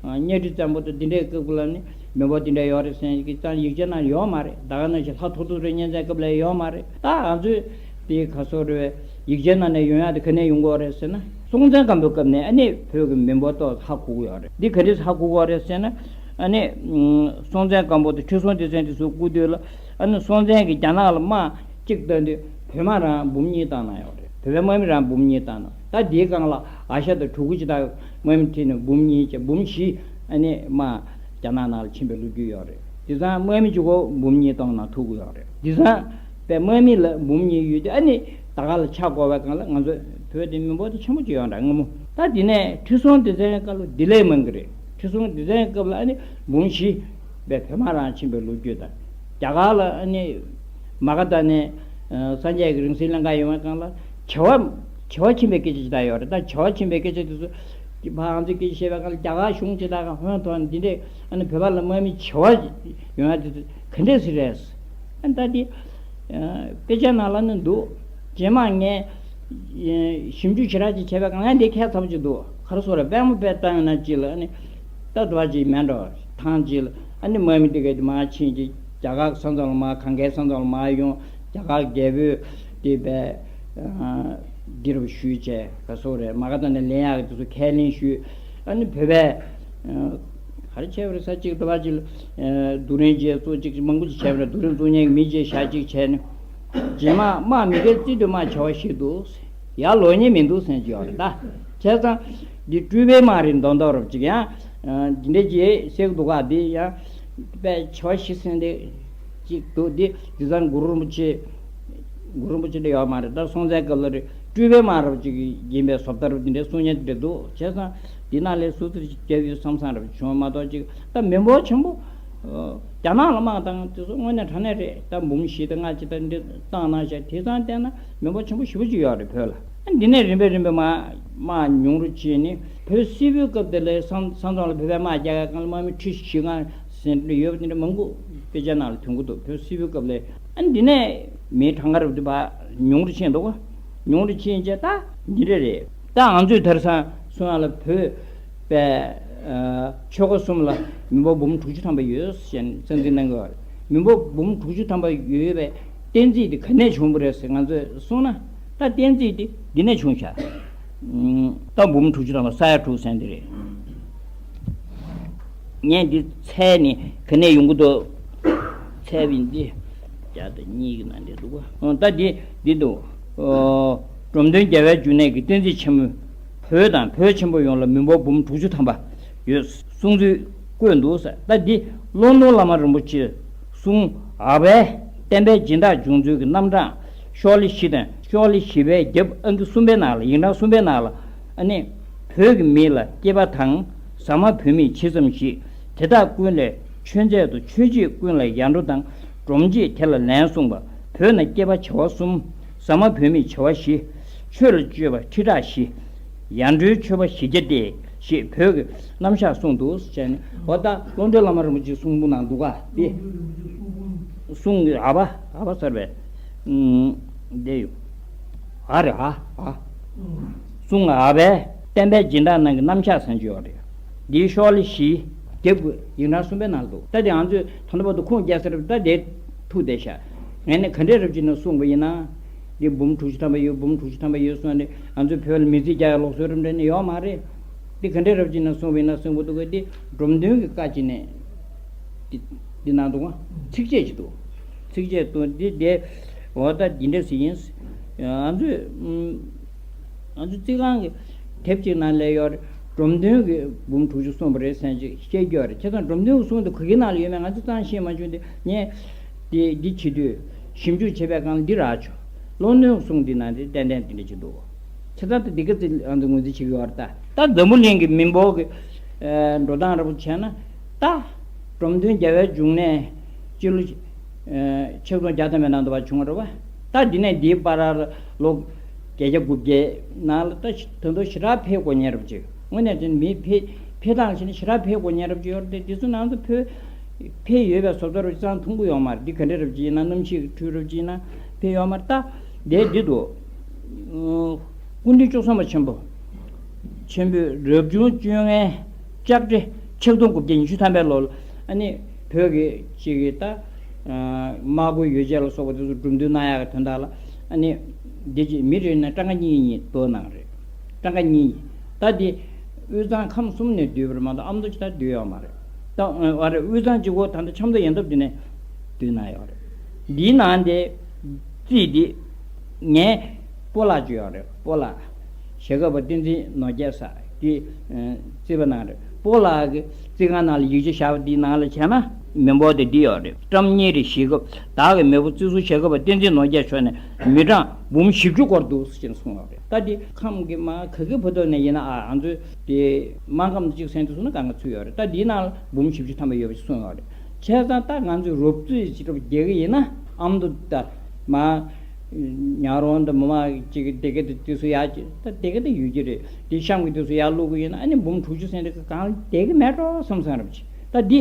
གཉའ་ཁྲི་བཙན་པོ་དང་འདི་འདྲའི་སྐབས་ལ་ནི་མི་འབོར་འདི་འདྲ་ཡོད་རེད་ཟེར་གྱི་ཙང་ཡིག་ཆ་ནང་ཡོད་མ་རེད། ད་ག་ནང་བཞིན་ལྷ་ཐོ་ཐོ་རི་གཉན་བཙན་སྐབས་ལ་ཡོད་མ་རེད། ད་ང་ཚོས་དེ་ག་ཟེར་དགོས་རེད། ཡིག་ཆའི་ནང་ནས་ཡོང་ཡག་དེ་ག་ནས་ཡོང་གི་ཡོད་རེད་ཟེར་ན། སྲོང་བཙན་སྒམ་པོའི་སྐབས་ནས་ཨ་ནི་བོད་ཀྱི་མི་འབོར་ཏོག་ཧ་གོ་གི་ཡོད་རེད། འདི་ག་འདྲས་ཧ་གོ་གི་ཡོད་རེད་ཟེར་ན། ཨ་ནི་སྲོང་བཙན་སྒམ་པོ་དང་ཁྲི་སྲོང་ལྡེ་བཙན་དེ་ཚོ་སྐུ་དུས་ལ་ཨ་ནི་སྲོང་བཙན་གྱིས་རྒྱ་ནག་ལ་དམག་གཅིག་བཏང་དུས་བོད་དམག་རང་འབུམ་གཉིས་བཏང་གནང་ཡོད་རེད། བོད་པའི་དམག་མི་རང་འབུམ་གཉིས་བཏང་གནང་། ད་དེའི་སྒང་ལ་ཨ་ཤ་དང་གྲུ་གུ་ཅིག་དང་དམག་མི་ཁྲིད་ནས་འབུམ་གཉིས་བྱས། འབུམ་བཞི་ཨ་ནི་དམག་རྒྱ་ནག་ནང་ལ་ཕྱིན་པའི་ལོ་རྒྱུས་ཡོད་རེད། དེང་སང་དམག་མི་གཅིག་པོ་འབུམ་གཉིས་གཏོང་ན་ཐུབ་ཀྱི་ཡོད་རེད། དེང་སང་པའི་དམག་མི་ལ་འབུམ་གཉིས་ཡོད་དུས་ཨ་ནི་ད་ག་ལ་ཆ་བགོས་པའི་སྒང་ལ་ང་ཚོ་བོད་དེ་མི་འབོར་དེ་ཆེན་པོ་ཅིག་ཡོད་འདྲ་སྔ་མོ། ད་དེ་ནས་ཁྲི་སྲོང་ལྡེ་བཙན་སྐབས་ལ་དེ་ལས་མང་གི་རེད། ཁྲི་སྲོང་ལྡེ་བཙན་སྐབས་ལ་ཨ་ནི་འབུམ་བཞི་པའི་བོད་དམག་རང་ཕྱིན་པའི་ལོ་རྒྱུས་དང་། རྒྱ་གར་ལ་ཨ་ནི་མ་ག་དྷ་ནས་ཨ་སངས་རྒྱས་ཀྱི་རིང་བསྲེལ་ལེན་ག་ཡོང་བའི་སྒང་ལ་བྱེ་བ་བྱེ་བ་ཕྱིན་པའི་སྐད་ཆ་ཅིག་ད་ཡོད་རེད། ད་བྱེ་བ་ཕྱིན་པའི་སྐད་ཆ་དེ་ཚོ་ ཕ་ང་ཚོས་སྐད་ཆ་བཤད་པའི་སྒང་ལ་རྒྱ་གར་གཞུང་ཇི་ལྟར་ག་ཧོན་ཐོར་འདི་འདྲས་ཨ་ནི་བོད་པ་ལ་དམག་མི་བྱེ་བ་ཡོང་ཡ་དེ་ག་འདྲས་སེ་རེད། ཨ་ནི་ད་དེ་དཔེ་ཆ་ནང་ལ་ནི་འདུག་རྗེས་མ་ངས་ཞིབ་འཇུག་ཞེ་དྲག་ཅིག་བྱས་པའི་སྒང་ལ་འདི་ཁྱད་མཚར་པོ་ཅིག་འདུག་ག་རེ་ཟེར་རེད། དཔལ་མོ་དཔལ་བཏང་ཡོང་ན་ཅིག་ལ་ཨ་ནི་ད་དུ་བ་ཅིག་མེད་འགྲོ་ཐང་ཅིག་ལ་ཨ་ནི་དམག་མི་དེ་གས་དེ་མར་ཕྱིན་ཅིག་རྒྱ་གར་ས་མཚམས་ལ་མར་གངས་སྐས་ས་མཚམས་ལ་མར་ཡོང་རྒྱ་གར་རྒྱལ་པོས་དེ་བས། འདི་རུ་ཞུས་བྱས་ག་སོག་རེད། མ་ག་ད་ནས་ལེན་ཡག་གི་དེ་ཚོ་ཁས་ལེན་ཞུས། ཨ་ནི་བོད་པས་ག་རེ་བྱས་པ་རེད་ས་གཅིག་འདྲ་བ་ཅིག་ལ་རྡོ་རིང་བཅས་གཙོ་གཅིག་མང་པོ་ཅིག་བྱས་པ་རེད། རྡོ་རིང་བཙུགས་མཁན་གྱི་མི་བཅས་བཞག་གཅིག་བྱས་ནས་རྗེས་མ་དམག་མི་སྒེར་རྩིས་དུས་དམག་བྱ་བ་ཞིག་འདུག་ཡར་ལོག་ཉེན་མི་འདུག་ཟེར་གྱི་ཡོད་རེད་ད། བྱས་ཙང་འདི་སྤྲུལ་པའི་དམག་རེད་མདོག་མདོག་རབ་ཅིག་ཡང་འདི་འདྲ་ཅིག་གསལ་གྱི་འདུག་ག་འདི་ཡང་དཔེ་བྱ་བ་ཞིག་ཟེར་འདི་གཅིག་འདུག་འདི་དེང་སང་གུ་རུ་རིན་པོ་ཆེ། གུ་རུ་རིན་པོ་ཆེ་འདྲ་ཡོད་མ་རེད། ད་སྲོང་བཙན་སྐབས་ལ་རེད་སྤྲུལ་པའི་དམག་རབ་ཅིག་ཡིན་པའི་བཟོ་ལྟ་རུ་འདི་འདྲའི་གསུང་མཁན་འདྲ་འདུག་བྱས་ཙང་འདི་ནང་ལས་སུ་ཚུར་ཅིག་རྒྱབ་ཡོད་བསམ་བསམ་རབ་བྱུང་མ་གཏོགས་ཅིག་ད་མི་འབོར་ཆེན་པོ་རྒྱ་ནག་ལ་དམག་བཏང་དེ་ཚོ་དངོས་གནས་དྲང་གནས་རེད། ད་འབུམ་བཞི་དང་ལྔ་ཅིག་ད་འདི་བཏང་གནང་བྱས་དེང་སང་བལྟས་ན་མི་འབོར་ཆེན་པོ་ཞེ་པོ་ཅིག་ཡོད་རེད་བོད་ལ། ཨ་འདི་ནས་རིམ་པས་རིམ་པས་དམག་དམག་ཉུང་རུ་ཕྱིན་ནས་བོད་སིལ་བུའི་སྐབས་དེ་ལས་ས་ས་མཚམས་ལ་བོད་པའི་དམག་རྒྱག་ཡག་སྒང་ལ་དམག་མི་ཁྲི་བཞི་ལྔ་ཟིན་ཡོད་པ་དེ་འདྲ་མང་པོ་དཔེ་ཆ་ནང་ལ་ཐོན་གྱི་འདུག་བོད་སིལ་བུའི་སྐབས་ལས་ཨ་འདི་ནས་མི་གྲངས་ཀ་རབ་ཏུ་ཕར་ཉུང་རུ་ཕྱིན་འདུག་ག་ཉུང་རུ་ཕྱིན་བྱས་ད་འདི་འདྲ་རེད། ད་ང་ཚོས་དེང་སང་གསུང་ཡག་ལ་བོད་པའི་ཆོལ་ཁ་གསུམ་ལ་མི་འབོར་འབུམ་དྲུག་ཅུ་ཐམ་པ་ཡོད་ཟེར་ནས་གསང་འཛིན་གནང་གི་ཡོད་རེད། མི་འབོར་འབུམ་དྲུག་ཅུ་ཐམ་པ་ཡོད་པའི་བསྟན་རྩིས་དེ་ག་ནས་བྱུང་བ་རེད་ཟེར་ང་ཚོས་གསུངས་ན། ད་བསྟན་རྩིས་དེ་འདི་ནས་བྱུང་ཤག་ད་འབུམ་དྲུག་ཅུ་ཐམ་པ་ས་ཡ་དྲུག་ཟེར་འདི་རེད། ངས་འདི་འཚོལ་ནས་ག་ནས་ཡོང་གི་འདུག་འཚོལ་བ་ཡིན་འདི་བརྒྱ་དང་གཉིས་ཀྱི་ནང་འདི་འདུག་ག་ད་འདི་འདི་འདུག་འགྲོ་དོན་རྒྱལ་བའི་འབྱུང་གནས་ཀྱི་བསྟན་རྩིས་ཆེན་མོ། བོད་དང་བོད་ཆེན་པོ་ཡོངས་ལ་མི་འབོར་འབུམ་དྲུག་ཅུ་ཐམ་པ་ཡོད་གསུང་ཚུལ་བཀོད་འདུག་ད་འདི་ཀློང་རྡོལ་བླ་མ་རིན་པོ་ཆེའི་གསུང་ཨ་པའི་བསྟན་པའི་སྦྱིན་བདག་བྱུང་ཚུལ་གྱི་རྣམ་གྲངས་ཤོག་ལེ་བཞི་དང་ཤོག་ལེ་བཞི་པའི་རྒྱབ་ཨང་ཀི་གསུམ་པའི་ནང་ལ་ཡིག་ཕྲེང་གསུམ་པའི་ནང་ལ་ཨ་ནི་བོད་ཀྱི་མི་ལ་སྐྱེས་པ་དང་ཟ་མ་བོད་མིས་ཇི་ཙམ་ཞིག་དེ་དག་ཀུན་ལས་ཆོས་མཛད་དུ་ཆོས་བྱེད་ཀུན་ལ་ཡར་འགྲོ་དང་སྒྲོམ་བྱེད་དེ་ལ་ལན་གསུངས་པ། བོད་ན་སྐྱེས་པ་བྱེ་བ་གསུམ། ཟ་མ་བོད་མིས་བྱེ་བ་བཞི། ཆོས་ལ་སྤྱོད་པ་ཁྲི་ཕྲག་བཞི། ཡར་འགྲོའི་མཆོད་པ་བཞི་བརྒྱ་སྟེ་ཞེས་བོད་ཀྱི་རྣམ་གཞག་གསུངས་འདུག་ཟེར་ནས་འོ་ད་ཀློང་རྡོལ་བླ་མ་རིན་པོ་ཆེའི་གསུང་འབུམ་ནང་འདུག་ག་དེ། གསུང་གི་ཨ་བ་ཨ་བ་ཟེར་བས། འདི་ཡོད། ཨ་རེ་ཨ་ཨ། གསུང་ཨ་བས་བསྟན་པའི་སྦྱིན་བདག་རྣམས་ཀྱི་རྣམ་གཞག་ཟེར་གྱི་ཡོད་རེད། འདིའི་ཤོག་ལེ་བཞི་རྒྱབ་ཀྱི་ཡིག་ཕྲེང་གསུམ་པའི་ནང་འདུག་ད་དེ་ང་ཚོས་ད་ལྟ་བར་དུ་ཁུངས་སྐྱེལ་ས་རེད། ད་དེ་ཐུག་བསྡད་ཤག་ངས་ནི་ག་འདྲའི་རབ་ཅིག་ནས་གསུངས་པ་ཡིན་ན། འདི་འབུམ་དྲུག་ཅུ་ཐམ་པ་ཡོད་འབུམ་དྲུག་ཅུ་ཐམ་པ་ཡོད་གསུངས་ནས་ང་ཚོའི་བོད་ལ་མི་ཚེ་རྒྱག་ཡག་ལུགས་སྲོལ་རབ་འདྲ་ནི་ཡོད་མ་རེད། འདི་ག་འདྲའི་རབ་ཅིག་ནས་གསུངས་པ་ཡིན་ན་གསུངས་པ་འདུག་ག་འདི་སྒྲོམ་སྟོན་གྱི་བཀའ་ཅིག་ནས། འདི་འདི་ནང་འདུག་ག་ཚིགས་བཅད་ཅིག་འདུག་ཚིགས་བཅད་འདུག་འདི་དེ་འོ་ད་འདི་འདྲ་ཟིག་ཡིན། ང་ཚོས་ང་ཚོ་རྩིས་ཁང་གི་དེབ་ཅིག་ནང་ལ་ཡོད་རེད། སྒྲོམ་སྟོན་གྱི་འབུམ་དྲུག་ཅུ་གསུངས་པ་རེད་ཟེར་ཅིག་བཤད་རྒྱུ་ཡོད་རེད། བྱས་ཙང་སྒྲོམ་སྟོན་གྱི་གསུང་དེ་ག་གི་ནང་ལ་ཡོད་མེད་ང་ཚོ་ཙང་ཤེས་མ་བྱུང་སྟེ་ངས་དེ་འདི་བྱེད་དུས་ཞིབ་འཇུག་བྱེད་པའི་སྒང་ལ་འདི་རག་བྱུང་། ཀློང་རྡོལ་གྱི་གསུང་འདི་ནང་དེ་ཏན་ཏན་དེ་འདྲ་ཅིག་འདུག་བྱས་ཙང་དེ་འདི་ག་ཚོད་ང་ཚོ་ངོས་འཛིན་བྱེད་ཀྱི་ཡོད་རེད། ད་ད་འཛམ་བུ་གླིང་གི་མི་འབོར་གྱི་འགྲོ་སྟངས་འདྲ་པོ་བྱས་ན་ད། སྒྲོམ་སྟོན་རྒྱལ་བའི་འབྱུང་གནས་སྤྱི་ལོ་ཆིག་སྟོང་བརྒྱ་ཐམ་པའི་ནང་དུ་བ་བྱུང་བ་རེད་བ། ད་འདི་ནས་འདིའི་བར་ལ་ལོ་བརྒྱད་བརྒྱ་དགུ་བརྒྱའི་ནང་ལ་ད་ད་དུང་ཞེ་དྲག་འཕེལ་དགོས་ཉེན་རབ་ཅིག་དངོས་གནས་དྲན་མི་འཕེལ་འཕེལ་སྟངས་ཕྱིན་ན་ཞེ་དྲག་འཕེལ་དགོས་ཉེན་རབ་ཅིག་ཡོད་རེད་དེ། འདི་ཚོ་ནང་དུ་འཕེལ་འཕེལ་ཡོད་པའི་བཟོ་ལྟ་རུ་ཅང་མཐོང་གི་ཡོད་མ་རེད། འདི་ག་འདྲའི་རབ་ཅིག་ཡིན་ན་གནམ་གཤིས་ཀྱི་འཕྲུལ་རབ་ཅིག་ཡིན་ན་འཕེལ་ཡོད་མ་རེད། ད་འདས་འདི་འདུག་སྐུ་ཕྲེང་བཅུ་གསུམ་པ་ཆེན་པོ། ཆེན་པོས་རབ་བྱུང་བཅོ་ལྔའི་ལྕགས་སྤྲེལ་ཆིག་སྟོང་དགུ་བརྒྱ་ཉི་ཤུ་ཐམ་པའི་ལོར་ཨ་ནི་བོད་ཀྱི་ཅིག་གི་ད་དམག་དཔོན་ཡོ་བྱད་ལ་སོགས་པ་དེ་ཚོ་གྲུབ་འདུལ་གནང་ཡག་གི་དོན་དག་ལ་ཨ་ནི་འདི་ཅིག་མི་རེ་ནས་ཊ་ཀ་གཉིས་གཉིས་བསྡོམས་གནང་རེད། ཊ་ཀ་གཉིས་གཉིས། ད་འདི་དབུས་གཙང་ཁམས་གསུམ་ནས་བསྡུས་པ་རེད་མ་གཏོགས་ཨ་མདོ་ཅིག་ད་བསྡུས་ཡོད་མ་རེད། ད་ཨ་རེད། དབུས་གཙང་གཅིག་པོ་ད་ལྟ་ཆབ་མདོ་ཡན་འདབས་འདི་ནས་བསྡུས་གནང་ཡོད་རེད། འདིའི་ནང་དེ་རྩིས་འདི་ངས་སྤོ་ལགས་བརྗོད་ཡོད་རེད། སྤོ་ལགས། ཞྭ་སྒབ་པ་བསྟན་འཛིན་ནོར་རྒྱས་ས་དེ་རྩིས་པ་གནང་རེད། སྤོ་ལགས་ཀྱི་རྩིས་ཁང་ནང་ལ་ཡིག་ཆ་བཞག་པ་འདིའི་ནང་ལ་བྱས་ན་མི་འབོར་དེ་འདི་ཡོད་རེད། བཀྲམ་གཉིས་རེ་བཞི་སྐབས་བདག་གི་མེས་པོ་རྩིས་ཟུར་ཞྭ་སྒབ་པ་བསྟན་འཛིན་ནོར་རྒྱས་མཆོག་ནས་མི་གྲངས་འབུམ་བཞི་བཅུ་སྐོར་འདུག་ཟེར་ནས་གསུངས་ཡོད་རེད། ད་འདི་ཁམས་ཀྱི་མ་ག་གི་བུ་ཐོག་ནས་ཡིན་ན་ཨ་ང་ཚོས་དེ་མ་ཁམས་གཅིག་ཟེར་དུས་སུ་ན་གང་ག་ཚུད་ཡོད་རེད། ད་འདིའི་ནང་ལ་འབུམ་བཞི་བཅུ་ཐམ་པ་ཡོད་པ་ཞིག་གསུངས་ཡོད་རེད། བྱས་ཙང་ད་ང་ཚོས་རོབ་རྩིས་ཅིག་རོབ་རྒྱག་གི་ཡིན་ན་ཨ་མདོ་ད་མ། ཉག་རོང་དང་མི་མང་གཅིག་གི་སྡེ་དགེ་དེ་དུས་སུ་ཡག་ཅིག་ད་སྡེ་དགེ་དེ་ཡོད་ཀྱི་རེད། དེ་གཤམ་གྱི་དུས་སུ་ཡར་བླུག་གི་ཡིན་ན་ཨ་ནི་འབུམ་དྲུག་ཅུ་ཟིན་རེད། གང་སྡེ་དགེ་མེད་འགྲོ་བསམ་བསམ་རབ་ཅིག་ད་འདི་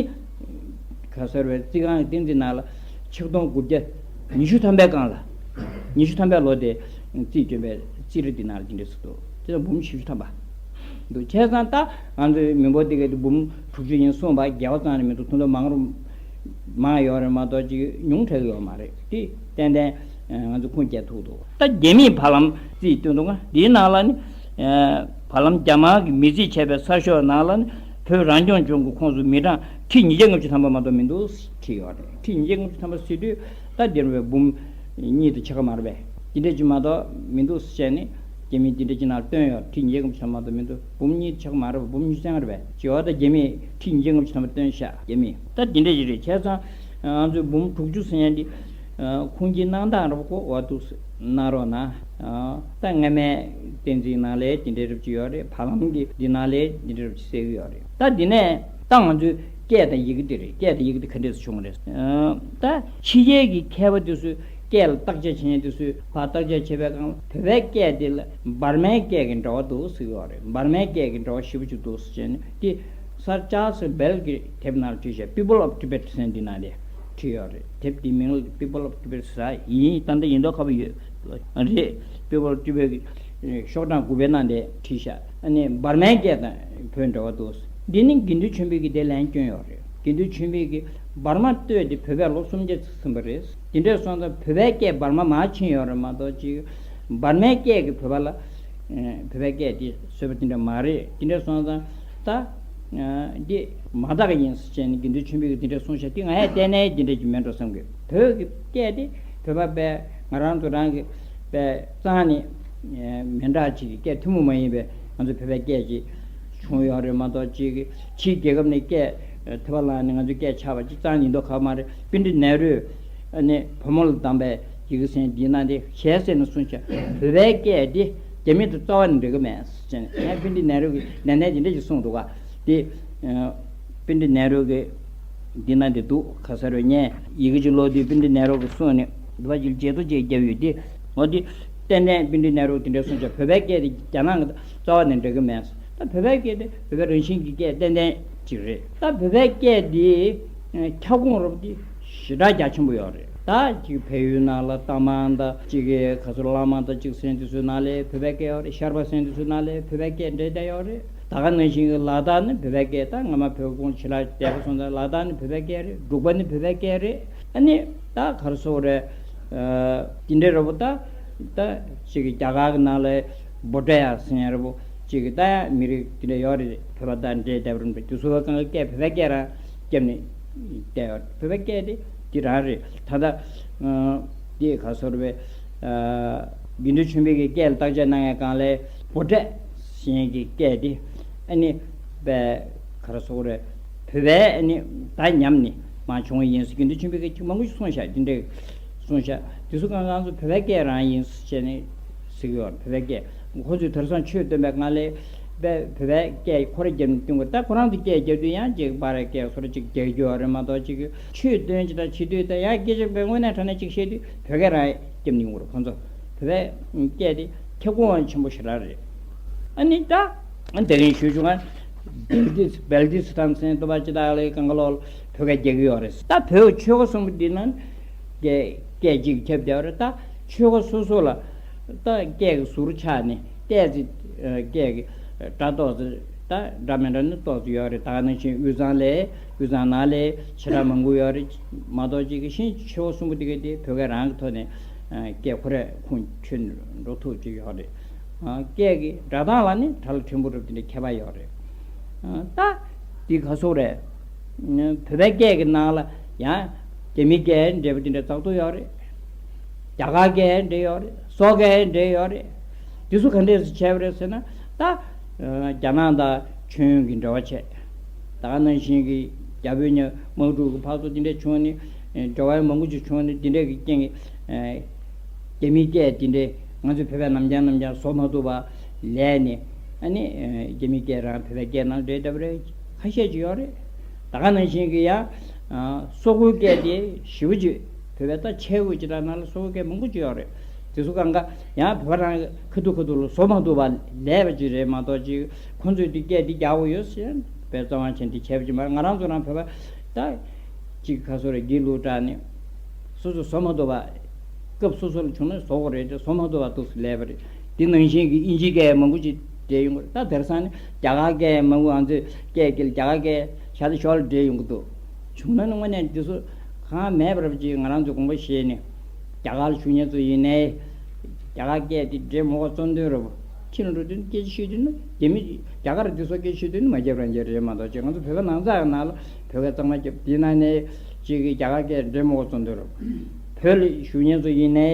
ག་ཟེར་བའི་རྩིས་ཁང་གི་བསྟན་རྩིས་ནང་ལ་ཆིག་སྟོང་དགུ་བརྒྱ་ཉི་ཤུ་ཐམ་པའི་སྒང་ལ། ཉི་ཤུ་ཐམ་པའི་ལོ་དེ་རྩིས་སྐྱོན་པའི་རྩིས་རིག་འདི་ནང་ལ་འདི་འདྲས་སུ་འདུག་དེ་ལ་འབུམ་བཞི་བཅུ་ཐམ་པ་འདུག་བྱས་ཙང་ད་ང་ཚོའི་མི་འབོར་འདི་ག་དེ་འབུམ་དྲུག་ཅུ་ཡིན་གསུངས་པ་བརྒལ་བ་ཙམ་རེད་མི་འདུག་ཐུང་ཐུང་མང་རུ་མང་ཡོད་རེད་མ་གཏོགས་ཅིག་ཉུང་དྲགས་ཡོད་མ་རེད། དེ་ཏན་ཏན་ང་ཚོ་ཁུངས་སྐྱེལ་ཐུབ་འདུག་ད་རྒྱ་མིས་བར་ལམ་རྩིས་སྟོན་འདུག་འདིའི་ནང་ལ་ནི་བར་ལམ་རྒྱ་དམར་གྱི་མི་རྩིས་བྱས་པའི་གསར་ཤོག་ནང་ལ་ནི་བོད་རང་སྐྱོང་ལྗོངས་ཀྱི་ཁོངས་སུ་མི་གྲངས་ཁྲི་ཉིས་བརྒྱ་ལྔ་བཅུ་ཐམ་པ་མ་གཏོགས་མི་འདུག་བྲིས་ཡོད་རེད། ཁྲི་ཉིས་བརྒྱ་ལྔ་བཅུ་ཐམ་པ་ཟེར་དུས་ད་འདིར་བའི་འབུམ་གཉིས་དང་ཕྱེད་ཀ་མ་རེད་པས། འདི་འདྲ་ཅིག་མ་གཏོགས་མི་འདུག་ཟེར་ནས་རྒྱ་མིས་འདི་འདྲ་ཅིག་ནང་བཏོན་ཡོད། ཁྲི་ཉིས་བརྒྱ་ལྔ་བཅུ་ཐམ་པ་མ་གཏོགས་མི་འདུག་འབུམ་གཉིས་ཕྱེད་ཀ་མ་རེད་པས། འབུམ་ཉི་ཤུ་རྩ་ལྔ་རེད་པས། ཅེས་པ་ད་རྒྱ་མིས་ཁྲི་ཉིས་བརྒྱ་ལྔ་བཅུ་ཐམ་པ་བཏོན་ཤག་རྒྱ་མིས་ད་འདི་འདྲ་ཅིག་རེད། བྱས་ཙང་ང་ཚོའི་འབུམ་དྲུག་ཅུ་ཟེར་ཡ་འདི་ཁུངས་སྐྱེལ་གནང་སྟངས་རེད་པ་ཁོ་འོ་འདུག་གནང་རོགས་གནང་། ད་སྔ་མའི་བསྟན་རྩིས་ནང་ལས་འདི་འདྲའི་རབ་ཅིག་ཡོད་རེད། བར་ལམ་གྱི་འདི་ནང་ལས་འདི་འདྲའི་རབ་ཅིག་གསལ་གྱི་ཡོད་རེད། ད་འདི་ནས་ད་ང་ཚོའི་སྐད་དང་ཡི་གེ་འདི་རེད། སྐད་དང་ཡི་གེ་འདི་ག་འདྲས་སུ་བྱུང་བ་རེད། ད་ཕྱི་རྒྱལ་གྱི་མཁས་པ་དེ་ཚོས་སྐད་ལ་བརྟག་དཔྱད་བྱེད་མཁན་དེ་ཚོས་ཕར་བརྟག་དཔྱད་བྱེད་པའི་སྒང་ལ་བོད་པའི་སྐད་འདི་ལ་འབར་མའི་སྐད་ཀྱི་འདྲ་བ་འདུག་ཟེར་གྱི་ཡོད་རེད། འབར་མའི་སྐད་ཀྱི་འདྲ་བ་ཞེ་པོ་ཅིག་འདུག་ཟེར་ནས་དེ་སར་ཅཱལ་སི་བེལ་གྱི་དེབ་ནང་ལ་བྲིས་བྱས། People of Tibet ཟེར་འདི་ནང་ལ་བྲིས་ཡོད་རེད། དེབ་འདིའི་མིང་ལ་People of Tibet ཟེར་ཡིན། ད་ལྟ་ཡིན་མདོག་ཁ་པོ་ཡོད་རེད། People of Tibet གི་ཤོག་གྲངས་དགུ་པའི་ནང་དེ་བྲིས་ཤག་ཨ་ནི་འབར་མའི་སྐད་དང་བོད་འདྲ་བ་འདུག་འདི་ནི་དགེ་འདུན་ཆོས་འཕེལ་གྱིས་དེ་ལན་བསྐྱོན་ཡོད་རེད། དགེ་འདུན་ཆོས་འཕེལ་གྱིས་འབར་མ་བསྟོད་དེ་བོད་པས་ལོ་སུམ་བརྒྱ་ཙམ་ཟིན་པ་རེད། དེ་འདྲས་སོང་ཙང་བོད་པའི་སྐད་འབར་མ་མར་ཕྱིན་ཡོད་རེད་མ་གཏོགས་ཅིག་འབར་མའི་སྐད་ཀྱིས་བོད་པ་ལ་བོད་པའི་སྐད་དེ་བཟོས་པ་དེ་འདྲ་མ་རེད། དེ་འདྲས་སོང་ཙང་ད་འདི་མ་དག་ཡིན་ཟེར་བྱས་ནས་དགེ་འདུན་ཆོས་འཕེལ་གྱིས་དེ་འདྲས་གསུངས་ཤག་དེ་ང་ཡང་བལྟས་ནའི་དེ་འདྲས་ཀྱི་མེད་འགྲོ་བསམ་གི། བོད་ཀྱི་སྐད་དེ་བོད་པ་པས་ང་རང་ཚོ་རང་གི་པས་རྩ་ནས་མི་འདྲ་ཅིག་གི་སྐད་ཐུན་མོང་མ་ཡིན་པའི་ང་ཚོ་བོད་པའི་སྐད་ཅིག་བྱུང་ཡོད་རེད་མ་གཏོགས་ཅིག་ཕྱིའི་རྒྱལ་ཁབ་ནས་སྐད་ཐོས་པ་བླངས་ནས་ང་ཚོའི་སྐད་ཆགས་པ་ཅིག་རྩ་ནས་ཡིན་མདོག་ཁ་པོ་མ་རེད། པཎྜི་ཏ་ནེ་རུས་ཨ་ནི་བུ་མོ་ལ་བདམས་པའི་ཡི་གེ་ཟེར་འདིའི་ནང་དེ་ཞལ་གསེང་ནས་གསུངས་ཤག་བོད་པའི་སྐད་འདི་རྒྱ་མི་དང་རྩ་བ་ནས་འབྲེལ་གི་མེད་ཟེར་ནས། ཡང་པཎྜི་ཏ་ནེ་རུ་གིས་ཏན་ཏན་དེ་འདྲ་ཞིག་གསུངས་འདུག་ག་དེ་པཎྜི་ཏ་ནེ་རུ་གི་འདི་ན་དེ་འདུག་ག་ས་རུ་ཉན་ཡི་གེ་ཅིག་ཀློག་དུས་པཎྜི་ཏ་ནེ་རུ་གིས་གསུངས་ནས་འདི་བ་ཅིག་བརྗེད་ཐོ་ཅིག་བརྒྱབ་ཡོད་དེ། འོ་དེ་ཏན་ཏན་པཎྜི་ཏ་ནེ་རུ་གིས་དེ་འདྲ་གསུངས་ཤག་བོད་པའི་སྐད་དེ་རྒྱ་ནག་གི་རྩ་བ་ནས་འབྲེལ་གི་མེད། ད་བོད་པའི་སྐད་དེ་བོད་པའི་རང་བཞིན་གྱི་སྐད་ཏན་ཏན་ཅིག་རེད། ད་བོད་པའི་སྐད་དེ་ཁྱབ་ཁོངས་རོབ་དེ་ཞེ་དྲག་རྒྱ་ཆེན་པོ་ཡོད་རེད། ད་ཅིག་བལ་ཡུལ་ནང་ལ་ཏ་མང་དང་ཅིག་གི་ག་ཚོད་བླ་མ་དང་ཅིག་ཟེར་དེ་ཚོའི་ནང་ལ་བོད་པའི་སྐད་ཡོད་རེད། ཤར་པ་ཟེར་དེ་ཚོའི་ནང་ལ་བོད་པའི་སྐད་འདྲེས་བསྡད་ཡོད་རེད། ད་ག་ནང་བཞིན་གྱི་ལ་དྭགས་ནི་བོད་པའི་སྐད། ད་སྔ་མ་བོད་ཁོངས་ཕྱི་ལ་བསྡད་པ་སོང་ཙང་ལ་དྭགས་ནི་བོད་པའི་སྐད་རེད། འབྲུག་པ་ནི་བོད་པའི་སྐད་རེད། ཨ་ནི་ད་ག་རེ་ཟེར་དགོས་རེད། དེ་འདྲའི་རེད་པོ། ད་ད་ཅིག་གི་རྒྱ་གར་གྱི་ནང་ལ་བྷོ་ཊ་ཡ་ཟེར་ཡ་རེད་པོ། ཅིག་གི་ད་ཡང་མི་རིགས་དེ་འདྲ་ཡོད་རེད། བོད་པ་དང་འདྲེས་བསྡད་པ་རེད་པ། དེ་ཚོ་གང་ག་སྐད་བོད་པའི་སྐད་རང་བརྒྱབ་ནས་བསྡད་ཡོད་རེད། བོད་པའི་སྐད་དེ་དེ་རང་རེད། ད་ལྟ་དེ་ག་ཟེར་བའི་དགེ་འདུན་ཆོས་འཕེལ་གྱི་སྐད་ལ་བརྟག་དཔྱད་གནང་ཡ་སྒང་ལ་བྷོ་ཊ་ཟེར་ཡ་གི་སྐད་དེ་ཨ་ནི་པའི་ག་རེ་ཟེར་དགོས་རེད། བོད་པའི་ཨ་ནི་ད་ཉམས་ནས་མར་བྱུང་བ་ཡིན་ཟེར་དགེ་འདུན་ཆོས་འཕེལ་གྱིས་མང་པོ་ཞིག་གསུངས་ཤག་དེ་འདྲའི་གསུངས་ཤག་དེ་ཚོ་གང་གང་ཚོ་བོད་པའི་སྐད་རང་ཡིན་ཟེར་ནས་ཟེར་གྱི་ཡོད་རེད། བོད་པའི་སྐད། ཁོ་ཚོས་དེང་སང་ཆོས་སྟོན་པའི་སྒང་ལ་བོད་པའི་སྐད་ཁོ་རང་རྒྱབ་ནས་སྟོན་དགོས། ད་ཁོ་རང་ཚོ་སྐད་རྒྱབ་དུས་ཡང་ཅིག་པར་སྐད་སོ་ར་ཅིག་རྒྱག་རྒྱུ་ཡོད་རེད་མ་གཏོགས། ཅིག་ཆོས་སྟོན་ཅིག་དང་བྱེད་དུས་ད་ཡང་སྐད་ཆ་དཔེ་དངོས་གནས་དྲང་གནས་ཅིག་བཤད་དུས་བོད་སྐད་རང་རྒྱབ་ནས་ཡོང་གི་རེད། ཁོ་ཚོ་བོད་པའི་སྐད་དེ་ཁྱབ་ཁོངས་ཆེན་པོ་ཞེ་དྲག་རེད། ཨ་ནི་ད་ཨ་དེ་རིང་ཞུས་བྱུང་ང་བེལ་ཏི་སི་བེལ་ཏི་སི་ཐན་ཟེར་འདུག་པ། ཅི་ད་ལའི་གང་ག་ལོག་བོད་སྐད་རྒྱག་གི་ཡོད་རེད། ད་བོད་ཆོལ་ཁ་གསུམ་པོ་འདི་ནང་སྐད་སྐད་གཅིག་ཁྱབ་བསྡད་པ་རེད། ད་ཆོལ་ཁ་སོ་སོ་ལ་ད་སྐད་ཀྱི་ཟུར་ཆག་ནས་ཏོག་ཙམ་སྐད་ཀྱི་སྒྲ་ཏོག་ཙམ་ད་འདྲ་མི་འདྲ་ནི་ཏོག་ཙམ་ཡོད་རེད། ད་ག་ནང་བཞིན་དབུས་གཙང་ལ་དབུས་གཙང་ནང་ལ་ཞེ་དྲག་མང་པོ་ཡོད་རེད་མ་གཏོགས། ཅིག་གི་ཤིང་ཆོལ་ཁ་གསུམ་པོ་འདི་ག་དེ་བོད་སྐད་རང་གི་ཐོག་ནས་སྐད་ཁོ་རང་ཁུངས་ཆོད་འགྲོ་ཐུབ་ཀྱི་ཡོད་རེད། སྐད་ཀྱི་སྒྲ་གདངས་ལ་ནི་གྲ་ལ་ཕྲན་བུ་རུ་དེ་འདྲའི་ཁྱད་པར་ཡོད་རེད། ད་འདི་ག་ཟེར་དགོས་རེད། བོད་པའི་སྐད་ཀྱི་ནང་ལ་ཡང་རྒྱ་མིའི་སྐད་འདྲེས་པ་དེ་འདྲ་ཙག་ཏུ་ཡོད་རེད། རྒྱ་གར་སྐད་འདྲེས་ཡོད་རེད། སོག་སྐད་འདྲེས་ཡོད་རེད། དེ་ཚོ་ག་འདྲས་སེ་བྱས་པ་རེད་ཟེར་ན། ད་རྒྱ་ནག་དང་མཆོད་ཡོན་གྱི་འབྲེལ་བ་བྱས། ད་ག་ནང་བཞིན་གྱི་རྒྱ་བོད་གཉིས་དམག་འཁྲུག་གི་ཕར་ཚུར་དེ་འདྲས་བྱུང་ནས་འབྲེལ་བ་མང་པོ་ཅིག་བྱུང་ནས་དེ་འདྲས་ཀྱི་རྐྱེན་གྱིས་རྒྱ་མིའི་སྐད་དེ་འདྲས་ང་ཚོ་བོད་པས་ནམ་རྒྱང་ནམ་རྒྱང་བཟོ་མ་ཐུབ་པ་ལས་ནས། ཨ་ནི་རྒྱ་མིའི་སྐད་རང་བོད་པའི་སྐད་ནང་འདྲེས་བསྡད་པ་རེད། ཁ་ཤས་ཅིག་ཡོད་རེད། ད་ག་ནང་བཞིན་གྱི་ཡང་སོག་པོའི་སྐད་དེ་ཞེ་པོ་ཅིག་བོད་པའི་ད་ཆས་གོས་ཅིག་དང་ནང་ལ་སོག་པོའི་སྐད་མང་པོ་ཅིག་ཡོད་རེད། དེ་ཚོ་གང་ག་ཡང་བོད་པ་རང་ཁ་ཐུག་ཁ་ཐུག་ལ་བཟོ་མ་ཐུབ་པ་ལས་པ་ཅིག་རེད་མ་གཏོགས་ཅིག་ཁོ་ཚོས་འདི་སྐད་འདི་རྒྱག་དགོས་ཡོད་ཟེར་བའི་རྩ་བ་ཆེན་འདི་བྱས་པ་ཅིག་མ་རེད། ང་རང་ཚོ་རང་བོད་པ་ད་ཅིག་ཁ་སོ་རེ་སྒྱིད་ལུག་དྲག་ནས་སོ་སོ་བཟོ་མ་ཐུབ་པ། སྐབས་སོ་སོ་ལ་བྱུང་ན་བཟོ་དགོས་རེད་དེ་བཟོ་མ་ཐུབ་པ་འདུག་སེ་ལས་པ་རེད། འདི་ནང་བཞིན་གྱི་དབྱིན་ཇིའི་སྐད་མང་པོ་ཅིག་འདྲེས་ཡོང་གི་རེད། ད་དེང་སང་ནི་རྒྱ་གར་སྐད་མང་པོ་ང་ཚོའི་སྐད་ཀྱི་རྒྱ་གར་སྐད་ཤ་སྟག་ཤོག་ལ་འདྲེས་ཡོང་གི་འདུག་བྱུང་ན་ནི་དངོས་གནས་འདི་ཚོ་གང་མེད་པར་ཅིག་ང་རང་ཚོ་དགོངས་པ་བཞེས་ནས་རྒྱ་གར་ལ་བཞུགས་མཁན་ཚོ་ཡིན་ནའི་རྒྱ་གར་སྐད་དེ་འདྲེས་མ་དགོས་གཙོ་འདོན་རེད་པ། ཁྱེད་རང་འགྲོ་དུས་སྐད་ཆ་ཤོད་དུས་ན་རྒྱ་མི་རྒྱ་གར་འདི་ཚོ་སྐད་ཆ་ཤོད་དུས་ན་མ་རྒྱབ་རང་རྒྱབ་རེད་མ་གཏོགས་ཅིག་ང་ཚོ་བོད་པ་ནང་ཚགས་ཀྱི་ནང་ལ་བོད་སྐད་གཙང་མ་རྒྱབ། དེ་ན་ནས་ཅིག་གི་རྒྱ་གར་སྐད་འདྲེས་མ་དགོས་གཙོ་འདོན་རེད་པ། བོད་ལ་བཞུགས་མཁན་ཚོ་ཡིན་ནའི་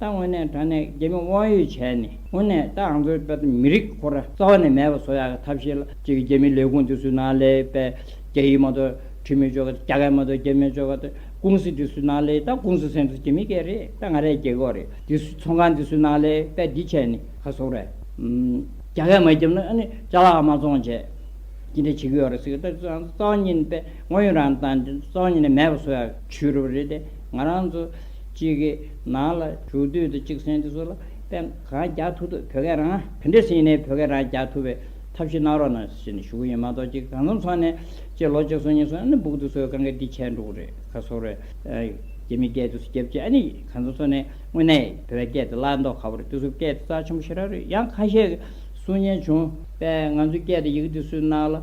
ད་དངོས་གནས་དྲང་གནས་རྒྱ་མི་དབང་ཡོད་བྱས་ནས་དངོས་གནས་ད་ང་ཚོའི་དཔེ་མི་རིགས་ཁོ་ར་རྩ་བ་ནས་མེད་པ་བཟོ་ཡག་གི་ཐབས་ཤེས་ལ་ཅིག་རྒྱ་མི་ལས་ཁུངས་དེ་ཚོའི་ནང་ལ་དཔེ་རྒྱ་ཡིག་མ་གཏོགས་འབྲི་མི་ཆོག་གི། རྒྱ་སྐད་མ་གཏོགས་རྒྱབ་མི་ཆོག་གི། ཀུང་སི་དེ་ཚོའི་ནང་ལ་ད་ཀུང་སི་ཟེར་དུས་རྒྱ་མི་སྐད་རེད། ད་ང་རས་རྒྱག་གི་རེད། དེ་ཚོ་ཚོང་ཁང་དེ་ཚོའི་ནང་ལ་དཔེ་འདི་བྱས་ནས་ཁ་སོག་རེད། ཨམ། རྒྱ་སྐད་མ་བརྒྱབ་ན་ཨ་ནི་ཅ་ལག་མ་བཙོང་བྱས། ཅི་འདྲ་བྱེད་ཀྱི་ཡོད་རེད་ཟེར་གི། ད་རྩ་བ་ཉིད་ནས་དཔེ་དངོས་ཡོད་རང་དང་རྩ་བ་ཉིད་ནས་མེད་པ་བཟོ་ཡག་ཆུ་རུབ་རེད་དེ། ང་རང་ཚོ་གཅིག་གི་ནང་ལ་བཞུགས་དུས་དེ་གཅིག་སེང་དེ་ཚོ་ལ་དཔེ་གང་རྒྱག་ཐུབ་ཐུབ་བོད་སྐད་རང་ག་འདྲ་ཟེར་ནས་བོད་སྐད་རང་རྒྱག་ཐུབ་པའི་ཐབས་ཤེས་གནང་རོགས་གནང་ཟེར་ནས་ཞུ་གི་ཡིན་མ་གཏོགས་ཅིག་གང་འཚམ་ཚོགས་ནས་ཅིག་ལོ་གཅིག་སོང་གཉིས་སོང་ཨ་ནི་སྦུག་དེ་ཚོའི་གང་ག་འདི་བྱས་འགྲོ་གི་རེད། ཁ་སོག་རེད། རྒྱ་མི་སྐད་དེ་ཚོ་རྒྱབ་ཀྱི་ཨ་ནི་གང་འཚམ་ཚོགས་ནས་དངོས་གནས་བོད་པའི་སྐད་དེ་བརླག་མདོག་ཁ་པོ་རེད། དེ་ཚོ་སྐད་དེ་རྩ་ཆེན་པོ་ཞེ་དྲག་རེད། ཡང་ཁ་ཤས་གསུང་མཁན་བྱུང་བས་ང་ཚོའི་སྐད་དེ་ཡི་གེ་དེ་ཚོའི་ནང་ལ་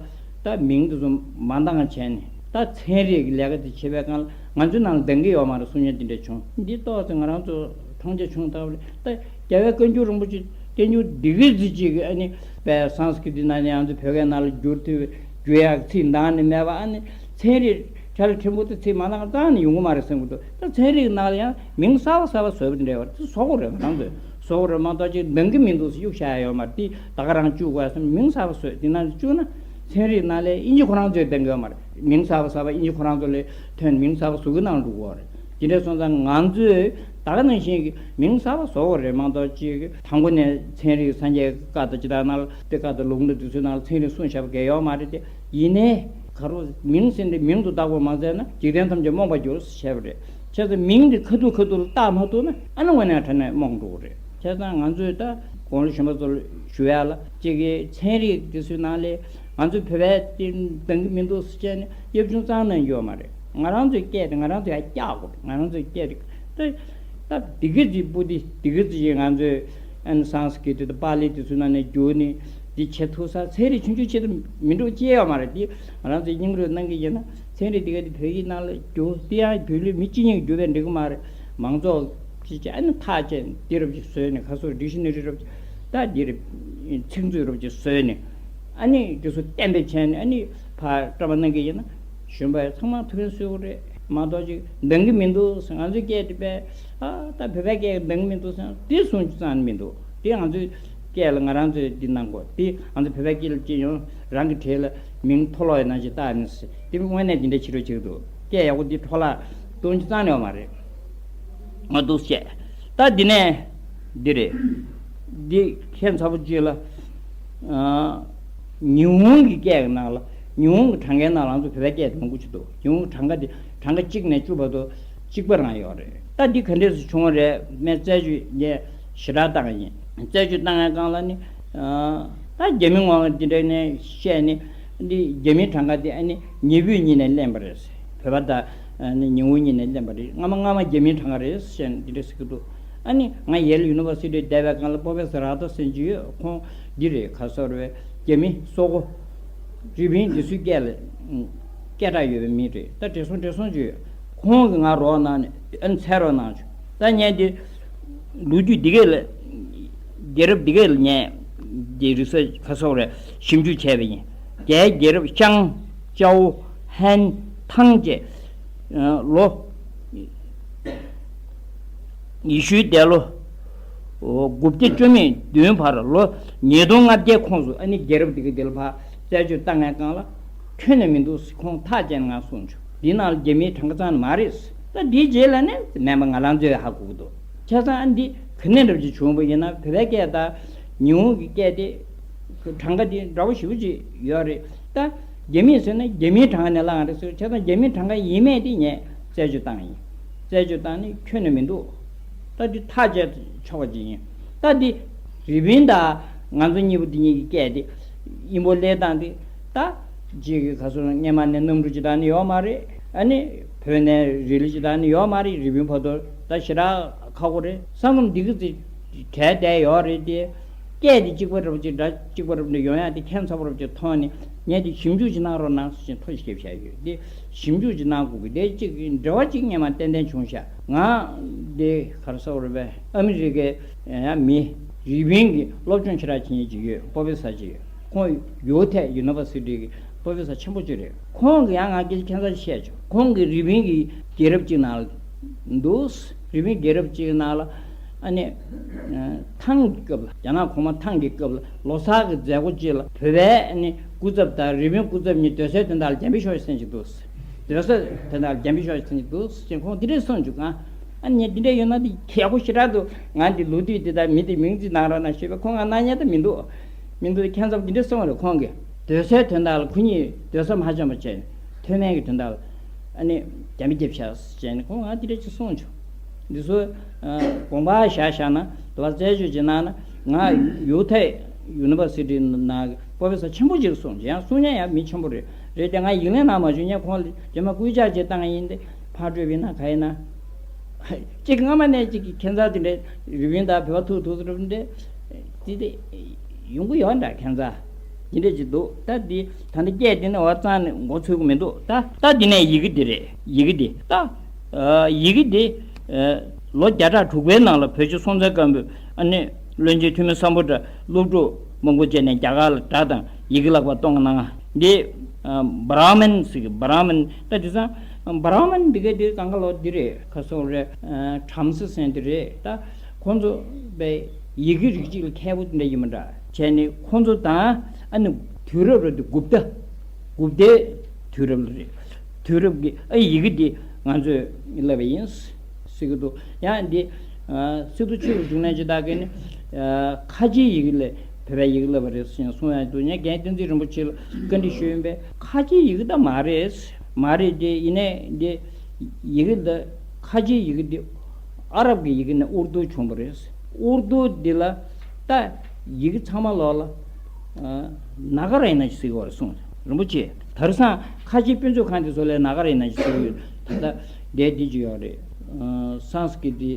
ད་མིང་དེ་ཚོ་མ་འདང་བྱས་ནས་ད་ཚན་རིག་གི་ལས་ཀ་དེ་བྱེད་པའི་སྒང་ལ་ང་ཚོའི་ནང་ལ་འདང་གི་ཡོད་མ་རེད་གསུང་མཁན་དེ་འདྲ་བྱུང་། འདི་ཏོག་ཙམ་ང་རང་ཚོ་མཐོང་རྒྱ་ཆུང་ལྟ་བུ་རེད། ད་རྒྱལ་བའི་བཀའ་འགྱུར་རིན་པོ་ཆེ་བསྟན་འགྱུར་འདི་གི་ཟིག་ཅིག་གི་ཨ་ནི་བས་སཾ་སྐྲྀ་ཏའི་ནང་ནས་ང་ཚོ་བོད་སྐད་ནང་ལ་བསྒྱུར་ཐུབ་བསྒྱུར་ཡག་ཚིག་འདང་ནི་མེད་པ། ཨ་ནི་ཚན་རིག་ཁྲལ་ཕྲན་བུ་དེ་ཚིག་མ་འདང་རྩ་ནས་ཡོང་གི་མ་རེད་བསམ་གི་འདུག་ད་ཚན་རིག་ནང་ལ་ཡང་མིང་གསར་པ་གསར་པ་བཟོས་པ་དེ་འདྲ་བ་དེ་བཟོ་དགོས་རེད། ང་རང་ཚོས་བཟོ་དགོས་རེད་མ་གཏོགས་ཅིག་འདང་གི་མི་འདུག་ཟེར་གཡུག་བཞག་ཡ་ཡོད་མ་རེད། དེ་ད་ག་རང་བཅུག་དགོས་བསམ། མིང་གསར་པ་བཟོས་དེ་ནང་བཅུག་ན་ཚན་རིག་ནང་ལ་དབྱིན་ཇི་ཁོ་རང་ཚོས་འདང་གི་ཡོད་མ་རེད། མིང་གསར་པ་གསར་པ་དབྱིན་ཇི་ཁོ་རང་ཚོ་ལ་ཐོན་མིང་གསར་པ་བཟོ་གི་ནང་འགྲོ་གི་ཡོད་རེད། དེ་འདྲ་སོང་ཙང་ང་ཚོས་ད་ག་ནང་བཞིན་གྱི་མིང་གསར་པ་བཟོ་དགོས་རེད་མ་གཏོགས་ཅིག་དང་པོ་ནས་ཚན་རིག་སངས་རྒྱས་བཀའ་དང་ཇི་ལྟར་ནང་ལ་དེ་བཀའ་དང་ལུང་དང་དེ་ཚོའི་ནང་ལ་ཚན་རིག་གསུངས་བཞག་པ་གལ་ཡོད་མ་རེད་དེ། ཡིན་ནའི་ག་རུ་མིང་ཟེར་འདི་མིང་དུ་བཏགས་པ་མ་ཟད་ན་འཇིག་རྟེན་ཐམས་ཅད་རྨོངས་པར་འགྱུར་ཞེས་པ་རེད། བྱས་ཙང་མིང་འདི་ཁ་ཐུག་ཁ་ཐུག་ལ་བཏགས་མ་ཐུབ་ན་ཨ་ནི་དངོས་གནས་དྲང་གནས་རྨོངས་འགྲོ་གི་རེད། བྱས་ཙང་ང་ཚོས་ད་དགུང་ལོ་གཞོན་པ་ཚོ་ལ་ཞུ་ཡ་ལ་གཅིག་གི་ཚན་རིག་དེ་ཚོའི་ནང་ལས་ང་ཚོ་བོད་པའི་དེ་འདང་གི་མི་འདུག་ཟེར་བྱས་ནས་དབྱབ་ཆུང་རྩ་ནས་ཡོད་མ་རེད། ང་རང་ཚོའི་སྐད་དེ་ང་རང་ཚོས་ཡར་བཀྱག་དགོས་རེད། ང་རང་ཚོའི་སྐད་དེ་ད་ད་འདི་ག་ཅིག་པོ་འདི་འདི་ག་ཅིག་ང་ཚོས་ཨ་ནི་སཾ་སྐྲྀ་ཏ་དང་པཱ་ལི་དེ་ཚོའི་ནང་ནས་བསྒྱུར་ནས་འདི་བྱེད་ཐུབ་ས་ཚན་རིག་ཆུང་ཆུང་བྱེད་དུ་མི་འགྲོ་ཅི་ཡོད་མ་རེད། འདི་ང་རང་ཚོས་སྙིང་རུས་གནང་གི་ཡིན་ན་ཚན་རིག་འདི་ག་འདི་བོད་ཡིག་ནང་ལ་བསྒྱུར་དེ་ཡང་བོད་ལུགས་མི་གཅིག་གཉིས་ཀྱིས་བསྒྱུར་བས་འགྲིག་གི་མ་རེད། མང་ཚོགས་ཀྱིས་ཨ་ནི་ཐག་བཅད་འདི་རབ་ཅིག་བཟོས་ནས་ཁ་སོར་ཌིག་ཤི་ན་རི་རབ་ཅིག་ད་འདི་རེད། ཚིག་མཛོད་རབ་ཅིག་བཟོས་ནས་ཨ་ནི་འདི་ཚོ་གཏན་འབེབས་བྱས་ནས་ཨ་ནི་ཕར་བཀྲམ་པ་གནང་གི་ཡིན་ན་གཞོན་པ་ཚང་མ་ཐུགས་ཕན་གསོས་ཀྱི་རེད་མ་གཏོགས་ཅིག་འདང་གི་མི་འདུག་ཟེར། ང་ཚོའི་སྐད་དེ་དཔེ་ཨ་ད་བོད་པའི་སྐད་འདང་གི་མི་འདུག་ཟེར་ན་དེ་གསུང་རྒྱུ་རྩ་ནས་མི་འདུག་དེ་ང་ཚོའི་སྐད་ལ་ང་རང་ཚོས་འདི་གནང་དགོས། དེ་ང་ཚོ་བོད་པའི་སྐད་ལ་སྤྱི་ཡོངས་རང་གི་གྲས་ལ་མིང་འཕྲོ་བརླག་ཡོད་ན་ཞིག་བཏགས་ནས་ཟེར། དེ་དངོས་གནས་འདི་འདྲ་བྱེད་རོགས་བྱེད་ཀྱི་འདུག་སྐད་ཡག་པོ་འདི་འཕྲོ་བརླག་གཏོང་རྒྱུ་རྩ་ནས་ཡོད་མ་རེད། ང་འདུག་བཤད། ད་འདི་ནས་འདི་རེད། འདི་ཁྱད་མཚར་པོ་གཅིག་ལ། ཨ། ཉི་ཧོང་གི་སྐད་ཀྱི་ནང་ལ་ཉི་ཧོང་གི་གྲངས་ཀའི་ནང་ལ་ང་ཚོ་བོད་པའི་སྐད་དེ་མང་པོ་ཅིག་འདུག་ཉི་ཧོང་གི་གྲངས་ཀ་དེ་གྲངས་ཀ་གཅིག་ནས་བཅུ་བར་དུ་གཅིག་པ་རང་ཡོད་རེད། ད་འདི་ག་འདྲས་སེ་བྱུང་བ་རེད། ངས་རྩད་གཅོད་ངས་ཞེ་དྲག་བཏང་ཡིན། རྩད་གཅོད་བཏང་ཡའི་སྒང་ལ་ནི། ཨ། ད་རྒྱ་མི་ངོ་མ་འདི་འདྲ་ནས་བཤད་ནི། འདི་རྒྱ་མིའི་གྲངས་ཀ་དེ་ཨ་ནི་ཉི་བོད་གཉིས་ནས་ལེན་པ་རེད། བོད་པ་དང་ཨ་ནི་ཉི་ཧོང་གཉིས་ནས་ལེན་པ་རེད། སྔ་མ་སྔ་མ་རྒྱ་མིའི་གྲངས་ཀ་རེད་ཟེར་ནས་འདི་འདྲ་ཟེར་གྱི་འདུག་ཨ་ནི་ང་ཡེལ་ཡུ་ནི་ཝར་སི་ཊི་བསྡད་པའི་སྒང་ལ་པོ་རོ་ཕེ་སར་ར་ཐོ་ཟེར་གྱི་ཡོད། ཁོང་འདི་རེད། ག་ཟེར་བས་རྒྱ་མི་སོག་པོ་རི་པིན་འདི་ཚོའི་སྐད་ལ་སྐད་གྲགས་ཡོད་པའི་མི་རེད། ད་བགྲེས་སོང་བགྲེས་སོང་ཅིག་ཡོད། ཁོང་གིས་ང་རོགས་གནང་ནས་ཨ་ནི་འཚོལ་རོགས་གནང་བྱུང་། ད་ངས་འདི་ལོ་རྒྱུས་འདི་གས་ལ་རྒྱལ་རབས་འདི་གས་ལ་ངས་འདི་རི་སར་ཆི་ག་ཟེར་རེད། ཞིབ་འཇུག་བྱས་པ་ཡིན། རྒྱའི་རྒྱལ་རབས་ཤང་། ཅའོ། ཧན། ཐང་བཅས་ལོ། ཡེ་ཤུའི་འདས་ལོ། དགུ་བརྒྱ་བཅུ་མེད་བདུན་བར་ལོ་ཉིས་སྟོང་ལྔ་བརྒྱའི་ཁོངས་སུ་ཨ་ནི་རྒྱལ་རབས་འདི་ག་འདི་ལ་ཕར་རྩད་གཅོད་བཏང་ངའི་སྒང་ལ་ཁྱོན་ནས་མི་འདུག་ཟེར་ཁོང་ཐག་བཅད་ནས་ང་གསུངས་བྱུང་། འདི་ནང་ལ་རྒྱ་མིའི་གྲངས་ཀ་རྩ་ནས་མ་རེད། ད་འདིའི་རྗེས་ལ་ནི་མེད་པ་ང་རང་ཚོས་ཧ་གོ་གི་འདུག་བྱས་ཙང་ཨ་འདི་ག་ནས་འདྲ་ཅིག་བྱུང་བ་ཡིན་ན་བོད་པའི་སྐད་དང་ཉི་ཧོང་གི་སྐད་དེ་གྲངས་ཀ་དེ་འདྲ་བོ་ཞེ་པོ་ཅིག་ཡོད་རེད། ད་རྒྱ་མིས་ཟེར་ན་རྒྱ་མིའི་གྲངས་ཀ་ནས་བླངས་རེད་ཟེར། བྱས་ཙང་རྒྱ་མིའི་གྲངས་ཀ་ཡིན་མེད་དེ་ངས་རྩད་གཅོད་བཏང་ཡིན། རྩད་གཅོད་བཏང་ནས་ཁྱོན་ནས་མི་འདུག་ད་འདི་ཐག་བཅད་ཆོག་པ་ཅིག་ཡིན། ད་འདི་རི་པིན་དང་ང་ཚོ་གཉིས་པོ་འདི་གཉིས་ཀྱི་སྐད་དེ་དབྱིན་པོ་ལས་སྟངས་དེ་ད་གཅིག་གི་ག་སོ་སྔས་མ་ནས་གནམ་གྲུ་ཅིག་དང་ནི་ཡོད་མ་རེད། ཨ་ནི་བོད་ནས་རི་ལི་ཅིག་དང་ནི་ཡོད་མ་རེད། རི་པིན་བར་དུ་ད་ཞེ་དྲག་ཁག་པོ་རེད། ས་མཚམས་འདི་གི་ཚེ་བྲལ་བསྡད་ཡོད་རེད་དེ། སྐད་དེ་གཅིག་པ་རབ་ཅིག་འདྲ་གཅིག་པ་རབ་འདྲ་ཡོང་ཡ་དེ་ཁྱད་མཚར་པོ་རབ་ཅིག་མཐོང་ནས། ངས་དེ་ཞིབ་འཇུག་ཅིག་གནང་རོགས་གནང་ཟེར་ནས་ཐོ་ཞིག་བཞག་ཡོད་དེ། ཞིབ་འཇུག་ཅིག་གནང་དགོས་ཀྱི་དེ་གཅིག་འབྲེལ་བ་གཅིག་སྔས་མ་ཏན་ཏན་བྱུང་ཤག་ང་དེ་ག་རེ་ཟེར་དགོས་རེད་པས། ཨ་མི་རི་ཀའི་ཡང་མི་རི་པིན་གྱི་སློབ་སྦྱོང་ཆེ་དྲགས་བྱེད་མཁན་ཅིག་ཡོད། པོ་ཕེ་སར་ཅིག་ཡོད། ཁོང་ཡོ་ཐེ་ཡུ་ནི་ཝར་སི་ཊི་གི་པོ་ཕེ་སར་ཆེན་པོ་ཅིག་རེད། ཁོང་གིས་ཡང་ང་སྐད་ཆ་ཁྱད་མཚར་ཅིག་བཤད་བྱུང་། ཁོང་གིས་རི་པིན་གྱི་རྒྱལ་རབས་ཅིག་ནང་ལ་འདུག་རི་པིན་རྒྱལ་རབས་ཅིག་ནང་ལ། ཨ་ནི། ཨ། ཐང་གི་སྐབས་ལ། རྒྱ་ནག་གོང་མ་ཐང་གི་སྐབས་ལ་ལོ་གསར་གྱི་མཛད་སྒོ་ཅིག་ལ་བོད་པའི་ཨ་ནི་སྐུ་ཚབ་དང་རི་པིན་སྐུ་ཚབ་གཉིས་སྡོད་སའི་དོན་དག་ལ་རྒྱ་མི་ཤོག་ཟེར་གྱི་འདུག་སྡོད་སའི་དོན་དག་ལ་རྒྱ་མི་ཤོག་ཟེར་གྱི་འདུག་ཅེས་ཁོང་འདི་འདྲས་གསུངས་བྱུང་། ཨ་ནི་འདི་འདྲས་ཡོད་ན་འདི་ཡག་པོ་ཞེ་དྲག་འདུག་ང་འདི་ལོ་དུས་འདི་དང་མི་འདི་མིང་ཅིག་གནང་རོགས་གནང་ཞེས་པས། ཁོང་ང་གནང་མཁན་ད་མི་འདུག་མི་འདུག་ཁྱད་མཚར་འདི་འདྲས་གསུངས་པ་རེད། ཁོང་གིས་སྡོད་སའི་དོན་དག་ལ་ཁོ་གཉིས་སྡོད་ས་མ་འཆམ་པ་བྱས་ནས་མཐོ་དམན་གྱི་དོན་དག་ལ་ཨ་ནི་རྒྱ་མི་རྒྱབ་ཤག་ཟེར་ནས་ཁོང་ང་འདི་འདྲ་ཅིག་གསུངས་བྱུང་། འདི་ཚོ་ཨ་དགོངས་པ་བཞག་བཞག་ན་དུ་བ་རྩད་གཅོད་བྱེད་གནང་ན། ང་ཡོ་ཐེ་ཡུ་ནི་ཝར་སི་ཊི་ནང་གི་པོ་ཕེ་སར་ཆེན་པོ་ཅིག་གསུངས། ཡང་གསུང་མཁན་ཡང་མི་ཆེན་པོ་རེད། རེད་དེ་ང་ཡིག་ལན་གནང་མ་བྱུང་། ངས་ཁོང་ལ་རྗེས་མ་སྐུལ་ལྕག་ཅིག་བཏང་ཡིན་ཏེ། ཕར་སྤྲོད་པ་ཡིན་ན་ག་ཡིན་ན། གཅིག་སྔ་མ་ནས་གཅིག་གི་ཁྱད་མཚར་དེ་འདྲ་རི་པིན་དང་བོད་པ་ཐུག་ཐུག་ཐུག་འདྲ་དེ་དེ་ཡོང་གི་ཡོད་འདྲ། ཁྱད་མཚར་དེ་འདྲ་ཅིག་འདུག་ད་འདི་ད་ལྟ་སྐད་དེ་ནི་བ་རྩ་ནས་མགོ་ཚོས་ཀྱི་མི་འདུག་ད་ད་འདི་ནས་ཡི་གེ་འདི་རེད། ཡི་གེ་འདི་ད་ཨ་ཡི་གེ་འདི་ཨ་ལོ་བརྒྱ་ཕྲག་དྲུག་པའི་ནང་ལ་བོད་རྗེ་སྲོང་བཙན་སྒམ་པོས་ཨ་ནི་བློན་ཆེན་ཐོན་མི་སམ་བྷོ་ཊ་སློབ་ཕྲུག་མང་པོ་བྱས་ནས་རྒྱ་གར་ལ་སྒྲ་དང་ཡི་གེ་ལག་པ་གཏོང་གནང་། འདི་ཨ་བྷ་ར་མན་ཟེར་གི། བྷ་ར་མན་ད་དེང་སང་བྷ་ར་མན་འདི་ག་འདི་གང་ག་ལོ་འདི་རེད། ཁ་སོག་རེད། ཨ་བྲམ་ཟེ་ཟེར་འདི་རེད། ད་ཁོང་ཚོ་བས་ཡི་གེ་རིགས་གཅིག་ལ་མཁས་པོ་འདྲ་ཡིན་མ་འདྲ་བྱས་ནས། ཁོང་ཚོ་དང་ཨ་ནི་དུས་རབས་རེད་འདི་གུབ་ཏ། གུབ་ཏའི་དུས་རབས་ལ་རེད། དུས་རབས་ཀྱི་ཨ་ཡི་གེ་འདི་ང་ཚོས་བསླབས་པ་ཡིན་ཟེར་གི་འདུག་ཡང་འདི་ཨ་སི་ཏུ་ཆོས་ཀྱི་འབྱུང་གནས་ཀྱི་བདག་གིས་ནི་ཨ་ཁ་ཆེའི་ཡི་གེ་ལས་བོད་པའི་ཡི་གེ་བསླབས་པ་རེད་ཟེར་ཡང་གསུང་ཡང་འདུག་ངས་རྒན་བསྟན་འཛིན་རིན་པོ་ཆེ་ལ་བཀའ་འདྲི་ཞུས་ཡིན་པས། ཁ་ཆེའི་ཡི་གེ་ད་མ་རེད། མ་རེད་དེ། ཡིན་ནའི་འདི་ཡི་གེ་ད་ཁ་ཆེའི་ཡི་གེ་འདི་ཨ་རབ་ཀྱི་ཡི་གེ་ནས་ཨུར་དུ་བྱུང་བ་རེད། ཨུར་དུ་འདི་ལ་ད་ཡི་གེ་ཚང་མ་ལོག་ལ་ཨ་ན་ག་ར་ཡིན་ན་ཟེར་གི་བ་རེད་གསུངས། རིན་པོ་ཆེ་དེང་སང་ཁ་ཆེའི་དཔེ་མཛོད་ཁང་དེ་ཚོ་ལ་ན་ག་ར་ཡིན་ན་ཟེར་གི་ཡོད། ད་ལྟ་འདས་འདི་ཅི་ཡོད་རེད། ཨ་སངས་ཀི་རི་ཊི་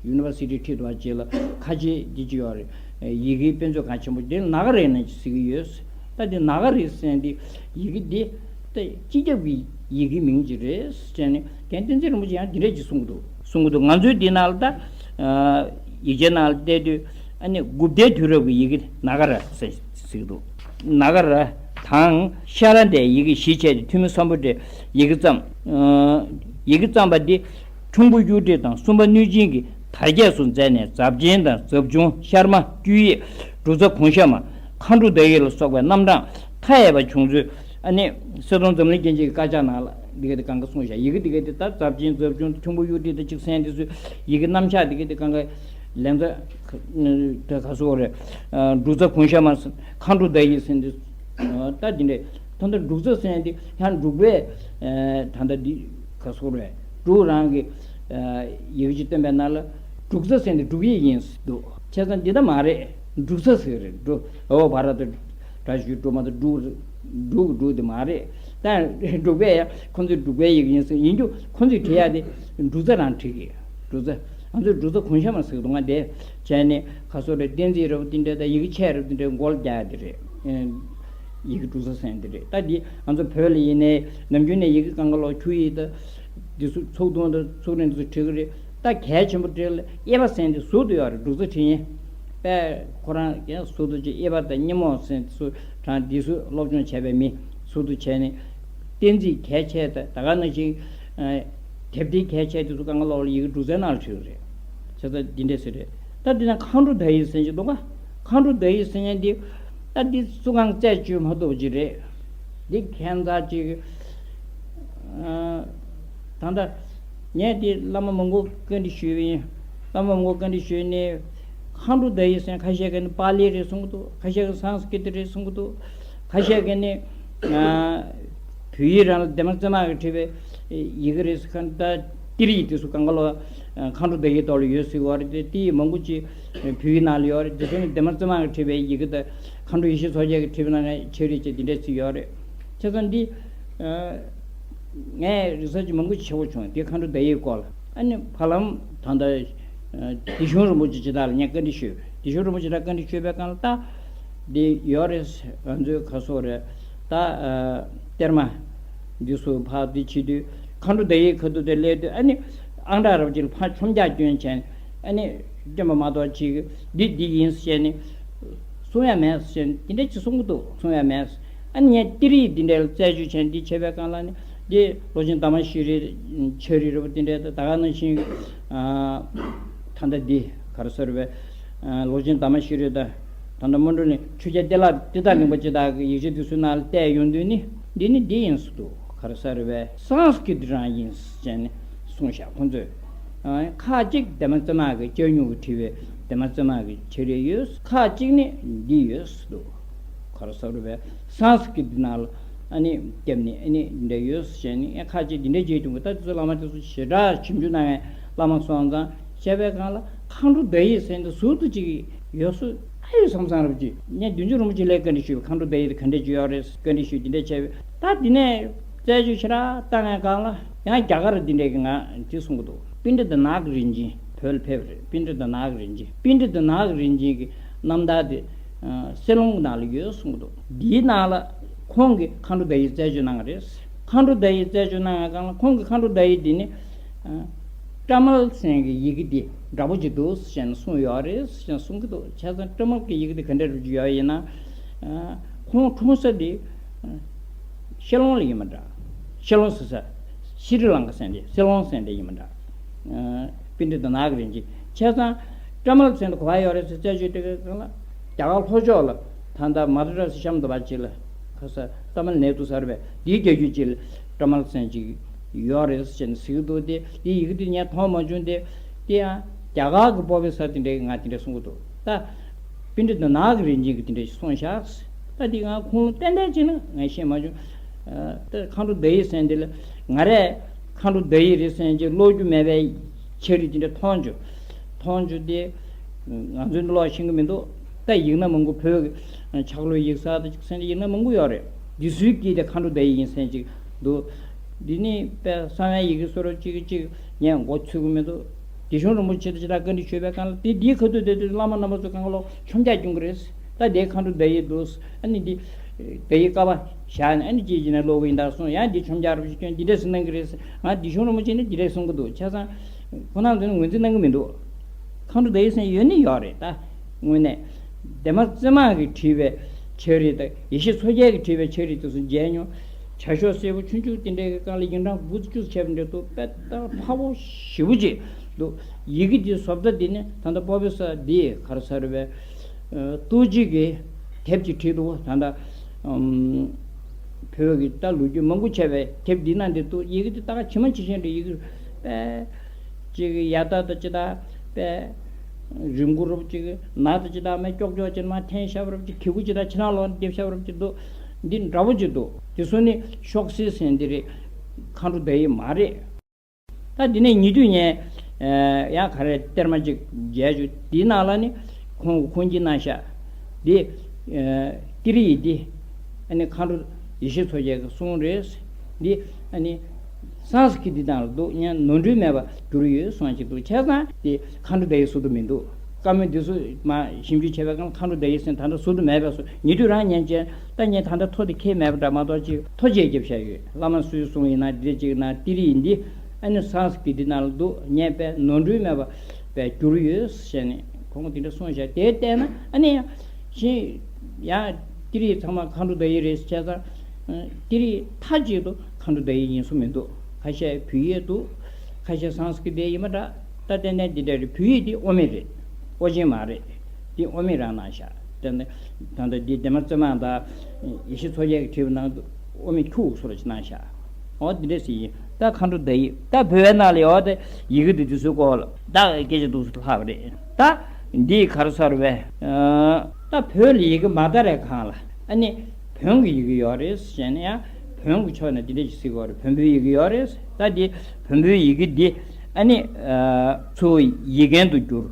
ཡུ་ནི་ཝར་སི་ཊི་ཁྲིད་འདུག་པ་ཅིག་ལ་ཁ་ཆེ་འདི་ཅི་ཡོད་རེད། ཡི་གེའི་དཔེ་མཛོད་ཁང་ཆེན་པོ་འདི་ན་ག་རེད་ན་ཅི་ཟེར་གི་ཡོད། ད་འདི་ན་ག་རེད་ཟེར་ན་འདི་ཡི་གེ་འདི་ད་སྤྱི་ཁྱབ་ཀྱི་ཡི་གེ་མིང་ཅིག་རེད་ཟེར་ནས་རྒན་བསྟན་འཛིན་རིན་པོ་ཆེ་ཡང་འདི་འདྲ་ཅིག་གསུང་གི་འདུག་གསུང་གི་འདུག་ང་ཚོའི་འདི་ནང་ལ་ད་ཨ་ཡིག་ཆའི་ནང་ལ་བལྟས་དུས་ཨ་ནི་གུབ་ཏའི་དུས་རབས་ཀྱི་ཡི་གེ་ན་ག་ར་ཟེར་ཟེར་གི་འདུག་ན་ག་ར་དང་ཤ་ར་འདའི་ཡི་གེ་གཞི་བྱས་ཏེ་ཐོན་མི་སམ་བྷོ་ཊའི་ཡི་གེ་བརྩམས། ཨ་ཡི་གེ་བརྩམས་པ་འདི་ཁྲུང་པོ་གཡུ་ཁྲི་དང་སུམ་པ་གནོད་སྦྱིན་གྱིས་དར་རྒྱས་སུ་མཛད་ནས་ཛབ་ཆེན་དང་ཛབ་ཆུང་ཤར་མ་བཅུ་ཡིག་འབྲུ་ཚ་གུང་ཤ་མ་མཁའ་འགྲོ་ཟླ་ཡིག་ལ་སོགས་པའི་རྣམ་གྲངས་མཐའ་ཡས་པ་བྱུང་ཚུལ། ཨ་ནི་གསེར་སྡོང་འཛམ་གླིང་རྒྱན་ཆེན་གྱི་དཀར་ཆག་ནང་ལ་འདི་ག་དེ་གང་ག་གསུངས་བཞག་ཡི་གེ་འདི་ག་དེ་ད་ཛབ་ཆེན་ཛབ་ཆུང་ཁྲུང་པོ་གཡུ་ཁྲི་དང་གཅིག་མཚན་འདི་ཚོ་ཡི་གེ་རྣམ་གཞག་འདི་ག་དེ་གང་ག་ལན་ཚ་ད་ག་སོགས་རེད། འབྲུ་ཚ་གུང་ཤ་མ་མཁའ་འགྲོ་ཟླ་ཡིག་ཟེར་འདི། ད་འདི་འདྲས་ད་ལྟ་འབྲུ་ཚ་ཟེར་འདི་ཡང་འབྲུག་པའི་ད་ལྟ་འདི་ག་སོགས་རེད། འབྲུག་རང་གི་ཡི་གེ་ཅིག་བཏོན་པའི་ནང་ལ་འབྲུག་ཚ་ཟེར་འདི་འབྲུག་ཡིག་ཡིན་འདུག་བྱས་ཙང་འདི་ད་མ་རེད། འབྲུ་ཚ་ཟེར་རེད། འབྲུ་འོ་བ་ར་ཏུ་དྲ་ཞུ་འབྲུ་མ་ཏུ་འབྲུག་འབྲུག་འབྲུག་འདི་མ་རེད། ད་འབྲུག་པས་ཡང་ཁོང་ཚོའི་འབྲུག་པའི་ཡི་གེ་ཡིན་ཟེར་ཡིན་རྒྱུ་ཁོང་ཚོས་བྲིས་ཡ་དེ་འབྲུ་ཚ་རང་བྲིས་གི་འབྲུ་ཚ། ང་ཚོས་འབྲུ་ཚ་གུང་ཤ་མ་ཟེར་གི་འདུག་ང་དེ་བྱས་ནས་ག་སོགས་རེད། བསྟན་རྩིས་རེད་པ་འདི་འདྲས་དང་ཡི་གེ་ཆས་རེད་པ་འདི་འདྲས་མགོ་ལ་རྒྱག་ཡ་དེ་རེད། ཡི་གེ་འབྲུ་ཚ་ཟེར་འདི་རེད། ད་འདི་ང་ཚོ་བོད་ལ་ཡིན་ནའི་ནམ་རྒྱུན་ནས་ཡི་གེ་གང་ག་ལོག་ཆུ་ཡིག་དང་འདི་ཚོ་ཚུགས་ཐུང་དང་ཚུགས་རིང་དུ་བྲིས་གི་རེད། ད་གལ་ཆེན་པོ་དེ་ལ་དབྱེ་བ་ཟེར་འདི་ཟུར་དུ་ཡོད་རེད། འབྲུ་ཚ་བྲིས་ཡིན་པས་ཁོ་རང་ཡང་ཟུར་དུ་ཅིག་དབྱེ་བ་དང་སྙེ་མོ་ཟེར་འདི་ཚོ་དྲངས་འདི་ཚོ་སློབ་སྦྱོང་བྱས་པའི་མི་ཟུར་དུ་བྱས་ནས་བསྟན་རྩིས་གལ་ཆེ་ད་ད་ག་ནང་བཞིན་དེབ་དེ་གལ་ཆེ་དེ་ཚོ་གང་ག་ལོག་ལ་ཡི་གེ་འབྲུ་ཚའི་ནང་ལ་བྲིས་གི་རེད། བྱས་ཙང་འདི་འདྲས་ཟེར་རེད། ད་འདི་ན་མཁའ་འགྲོ་ཟླ་ཡིག་ཟེར་གྱི་འདུག་ག་མཁའ་འགྲོ་ཟླ་ཡིག་ཟེར་མཁན་འདི་ད་འདི་སུ་གང་རྩད་གཅོད་མ་ཐུབ་ཀྱི་རེད། འདི་ཁྱད་མཚར་ཅིག་ཨ་ད་ལྟ་ངས་འདི་བླ་མ་མང་པོ་བཀའ་འདྲི་ཞུས་པ་ཡིན། བླ་མ་མང་པོ་བཀའ་འདྲི་ཞུས་ནས་མཁའ་འགྲོ་ཟླ་ཡིག་ཟེར་མཁན་ཁ་ཤས་ཀྱིས་ནི་པཱ་ལི་རེད་གསུང་གི་འདུག་ཁ་ཤས་ཀྱིས་སང་སྐྲིཏ་རེད་གསུང་གི་འདུག་ཁ་ཤས་ཀྱིས་ནི་ཨ་བོད་ཡིག་རང་ལ་ལྡན་མ་ཙེ་མ་གིས་བྲིས་པའི་ཡི་གེ་རེད་ཟེར་མཁན། ད་ཏི་རི་ཡིག་དེ་ཚོ་གང་ག་ལོག་མཁའ་འགྲོ་ཟླ་བའི་ཐོག་ལ་ཡོད་ཟེར་གྱི་ཡོད་རེད་དེ། དེ་ཡི་མང་པོ་ཅིག་བོད་ཡིག་ནང་ལ་ཡོད་རེད། དེ་ཚོ་ནི་ལྡན་མ་ཙེ་མང་གིས་བྲིས་པའི་ཡི་གེ་དང་། མཁའ་འགྲོ་ཡེ་ཤེས་མཚོ་རྒྱལ་གྱིས་བྲིས་པའི་ནང་ནས་ཆོས་རིག་ཅེས་འདི་འདྲའི་ཚིག་ཡོད་རེད། བྱས་ཙང་འདི་ངས་རིག་གསར་ཅིག་མང་པོ་ཅིག་བྱེད་དགོས་བྱུང་། དེ་མཁའ་འགྲོ་ཟླ་བའི་སྐོར་ལ། ཨ་ནི་ཧ་ལམ་ད་ལྟ་ཨ་དིལ་མཇུག་རིན་པོ་ཆེ་ཇི་ལྟར་ལ་ངས་བཀའ་འདྲི་ཞུས་པས། དིལ་མཇུག་རིན་པོ་ཆེ་ལ་བཀའ་འདྲི་ཞུས་པའི་སྒང་ལ། ད་འདི་ཡོད་རེད། ང་ཚོའི་ག་སོགས་རེད། ད་ཨ་གཏེར་མ་འདི་ཚོ་ཕར་འདི་བྱེད་དུས། མཁའ་འགྲོ་ཟླ་བའི་ཁ་ཐུག་དེ་སླེབས་དུས། ཨ་ནི་ཨང་གྲངས་རབ་ཅིག་ལ་ཕར་མཆོང་རྒྱག་སྐྱོན་བྱས་ནས། ཨ་ནི་སྐྱོན་པ་མ་གཏོགས་ཅིག་འདི་འདི་ཡིན་ཟེར་ནས་གསུང་ཡ་མེད་ཟེར་ནས་འདི་འདྲ་ཅིག་གསུང་གི་འདུག་གསུང་ཡ་མེད། ཨ་ནི་ངས་གཏེར་ཡིག་འདི་འདྲ་ལ་རྩད་གཅོད་བྱས་ནས་འདི་བྱས་པའི་སྒང་ལ་ནི། འདི་ལོ་ཆེན་དར་མ་ཤེས་རིག་ཆོས་རིག་རེད་པ། འདི་འདྲ་ད་ག་ནང་བཞིན་ཨ་ད་ལྟ་འདི་ག་རེ་ཟེར་བས། ཨ་ལོ་ཆེན་དར་མ་ཤེས་རིག་དང་། ད་ལྟ་སྨོན་གྲོལ་ནས་ཆོས་རྒྱལ་ཏེ་ལ་ཏེ་ཏ་རིན་པོ་ཆེ་དག་གི་ཡིག་ཆ་འདི་ཚོའི་ནང་ལ་བལྟས་ཡོང་དུས་ནི། འདི་ནི་འདི་ཡིན་ས་འདུག་ག་རེ་ཟེར་བས། སཾ་སྐྲྀ་ཏ་རང་ཡིན་ཟེར་ནས་གསུངས་ཤག་ཁོང་ཚོས། ཨ་ཁ་ཅིག་ལྡན་མ་ཙེ་མང་གིས། ལྕགས་སྨྱུག་གིས་བྲིས་པའི་ལྡན་མ་ཙེ་མང་གི་ཆོས་རིག་ཡོད། ཁ་ཅིག་ནི་འདི་ཡོད་ས་འདུག་ག་རེ་ཟེར་བས། སཾ་སྐྲྀ་ཏ་ནང་ལ་ཨ་ནི་བརྒྱབ་ནས། ཨ་ནི་འདི་འདྲ་ཡོད་ཟེར་ནས། ཨ་ཁ་ཅིག་འདི་འདྲ་བྱས་བྱུང་གི། ད་དེ་ཚོ་བླ་མ་དེ་ཚོ་ཞེ་དྲག་ཞིབ་འཇུག་གནང་མཁན་བླ་མ་སོང་ཙང་། བཤད་པའི་སྒང་ལ་མཁའ་འགྲོ་ཟླ་བའི་ཟེར་འདི་ཟུར་དུ་ཅིག་ཡོད་ས་ཨ་ཡོད་བསམ་བསམ་རབ་ཅིག་ངས་བདུན་ཅུ་རིན་པོ་ཆེ་ལ་བཀའ་འདྲི་ཞུས་པ། མཁའ་འགྲོ་ཟླ་བའི་ག་འདྲ་ཅིག་ཡོད་རེད། བཀའ་འདྲི་ཞུས། འདི་འདྲ་བྱས་པས། ད་འདི་ནས་རྩད་གཅོད་ཞེ་དྲག་བཏང་བའི་སྒང་ལ། ཡང་རྒྱ་གར་འདི་འདྲས་ཀྱིས་ང་འདི་གསུང་གི་འདུག་པཎྜི་ཏ་ནག་རིན་ཆེན་བོད་ལ་ཕེབས་རེད། པཎྜི་ཏ་ནག་རིན་ཆེན། པཎྜི་ཏ་ནག་རིན་ཆེན་གྱི་རྣམ་ཐར་དེ་ཨ་སེ་ལོང་གི་ནང་ལ་ཡོད་གསུང་གི་འདུག་འདིའི་ནང་ལ་ཁོང་གིས་མཁའ་འགྲོ་ཟླ་བའི་རྩད་གཅོད་གནང་བ་རེད། མཁའ་འགྲོ་ཟླ་བའི་རྩད་གཅོད་གནང་བའི་སྒང་ལ། ཁོང་གིས་མཁའ་འགྲོ་ཟླ་བའི་འདི་ནི་ཨ་ཀྲ་མལ་ཟེར་མཁན་གྱི་ཡི་གེ་འདི་འདྲ་པོ་ཅིག་འདུག་ཟེར་ནས་གསུངས་ཡོད་རེད་ཟེར་ནས་གསུང་གི་འདུག་བྱས་ཙང་ཀྲ་མལ་གྱི་ཡི་གེ་འདི་ག་འདྲ་འདྲ་ཅིག་ཡོད་ཡིན་ན། ཨ་ཁོང་འཁྲུངས་ས་འདི་ཨ་ཤི་ལོང་ལ་ཡིན་པ་འདྲ། ཤི་ལོང་ཟེར་ས། ཤི་རི་ལང་ཀ་ཟེར་འདི། སེ་ལོང་ཟེར་འདི་ཡིན་པ་འདྲ། ཨ་པཎྜི་ཏ་ནག་རིན་ཆེན། བྱས་ཙང་ཀྲ་མལ་ཟེར་འདི་ག་པར་ཡོད་རེད་ཟེར་རྩད་གཅོད་བྱེད་པའི་སྒང་ལ། རྒྱ་གར་ལྷོ་ཕྱོགས་ལ། ད་ལྟ་མ་དྷ་ར་སི་ཤམ་དྷ་བ་ཅིག་ལ། ཁ་ས་ཏ་མིལ་ནེ་ཏུ་ཟེར་བས། འདིའི་རྒྱལ་རྒྱུད་ཅིག་ལ་ཀྲ་མལ་ཟེར་ཅིག་ཡོད་རེད་ཟེར་ནས་ཟེར་གྱི་འདུག་སྟེ། འདིའི་ཡི་གེ་འདི་ངས་མཐོང་མ་བྱུང་སྟེ། དེ་ཡང་རྒྱ་གར་གྱི་པོ་ཕེ་སར་དེ་འདྲས་ཀྱིས་ང་དེ་འདྲས་གསུང་གི་འདུག་ད་པཎྜི་ཏ་ནག་རིན་ཆེན་གྱིས་དེ་འདྲས་གསུངས་ཤག་ད་འདི་ང་ཁུངས་ཏན་ཏན་ཅིག་ནི་ངས་ཤེས་མ་བྱུང་། ཨ་ད་མཁའ་འགྲོ་ཟླ་བའི་ཟེར་འདི་ལ། ང་རས་མཁའ་འགྲོ་ཟླ་བའི་རེད་ཟེར་ཅིག་ཀློག་རྒྱུ་མེད་པའི་ཆོས་རིག་དེ་འདྲས་མཐོང་བྱུང་། མཐོང་བྱུང་སྟེ། ང་ཚོའི་འདི་ཀློག་ཤེས་ཀྱི་མི་འདུག་ད་ཡིག་སྣ་མང་པོ། བོད་ཀྱི་ཆག་ལོས་ཡིག་གསར་དང་ཅིག་ཟེར་ནས་ཡིག་སྣ་མང་པོ་ཡོད་རེད། འདི་ཚོའི་དཀྱིལ་དེ་མཁའ་འགྲོ་ཟླ་བའི་ཡིན་ཟེར་ཅིག་འདུག་འདི་ནི་དཔེ་གསང་བའི་ཡི་གེ་བཟོ་འདྲ་ཅིག་གི་ཅིག་ངས་མགོ་ཚོད་ཀྱི་མི་འདུག་དེ་བཞིན་རིན་པོ་ཆེ་དང་ཅི་ལྟར་བཀའ་འདྲི་ཞུས་པའི་སྒང་ལ། དེ་འདིའི་ཁ་ཐུག་དེ་དུས་བླ་མ་རྣམ་པ་ཚོ་གང་ག་ལོག་མཆོང་རྒྱག་སྐྱོན་གྱི་རེད། ད་དེ་མཁའ་འགྲོ་ཟླ་བའི་འདུག་ཨ་ནི་འདི་ཟླ་བའི་ཀ་པ་བཞག་ནས། ཨ་ནི་ཅིག་ཅིག་ནས་ཀློག་གི་ཡིན་ད་གསུངས། ཡང་འདི་མཆོང་རྒྱག་རུ་ཞིག་སྐྱོན། འདི་འདྲས་སེ་གནང་གི་རེད། ང་འདི་བཞིན་རིན་པོ་ཆེ་ནི་འདི་འདྲས་གསུང་གི་འདུག་བྱས་ཙང་ཁོ་རང་ཚོ་ནི་ངོས་འཛིན་གནང་གི་མི་འདུག་མཁའ་འགྲོ་ཟླ་བའི་ཟེར་ཡོད་ནི་ཡོད་རེད། ད་དངོས་གནས་ལྡན་མ་ཙེ་མང་གིས་བྲིས་པའི་ཆོས་རིག་དང་། ཡེ་ཤེས་མཚོ་རྒྱལ་གྱིས་བྲིས་པའི་ཆོས་རིག་དེ་ཚོ་མཇལ་མྱོང་། བྱ་ཤོག་སེར་པོ་ཆུང་ཆུང་དེ་འདྲའི་སྒང་ལ་ཡིག་འབྲང་དགུ་བཅུ་ཆེ་བ་འདྲ་འདུག་དཔེ་ལྟ་ཕ་བོ་ཞེ་པོ་ཅིག་འདུག་ཡི་གེ་འདི་བཟོ་ལྟ་འདི་ནི་ད་ལྟ་པོ་ཕེ་སར་འདི་ག་རེ་ཟེར་བས། ཨ་ཏུའུ་ཅི་གིས་དེབ་ཅིག་བྲིས་འདུག་ད་ལྟ་ཨམ་བོད་ཀྱི་ད་ལོ་རྒྱུས་མང་པོ་བྱས་པའི་དེབ་འདི་ནང་འདི་འདུག་ཡི་གེ་འདི་ད་ག་ཇི་མ་ཇི་བཞིན་རེད། ཡི་གེ་དཔེ་ཅིག་ཡ་ད་ད་ཅི་ད་དཔེ་རིང་པོ་རབ་ཅིག་ན་ད་ཅི་ད་མེ་ཀྱོག་ཀྱོག་ཅིག་མ་འཐེན་ཤབ་རབ་ཅིག་གི་གུ་ཅི་ད་ཕྱི་ནང་ལོགས་འདེབས་ཤབ་རབ་ཅིག་འདུག་འདི་འདྲ་པོ་ཅིག་འདུག་དེ་ཚོ་ནི་ཤོག་སེར་ཟེར་འདི་རེད། མཁའ་འགྲོ་ཟླ་བའི་མ་རེད། ད་འདི་ནས་ཉེ་དུས་ངས་ཨ་ཡང་ག་རེ་གཏེར་མ་ཅིག་མཇལ་བྱུང་། འདིའི་ནང་ལ་ནི་ཁོང་གིས་ཁུངས་སྐྱེལ་གནང་ཤག་འདི་ཨ་གཏེར་ཡིག་འདི་ཨ་ནི་མཁའ་འགྲོ་ཡེ་ཤེས་མཚོ་རྒྱལ་གྱིས་གསུངས་རེད། འདི་ཨ་ནི་སཾ་སྐྲྀ་ཏ་ནང་ལ་འདུག་ཡང་ནོར་འཁྲུལ་མེད་པ་བསྒྱུར་ཡོད་གསུངས་ཅིག་འདུག་བྱས་ཙང་འདི་མཁའ་འགྲོ་ཟླ་བའི་ཟུར་དུ་མི་འདུག་བཀའ་མོལ་འདི་ཚོ་མར་ཞིབ་འཇུག་བྱས་པའི་སྒང་ལ་མཁའ་འགྲོ་ཟླ་བའི་ཟེར་ད་ལྟ་ཟུར་དུ་མེད་པས་སོ། ཉེ་དུས་རང་ཉན་བྱས། ད་ངས་ད་ལྟ་ཐོ་དེ་འཁྱེར་མེད་པ་འདྲ་མ་གཏོགས་ཅིག་ཐོ་ཆད་རྒྱབ་བཞག་ཡོད། བླ་མ་སུས་གསུངས་ཡིན་ན་འདི་ཅིག་ན་གཏེར་ཡིག་འདི་ཨ་ནི་སཾ་སྐྲྀ་ཏ་ནང་ལ་འདུག་ངས་དཔེ་ནོར་འཁྲུལ་མེད་པ་དཔེ་བསྒྱུར་ཡོད་ཟེར་ནས་ཁོང་གིས་དེ་འདྲ་གསུངས་བཞག་དེ་བལྟས་ན་ཨ་ནི་ཡང་ཤིང་ཡང་གཏེར་ཡིག་ཚང་མ་མཁའ་འགྲོ་ཟླ་བའི་རེད་ཟེར་བྱས་ཙང་། གཏེར་ཡིག་མཐའ་གཅིག་ཏུ་མཁའ་འགྲོ་ཟླ་བའི་ཡིན་ས་མི་འདུག་ཁ་ཤས་བོད་ཡིག་འདུག་ཁ་ཤས་སཾ་སྐྲྀ་ཏ་ཡིན་པ་འདྲ། ད་ཏན་ཏན་འདི་འདྲ་རེད། བོད་ཡིག་འདི་དབུ་མེད་རེད། ཨོ་རྒྱན་མ་རེད། འདི་དབུ་མེད་རང་གནང་ཤག་ད་ལྟ་ད་ལྟ་འདི་ལྡན་མ་ཙེ་མང་དང་ཡེ་ཤེས་མཚོ་རྒྱལ་གྱིས་བྲིས་པ་ནང་དུ་དབུ་མེད་ཁྱུག་སོ་ར་ཅིག་གནང་ཤག་འོ་འདི་འདྲ་ཞིག་ཡིན། ད་མཁའ་འགྲོ་ཟླ་ཡིག་ད་བོད་པའི་ནང་ལ་ཡོད་དེ། ཡི་གེ་འདི་འདི་ཚོའི་སྐོར་ལ་ད་སྐད་ཆ་འདུག་སེ་ལྷག་པ་རེད། ད་འདི་ག་རེ་ཟེར་བས། ད་བོད་ལ་ཡི་གེ་མ་དར་བའི་སྒང་ལ་ཨ་ནི་བོན་གྱི་ཡི་གེ་ཡོད་རེད་ཟེར་ནས། ཡང་བོན་གྱི་ཕྱོགས་ནས་འདི་འདྲ་ཞིག་ཟེར་གྱི་ཡོད་རེད། བོན་པོའི་ཡི་གེ་ཡོད་རེད། ད་འདི་བོན་པོའི་ཡི་གེ་འདི་ ཨ་ནི་ཚུར་ཡིག་རྒན་དུ་བསྒྱུར།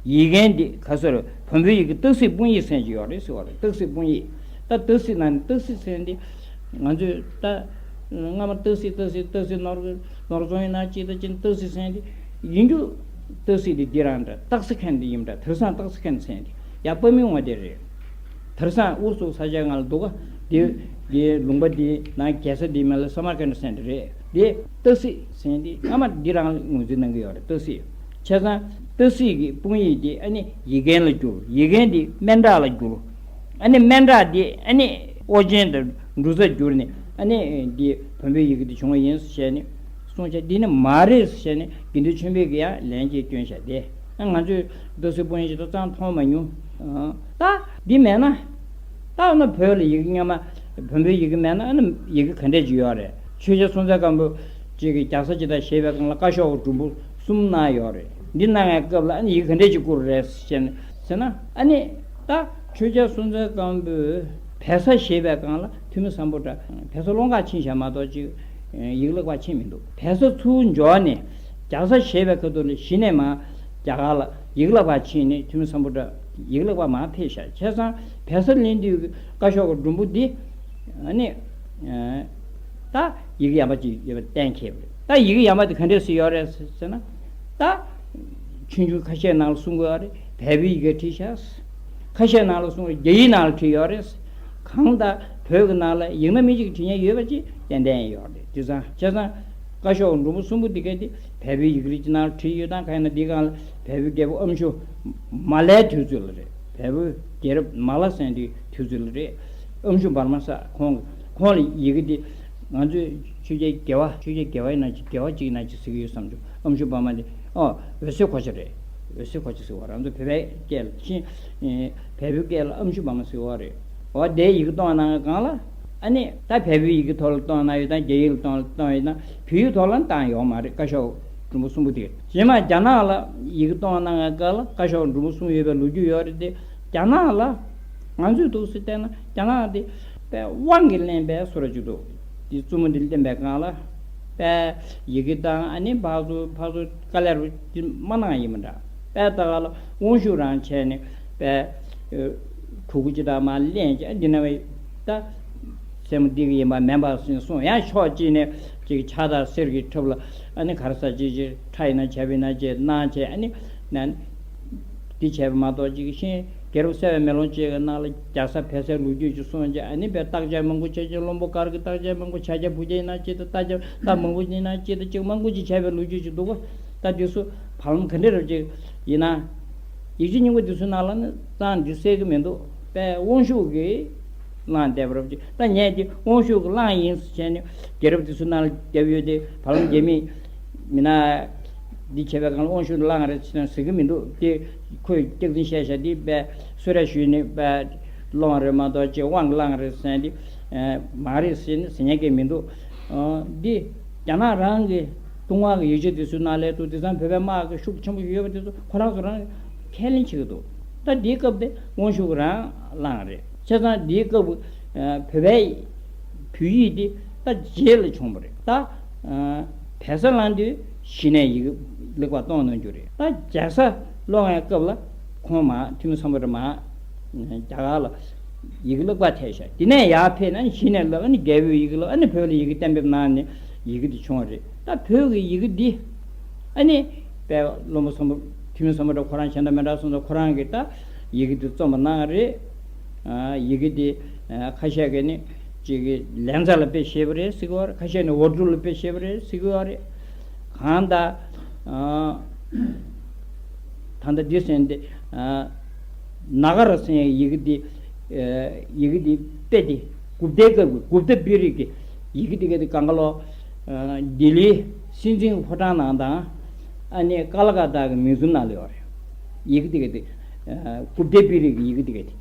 ཡིག་རྒན་འདི་ག་ཟེར། བོན་པོའི་ཡི་གེ་སྟག་གཟིག་དཔང་ཡིག་ཟེར་གྱི་ཡོད་རེད་ཟེར་བ་རེད། སྟག་གཟིག་དཔང་ཡིག་ད་སྟག་གཟིག་ནང་ནས་སྟག་གཟིག་ཟེར་འདི་ང་ཚོས་ད་སྔ་མ་སྟག་གཟིག་སྟག་གཟིག་སྟག་གཟིག་ནོར་ནོར་རྫོང་ཡིན་ན་ཅི་ད་ཅི་སྟག་གཟིག་ཟེར་འདི་ཡིན་རྒྱུ། སྟག་གཟིག་འདི་འདི་རང་འདྲ་སྟག་གཟིག་མཁན་འདི་ཡིན་འདྲ་དེང་སང་སྟག་གཟིག་མཁན་ཟེར་འདི་ཡ་དཔའ་མི་ངོ་དེ་རེད། དེང་སང་ཨུ་ཚུགས་ས་ཆ་ང་ལ་འདུག་ག་འདི་འདི་ལུང་པ་འདི་ནང་རྒྱལ་ས་འདི་མེད་ལ་ས་མར་ཁན་ཟེར་འདི་རེད། འདི་སྟག་གཟིག་ཟེར་འདི་སྔ་མ་འདི་རང་ངོས་འཛིན་གནང་གི་ཡོད་རེད། སྟག་གཟིག་བྱས་ཙང་སྟག་གཟིག་གི་དཔང་ཡིག་འདི་ཨ་ནི་ཡིག་རྒན་ལ་བསྒྱུར། ཡིག་རྒན་འདི་སྨན་གྲགས་ལ་བསྒྱུར། ཨ་ནི་སྨན་གྲགས་འདི་ཨ་ནི་ཨོ་རྒྱན་དང་འབྲུག་རྩ་བསྒྱུར་ནས་ཨ་ནི་འདི་བོན་པོའི་ཡི་གེ་འདི་བྱུང་བ་ཡིན་ཟེར་ནས་གསུངས་བྱས། འདི་ནི་མ་རེད་ཟེར་ནས་དགེ་འདུན་ཆོས་འཕེལ་གྱིས་ཡང་ལན་གཅིག་བསྐྱོན་བཞག་སྟེ། ང་ཚོས་སྟག་གཟིག་དཔང་ཡིག་ཅིག་ད་ཙང་མཐོང་མ་མྱོང་། ད་འདི་མེད་ན། ད་འོ་ན་བོད་ལ་ཡི་གེ་སྔ་མ་བོན་པོའི་ཡི་གེ་མེད་ན་ཨ་ནི་ཡི་གེ་ག་འདྲས་ཅིག་ཡོད་རེད། ཆོས་རྒྱལ་སྲོང་བཙན་སྒམ་པོ་ཅིག་གིས་རྒྱ་བཟའ་ཅིག་དང་བཞེས་པའི་སྒང་ལ་བཀའ་ཤོག་གི་སྒྲོམ་བུ་གསུམ་གནང་ཡོད་རེད། འདི་གནང་བའི་སྐབས་ལ་ཨ་ནི་ཡི་གེ་ག་འདྲས་ཅིག་བསྐུར་རེད་ཟེར་ན་ཟེར་ན་ཨ་ནི་ད་ཆོས་རྒྱལ་སྲོང་བཙན་སྒམ་པོས་བལ་བཟའ་བཞེས་པའི་སྒང་ལ་ཐོན་མི་སམ་བྷོ་ཊ་བལ་བཟའ་སློབ་ཁག་ཕྱིན་བཞག་མ་གཏོགས་ཅིག་ཡིག་ལེགས་པ་ཕྱིན་མི་འདུག་བལ་བཟའ་ཚུར་འབྱོར་ནས་རྒྱ་བཟའ་བཞེས་པའི་ཁ་ཐུག་ལ་གཞི་ནས་མར་རྒྱ་གར་ལ་ཡིག་ལེགས་པ་ཕྱིན་ནས་ཐོན་མི་སམ་བྷོ་ཊ་ཡིག་ལེགས་པ་མར་ཕེབས་ཤག་བྱས་ཙང་བལ་བཟའ་ལེན་དུས་ཀྱི་བཀའ་ཤོག་གི་སྒྲོམ་བུ་འདི་ཨ་ནི་ད་ཡི་གེ་ཡག་པ་ཅིག་ཡོད་པ་གཏན་འཁེལ་བ་རེད། ད་ཡི་གེ་ཡག་པ་དེ་ག་འདྲས་སེ་ཡོད་རེད་ཟེར་ན། ད་ཆུང་ཆུང་ཁ་ཤས་ནང་ལ་གསུང་གི་ཡོད་རེད། བལ་པོའི་ཡི་གེ་བྲིས་ཤག་ཁ་ཤས་ནང་ལ་གསུང་རྒྱ་ཡིག་ནང་ལ་བྲིས་ཡོད་རེད། གང་ལྟར་བོད་ཀྱི་ནང་ལ་ཡིག་སྣ་མི་གཅིག་བྲིས་མཁན་ཡོད་པ་ཅིག་ཏན་ཏན་ཡོད་རེད། དེ་ཙང་བྱས་ཙང་བཀའ་ཤོག་སྒྲོམ་བུ་གསུམ་པོ་འདི་ག་དེ་བལ་པོའི་ཡིག་རིགས་ཀྱི་ནང་ལ་བྲིས་ཡོད་དང་གང་ཡིན་ན་འདི་སྒང་ལ་བལ་པོའི་རྒྱལ་པོ་ཨ་མཆོག་མ་ལྷའི་དུས་ཚོད་ལ་རེད། བལ་པོའི་རྒྱལ་རབས་མ་ལྷ་བཙན་པོའི་དུས་ཚོད་ལ་རེད། ཨ་མཆོག་འབར་མ་ས་ཁོང་ཁོང་ལ་ཡི་གེ་འདི་ང་ཚོས་ཆོས་རྒྱལ་རྒྱལ་བ་ཆོས་རྒྱལ་རྒྱལ་བ་ཡིན་ན་ཅི་རྒྱལ་བ་གཅིག་ཡིན་ན་ཅི་ཟེར་གྱི་ཡོད་བསམ་བྱུང་། ཨ་མཆོག་འབར་མ་འདི་ཨོ་འོད་ཟེར་གོ་ཆ་རེད། འོད་ཟེར་གོ་ཆ་ཟེར་བ་རང་ཚོ་བོད་པའི་སྐད་ལ་ཕྱིན། བལ་པོའི་སྐད་ལ་ཨ་མཆོག་འབར་མ་ཟེར་བ་རེད། འོ་དེའི་ཡི་གེ་གཏོང་གནང་གང་ལ་ཨ་ནི་ད་བལ་པོའི་ཡི་གེ་ཐོག་ལ་གཏོང་གནང་ཡོད་དང་རྒྱ་ཡིག་ལ་གཏོང་གཏོང་ཡོད་ན་བོད་ཡིག་ཐོག་ལ་བཏང་ཡོད་མ་རེད། བཀའ་ཤོག་སྒྲོམ་བུ་གསུམ་པོ་དེ་རྗེས་མ་རྒྱ་ནག་ལ་ཡི་གེ་གཏོང་གནང་གང་ལ་བཀའ་ཤོག་སྒྲོམ་བུ་གསུམ་ཡོད་པའི་ལོ་རྒྱུས་ཡོད་རེད་དེ། རྒྱ་ནག་ལ་ང་ཚོས་འདུག་སེ་བལྟས་ན་རྒྱ་ནག་དེ་དཔེ་དབང་གིས་ལེན་པའི་བཟོ་འདྲ་ཅིག་འདུག་དེ་རྩུབ་མོ་འདི་ལེན་པའི་སྒང་ལ་དཔེ་ཡི་གེ་དང་ཨ་ནི་ཕར་ཚུར་ཕར་ཚུར་དཀའ་ལས་རུ་དེ་མ་གནང་ཡིན་མི་འདྲ། དཔེ་ད་ག་ལ་དབང་ཤུགས་རང་བྱས་ནས་དཔེ་གྲུ་གུ་ཅིག་དང་མར་ལེན་བྱས་འདི་ན་བའི་ད་སེན་མོ་འདི་གི་ཡིན་པ་མིན་པ་ཟིན་སོང་ཡང་ཕྱོགས་གཅིག་ནས་ཅིག་ཕྱག་དང་གསེར་གྱི་ཁྲབ་ལ་ཨ་ནི་ག་རེ་ཟ་ཅིག་ཅིག་ཁྲ་ཡིན་ན་བྱས་པ་ཡིན་ན་བྱས་གནང་བྱས་ཨ་ནི་ན། འདི་བྱས་པ་མ་གཏོགས་ཅིག་ཤིང་རྒྱལ་རབས་གསལ་བའི་མེ་ལོང་ཅིག་གི་ནང་ལ་རྒྱ་བཟའ་བལ་བཟའི་ལོ་རྒྱུས་ཅིག་གསུངས་རྗེས་ཨ་ནི་བས་བརྟག་དཔྱད་མང་པོ་བྱས་རྗེས་བློན་པོ་གར་གྱི་བརྟག་དཔྱད་མང་པོ་བྱས་རྗེས་བུ་རྒྱུད་ཡིན་ན་ཅི་ད་བརྟག་དཔྱད་ད་མང་པོ་ཡིན་ན་ཅི་ད་ཅིག་མང་པོ་ཅིག་བྱས་པའི་ལོ་རྒྱུས་ཅིག་འདུག་གོ། ད་འདི་ཚོ་བར་ལམ་ག་འདྲ་རབ་ཅིག་ཡིན་ན། ཡིག་ཆ་རྙིང་པ་འདི་ཚོའི་ནང་ལ་ནི་རྩ་འདི་གསལ་གི་མི་འདུག་དཔེ་དབང་ཤུགས་ཀྱིས་བླངས་བསྡད་པ་རབ་ཅིག་ད་ངས་འདི་དབང་ཤུགས་ཀྱིས་བླངས་ཡིན་ཟེར་བྱས་ནས་རྒྱལ་རབས་འདི་ཚོའི་ནང་ལ་བརྒྱབ་ཡོད་དེ་བར་ལམ་རྒྱ་མིས་མི་ན། འདི་བྱས་པའི་སྒང་ལ་དབང་ཤུགས་བླངས་རེད་ཟེར་ན་ཟེར་གི་མི་འདུག་དེ་ཁོས་སྐྱག་རྫུན་བཤད་བཞག་འདི་དཔེ་གསོལ་རས་ཞུས་ནས་དཔེ་སློང་རེད་མ་གཏོགས་ཅིག་དབང་བླངས་རེད་ཟེར་ན་འདི་མ་རེད་ཟེར་ནས་ཟེར་ཉན་གི་མི་འདུག་འདི་རྒྱ་ནག་རང་གི་ལྟུང་བ་གི་ཡིག་ཆ་དེ་ཚོའི་ནང་ལ་དུ་དེང་སང་བོད་པའི་དམག་གི་ཤུགས་ཆེན་པོ་ཡོད་པ་དེ་ཚོ་ཁོ་རང་ཚོ་རང་ཁས་ལེན་བྱེད་ཀྱི་འདུག་ད་འདིའི་སྐབས་དེ་དབང་ཤུགས་རང་བླངས་རེད། བྱས་ཙང་འདིའི་སྐབས་བོད་པའི་བོད་ཡིག་འདི་ད་རྗེས་ལ་བྱུང་བ་རེད། ད་བལ་བཟའ་ལངས་དུས་གཞི་ནས་ཡིག་ལེགས་པ་གཏོང་གནང་རྒྱུ་རེད། ད་རྒྱ་བཟའ་སློང་བའི་སྐབས་ལ་ཁོང་མ་ཐུ་མི་སམ་བྷོ་ཊ་མ་རྒྱ་གར་ལ་ཡིག་ལེགས་པ་ཐེབས་ཤག་དེ་ནས་ཡར་ཕེབས་ན་གཞི་ནས་ལབ་ཨ་ནི་རྒྱལ་པོའི་ཡིག་ལ་ཨ་ནི་བོད་ལ་ཡི་གེ་གཏན་འབེབས་གནང་ནས་ཡི་གེ་འདི་བྱུང་བ་རེད། ད་བོད་ཀྱི་ཡི་གེ་འདི་ཨ་ནི་དཔེ་བློན་པོ་སམ་བྷོ་ཐུ་མི་སམ་བྷོ་ཊ་ཁོ་རང་བྱས་ན་མི་འདྲ་སོང་ཙང་ཁོ་རང་གིས་ད་ཡི་གེ་འདི་རྩོམ་པ་གནང་བ་རེད། ཡི་གེ་འདི་ཁ་ཤས་ཀྱིས་ནི་ཅིག་ལན་ཚ་ལ་དཔེ་བཞེས་པ་རེད་ཟེར་གི་ཡོད་རེད། ཁ་ཤས་ནི་ཝ་ཀྲུ་ལ་དཔེ་བཞེས་པ་རེད་ཟེར་གི་ཡོད་རེད། གང་ལྟར། ད་ལྟ་འདི་ཟེར་འདི། ན་ག་ར་ཟེར་ཡི་གེ་འདི། ཡི་གེ་འདི་དཔེ་འདི་གུཔྟའི་སྐབས་ཀྱི་གུཔྟ་པི་རིག་གི་ཡི་གེ་འདི་ག་འདི་གང་ག་ལོ། ལྡི་ལིའི་སྲིད་འཛིན་ཕོ་བྲང་ནང་དང་། ཨ་ནི་ཀ་ལ་ཀ་ཏ་གི་མིའུ་ཛིམ་ནང་ལ་ཡོད་རེད། ཡི་གེ་འདི་ག་འདི། གུཔྟའི་པི་རིག་གི་ཡི་གེ་འདི་ག་འདི།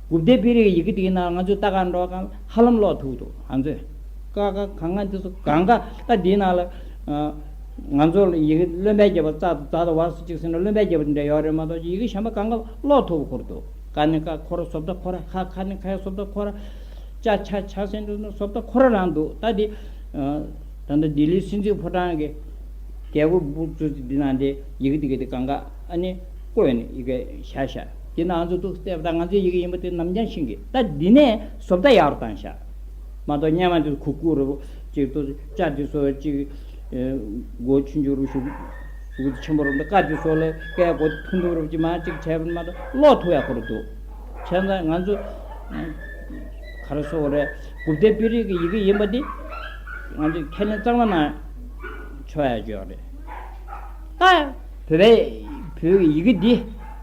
གུཔྟའི་པི་རིག་གི་ཡི་གེ་འདི་གི་ནང་ང་ཚོས་ལྟ་ག་འགྲོ་གང་ཧ་ལམ་ཀློག་ཐུབ་འདུག་ང་ཚོས། ཀ་ཁ་ག་ང་འདི་ཚོ་གང་ག་ད་འདིའི་ནང་ལ། ང་ཚོ་ལ་ཡི་གེ་བློན་པོའི་རྒྱབ་པ་རྩ་དང་རྩ་དང་བ་སུ་གཅིག་ཟེར་ན་བློན་པོའི་རྒྱབ་པ་འདྲ་ཡོད་རེད་མ་གཏོགས་ཡི་གེ་གཞན་པ་གང་ག་ཀློག་ཐུབ་ཁུར་འདུག་ཀ་ནི་ཀ་ཁོ་ར་སོབ་ད་ཁོ་ར་ཁ་ཁ་ནི་ཁ་ཡ་སོབ་ད་ཁོ་ར་ཅ་ཆ་ཆ་ཟེར་འདུག་ན་སོབ་ད་ཁོ་ར་རང་འདུག་ད་འདི་ད་ལྟ་ལྡི་ལིའི་སྲིད་འཛིན་ཕོ་བྲང་གི་ རྒྱལ་སྒོ་འབུ་ཙུ་ཙི་འདི་ནང་དེ་ཡི་གེ་འདི་ག་དེ་གང་ག་ཨ་ནི་བཀོད་ནས་ཡི་གེ་བཞག་བཞག་དེ་ན་ང་ཚོ་ཏོག་ཙམ་བལྟས་པ་དང་ང་ཚོའི་ཡི་གེ་ཡིན་པ་དེ་ནམ་རྒྱང་ཤེས་ཀྱི། ད་འདི་ནས་བཟོ་ལྟ་ཡག་རུ་བཏང་བཞག་མ་གཏོགས་སྔོན་མ་དེ་ཁུག་ཁུག་རུ་ཅིག་ཏོག་ཙམ་ལྕགས་དེ་ཚོ་ཅིག་མགོ་ཆུང་ཆུང་རུ་ཞུགས་ཞུགས་ཆེན་པོ་རུ་འདི་ཀ་དེ་ཚོ་ལ་སྐད་མགོ་ཐུང་ཐུང་རུ་ཅིག་མ་ཅིག་བྱས་པ་མ་གཏོགས་ཀློག་ཐུབ་ཡག་ཁོ་རུ་འདུག་བྱས་ཙང་ང་ཚོ་ག་རེ་ཟེར་དགོས་རེད། གུཔྟའི་པི་རིག་གི་ཡི་གེ་ཡིན་པ་འདི་ང་ཚོས་ཁས་ལེན་གཙང་མ་གནང་ཆོག་ཡ་ཅིག་ཡོད་རེད། ད་བོད་པའི་བོད་ཀྱི་ཡི་གེ་འདི་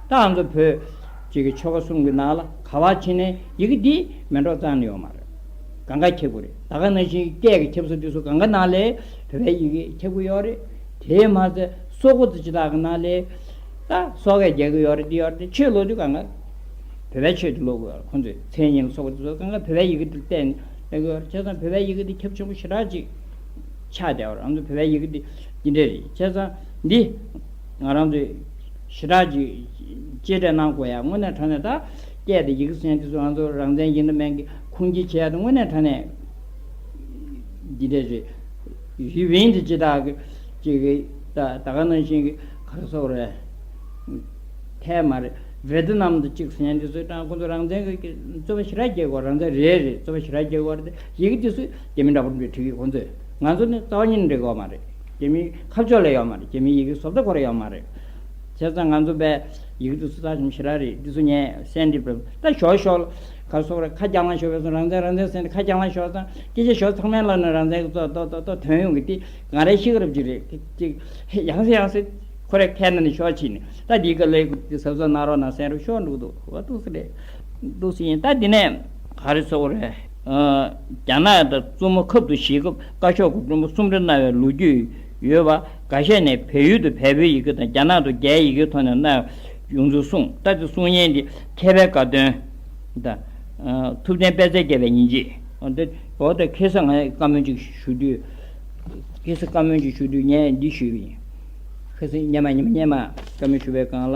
ད་ང་ཚོ་བོད་ཅིག་གི་ཆོལ་ཁ་གསུམ་གྱི་ནང་ལ་ག་པར་ཕྱིན་ནའི་ཡི་གེ་འདི་མེད་འགྲོ་རྩ་ནས་ཡོད་མ་རེད། གང་ག་ཁྱབ་ཀྱི་རེད། ད་ག་ནང་བཞིན་སྐད་ཀྱི་ཁྱབ་ས་དེ་ཚོ་གང་ག་ནང་ལ་བོད་པའི་ཡི་གེ་ཁྱབ་ཀྱི་ཡོད་རེད། དེས་མ་ཚད་སོག་པོ་དེ་ཅི་དག་གི་ནང་ལ་ད་སོག་སྐད་རྒྱག་གི་ཡོད་རེད། འདི་ཡོད་རེད། ཆོས་ཀློག་དུས་གང་ག་བོད་པའི་ཆོས་དེ་ཀློག་དགོས། ཁོང་ཚོས་མཚན་ཉིད་ལ་སོགས་པ་དེ་ཚོ་གང་ག་བོད་པའི་ཡི་གེ་དེ་བལྟས་ནས་ཀློག་དགོས། བྱས་ཙང་བོད་པའི་ཡི་གེ་དེ་ཁྱབ་ཆེན་པོ་ཞེ་དྲག་ཅིག་ཆགས་བསྡད་པ་རེད། ང་ཚོ་བོད་པའི་ཡི་གེ་དེ་འདི་འདྲ་རེད། བྱས་ཙང་འདི་ང་རང་ཚོས་ཞེ་དྲག་ཅིག་གཅེས་སྤྲས་གནང་དགོས་ཡ། དངོས་གནས་དྲང་གནས་ད་སྐད་དེ་ཡི་གེ་ཟེར་མཁན་དེ་ཚོ་ང་ཚོ་རང་བཙན་ཡིན་དང་མིན་གྱི་ཁུངས་སྐྱེལ་བྱེད་ཡ་དེ་དངོས་གནས་དྲང་གནས་འདི་འདྲ་རེད། ཡུན་རིང་དུ་ཅི་དག་གི་ཅིག་གི་ད་ད་ག་ནང་བཞིན་གྱི་ག་རེ་ཟེར་དགོས་རེད། ཐལ་མ་རེད། ཝེ་ཏི་ནམ་དུ་གཅིག་ཟེར་མཁན་དེ་ཚོས་ཀྱང་ཁོང་ཚོ་རང་བཙན་གྱི་རྩོད་པ་ཞེ་དྲག་རྒྱག་གི་ཡོད། རང་བཙན་རེད་རེད། རྩོད་པ་ཞེ་དྲག་རྒྱག་གི་ཡོད་རེད། ཡི་གེ་དེ་ཚོ་རྒྱ་མི་འདྲ་པོ་འདྲ་བྲིས་ཀྱི། ཁོང་ཚོས་ང་ཚོ་ནི་རྩ་བ་ཉིད་ནས་འགྲིག་གི་ཡོད་མ་རེད། རྒྱ་མིའི་ཁ་ཕྱོགས་ལ་ཡོད་མ་རེད། རྒྱ་མིའི་ཡི་གེ་བཟོ་ལྟ་ཁོ་རང་ཡོད་མ་རེད། བྱས་ཙང་ང་ཚོ་བས་ཡི་གེ་དེ་ཚོ་ལྟ་ཞིམ་ཞེ་དྲག་རེད། དེ་ཚོ་ངས་གསན་འདི་བས་ད་ཞོག་ཞོག་ལ་ག་རེ་ཟེར་དགོས་རེད། ཁ་རྒྱག་ལང་ཞོག་བས་སོང་། རང་བཙན་རང་བཙན་ཟེར་ནས་ཁ་རྒྱག་ལང་ཞོག་ཙང་སྐད་ཆ་ཞོག་ཚང་མའི་ལག་ནས་རང་བཙན་གྱི་ཏོག་ཏོག་ཏོག་ཏོག་ཐོན་ཡོང་གི། དེ་ང་རའི་ཤེས་རབ་ཅིག་རེད། ཅིག་ཡང་སེ་ཡང་སེ་ཁོ་རའི་ཁའི་ནང་ནས་ཤོར་ཕྱིན་ནས། ད་འདིའི་སྐབས་ལ་གཟབ་གཟབ་གནང་རོགས་གནང་ཟེར་རོགས་ཤོར་འགྲོ་གི་འདུག། འོ་འདུག་སེ་རེད། འདུག་སེ་ཡིན། ད་འདི་ནས་ག་རེ་ཟེར་དགོས་རེད། ཨ། རྒྱ་ནག་དང་བཙུན་མོ་ཁབ་ཏུ་བཞེས་སྐབས་བཀའ་ཤོག་གི་སྒྲོམ་བུ་སུམ་སྒྲིལ་གནང་བའི་ལོ་རྒྱུས་ཡོད་པ་འགའ་ཤས་ནས་བལ་ཡུལ་དུ་བལ་པོའི་ཡི་གེ་དང་རྒྱ་ནག་ཏུ་རྒྱའི་ཡི་གེ་ཐོག་ནས་གནང་ཡོང་ཚུལ་གསུངས། ད་དེ་གསུང་མཁན་འདི་མཁས་པའི་དགའ་སྟོན་དང་། ཨ། ཐུབ་བསྟན་དཔལ་བརྩེགས་རྒྱལ་བའི་ཉིན་བྱེད། འོ་དེ་འོ་དེ་ཁ་སང་ང་བཀའ་མོལ་ཅིག་ཞུ་དུས། ཁ་སང་བཀའ་མོལ་ཅིག་ཞུ་དུས་ངས་འདི་ཞུས་པ་ཡིན། ཁ་སང་སྔོན་མ་སྔོན་མ་སྔོན་མ་བཀའ་མོལ་ཞུ་བའི་སྒང་ལ།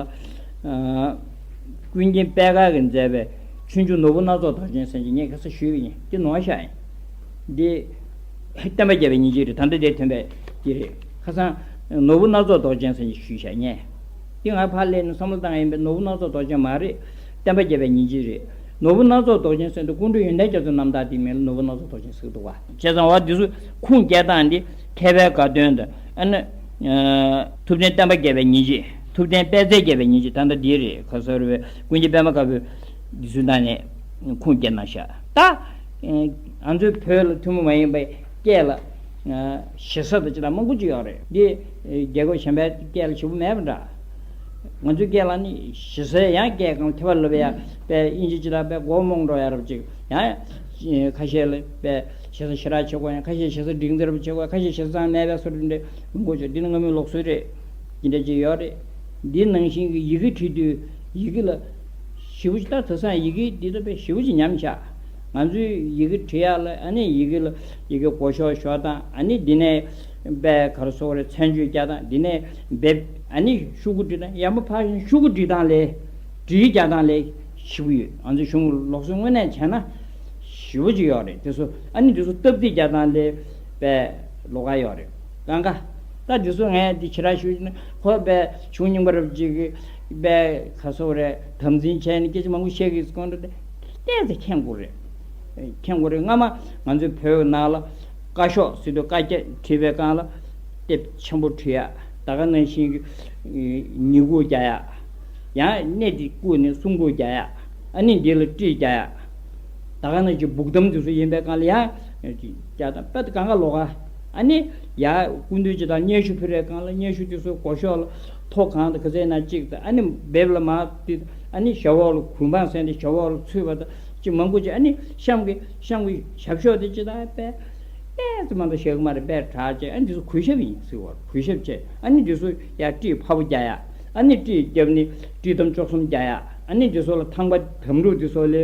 ཨ། ཀུན་མཁྱེན་པད་དཀར་གྱིས་མཛད་པའི་ཆོས་འབྱུང་ནོར་བུ་སྣ་ཚོགས་མདོག་ཅན་ཟེར་གྱི་ངས་ཁ་སང་ཞུས་པ་ཡིན། འདི་ནོར་བཞག་ཡིན། འདི་བསྟན་པ་རྒྱས་པའི་ཉིན་བྱེད་རེད། ད་ལྟ་དེ་ཐོན་པའི་འདི་རེད། ཁ་སང་ནོར་བུ་སྣ་ཚོགས་མདོག་ཅན་ཟེར་གྱི་ཞུས་བཞག་ངས། འདི་ང་ཕར་སླེབས་ནས་བསམ་བློ་བཏང་ཡིན་པས་ནོར་བུ་སྣ་ཚོགས་མདོག་ཅན་མ་རེད། བསྟན་པ་རྒྱས་པའི་ཉིན་བྱེད་རེད། ནོར་བུ་སྣ་ཚོགས་མདོག་ཅན་ཟེར་དུས་ཀོང་སྤྲུལ་ཡོན་ཏན་རྒྱ་མཚོའི་རྣམ་ཐར་དེ་མིང་ལ་ནོར་བུ་སྣ་ཚོགས་མདོག་ཅན་ཟེར་གྱི་འདུག་བ། བྱས་ཙང་བ་འདི་ཚོ་ཁུངས་སྐྱེལ་སྟངས་འདི་མཁས་པའི་དགའ་སྟོན་དང་ཨ་ནི། ཨ། ཐུབ་བསྟན་བསྟན་པ་རྒྱས་པའི་ཉིན་བྱེད། ཐུབ་བསྟན་དཔལ་བརྩེགས་རྒྱས་པའི་ཉིན་བྱེད། ད་ལྟ་འདི་རེད། ཁ་སང་རེད་པས་ཀུན་མཁྱེན་པད་མ་དཀར་པོའི་འདི་ཚོའི་ནང་ནས་ཁུངས་སྐྱེལ་གནང་བཞག། ད་ང་ཚོའི་བོད་ལ་ཐུན་མོང་མ་ཡིན་པའི་སྐད་ལ་ཨ། ཞེ་ས་དང་ཅི་དང་མང་པོ་ཅིག་ཡོད་རེད། འདི་རྒྱལ་ཁབ་གཞན་པའི་སྐད་ལ་ཞེ་པོ་མེད་པ་འདྲ། ང་ཚོའི་སྐད་ལ་ནི་ཞེ་སའི་ཡང་སྐད་གང་ཐེ་བ་ལབ་ཡ་པའི་དབྱིན་ཇི་ཅི་ལ་པའི་མགོ་རྨོངས་འགྲོ་ཡ་རབ་ཅིག་ཡང་ཁ་ཤས་ལ་པའི་ཞེ་ས་ཞེ་དྲག་བྱེད་དགོས། ཡང་ཁ་ཤས་ཞེ་ས་འགྲིག་འདི་རབ་བྱེད་དགོས། ཁ་ཤས་ཞེ་ས་གཙང་མེད་པའི་སོ་རིགས་འདྲ་མང་པོ་ཅིག། འདི་ནི་སྔ་མོའི་ལུགས་སྲོལ་རེད། འདི་འདྲ་ཅིག་ཡོད་རེད། འདི་ནང་བཞིན་གྱི་ཡི་གེ་བྲིས་དུས་ཡི་གེ་ལ་ཞེ་པོ་ཅིག་ད་དེང་སང་ཡི་གེ་འདི་ད་པའི་ཞེ་པོ་ཅིག་ཉམས་ཆག། ང་ཚོས་ཡི་གེ་བྲི་ཡག་ལ་ཨ་ནི་ཡི་གེ་ལ་ཡི་གེ་མགོ་ཤོག་ཤོག་དང་ཨ་ནི་འདི་ནས་པའི་ག་རེ་ཟེར་དགོས་རེད། མཚན་བརྗོད་རྒྱག་དང་འདི་ནས་འབེབས་ཨ་ནི་ཤོག་གུ་བྲིས་དང་ཡང་མ་ཕར་ཤོག་གུ་བྲིས་སྟངས་ལས་བྲིས་རྒྱག་སྟངས་ལས་ཞེ་པོ་ཡོད། ང་ཚོའི་གཞུང་ལུགས་སྲོལ་དངོས་གནས་བྱས་ན་ཞེ་པོ་ཅིག་ཡོད་རེད། དེ་ཚོ་ཨ་ནི་དེ་ཚོ་སྟབས་བདེ་རྒྱག་སྟངས་ལས་པའི་ལོགས་ཀ་ཡོད་རེད། གང་ག་ད་འདི་ཚོ་ངས་འདི་ཕྱི་ར་ཞུ་ན་ཁོ་པའི་གཞུང་རྙིང་པ་རབ་ཅིག་གི་པའི་ག་རེ་ཟེར་དགོས་རེད། དམ་འཛིན་བྱས་ནས་སྐད་ཆ་མང་པོ་བཤད་ཀྱི་ཡོད་དགོས་འདྲ་དེ་ཏོག་ཙམ་མཁྱེན་དགོས་རེད། མཁྱེན་དགོས་རེད། སྔ་མ་ང་ཚོའི་བོད་ནང་ལ་བཀའ་ཤོག་ཟེར་དུས་བཀའ་རྒྱ་བྲིས་པའི་སྒང་ལ་དེབ་ཆེན་པོ་བྲིས་ཡ། ད་ག་ནང་བཞིན་གྱི་ཉིས་གུང་རྒྱག་ཡ། ཡང་གནས་དེ་བཀུག་ནས་གསུང་འགོ་རྒྱག་ཡ། ཨ་ནི་འདི་ལ་བཀྲིས་རྒྱག་ཡ། ད་ག་ནང་བཞིན་སྦུག་དམ་དེ་ཚོ་ཡིན་པའི་སྒང་ལ་ཡང་རྒྱག་དང་། དཔེ་ད་གང་ག་ལོག་ག་ཨ་ནི་ཡ་སྐུ་མདུན་ཅིག་དང་སྙན་ཞུ་ཕུལ་བའི་སྒང་ལ་སྙན་ཞུ་དེ་ཚོ་མགོ་ཤོག་ལ་ཐོ་གང་དང་ག་ཚད་ན་གཅིག་དང་། ཨ་ནི་འབེབས་ལ་མ་དེ་ཨ་ནི་ཞབས་འོག་ལ་གུས་འབངས་ཟེར་ཏེ་ཞབས་འོག་ལ་ཚུད་པ་དང་ཅིག་མང་པོ་ཅིག། ཨ་ནི་གཤམ་གྱི་གཤམ་གྱི་ཞབས་ཤོག་དེ་ཅིག་དང་དཔེ་ཏོག་ཙམ་མ་གཏོགས་བཞག་གི་མ་རེད། དཔེ་དྲག་ཅིག། ཨ་ནི་དེ་ཚོ་གུས་ཞབས་ཡིན་ཟེར་བ། གུས་ཞབས་བྱས། ཨ་ནི་དེ་ཚོ་ཡ་བཀྲིས་ཕ་བོ་རྒྱག་ཡ། ཨ་ནི་བཀྲིས་རྒྱབ་ནི་བཀྲིས་དམ་བཅུ་གསུམ་རྒྱག་ཡ། ཨ་ནི་དེ་ཚོ་ལ་ཐང་པ་དམ་ཕྲུག་དེ་ཚོ་ལ་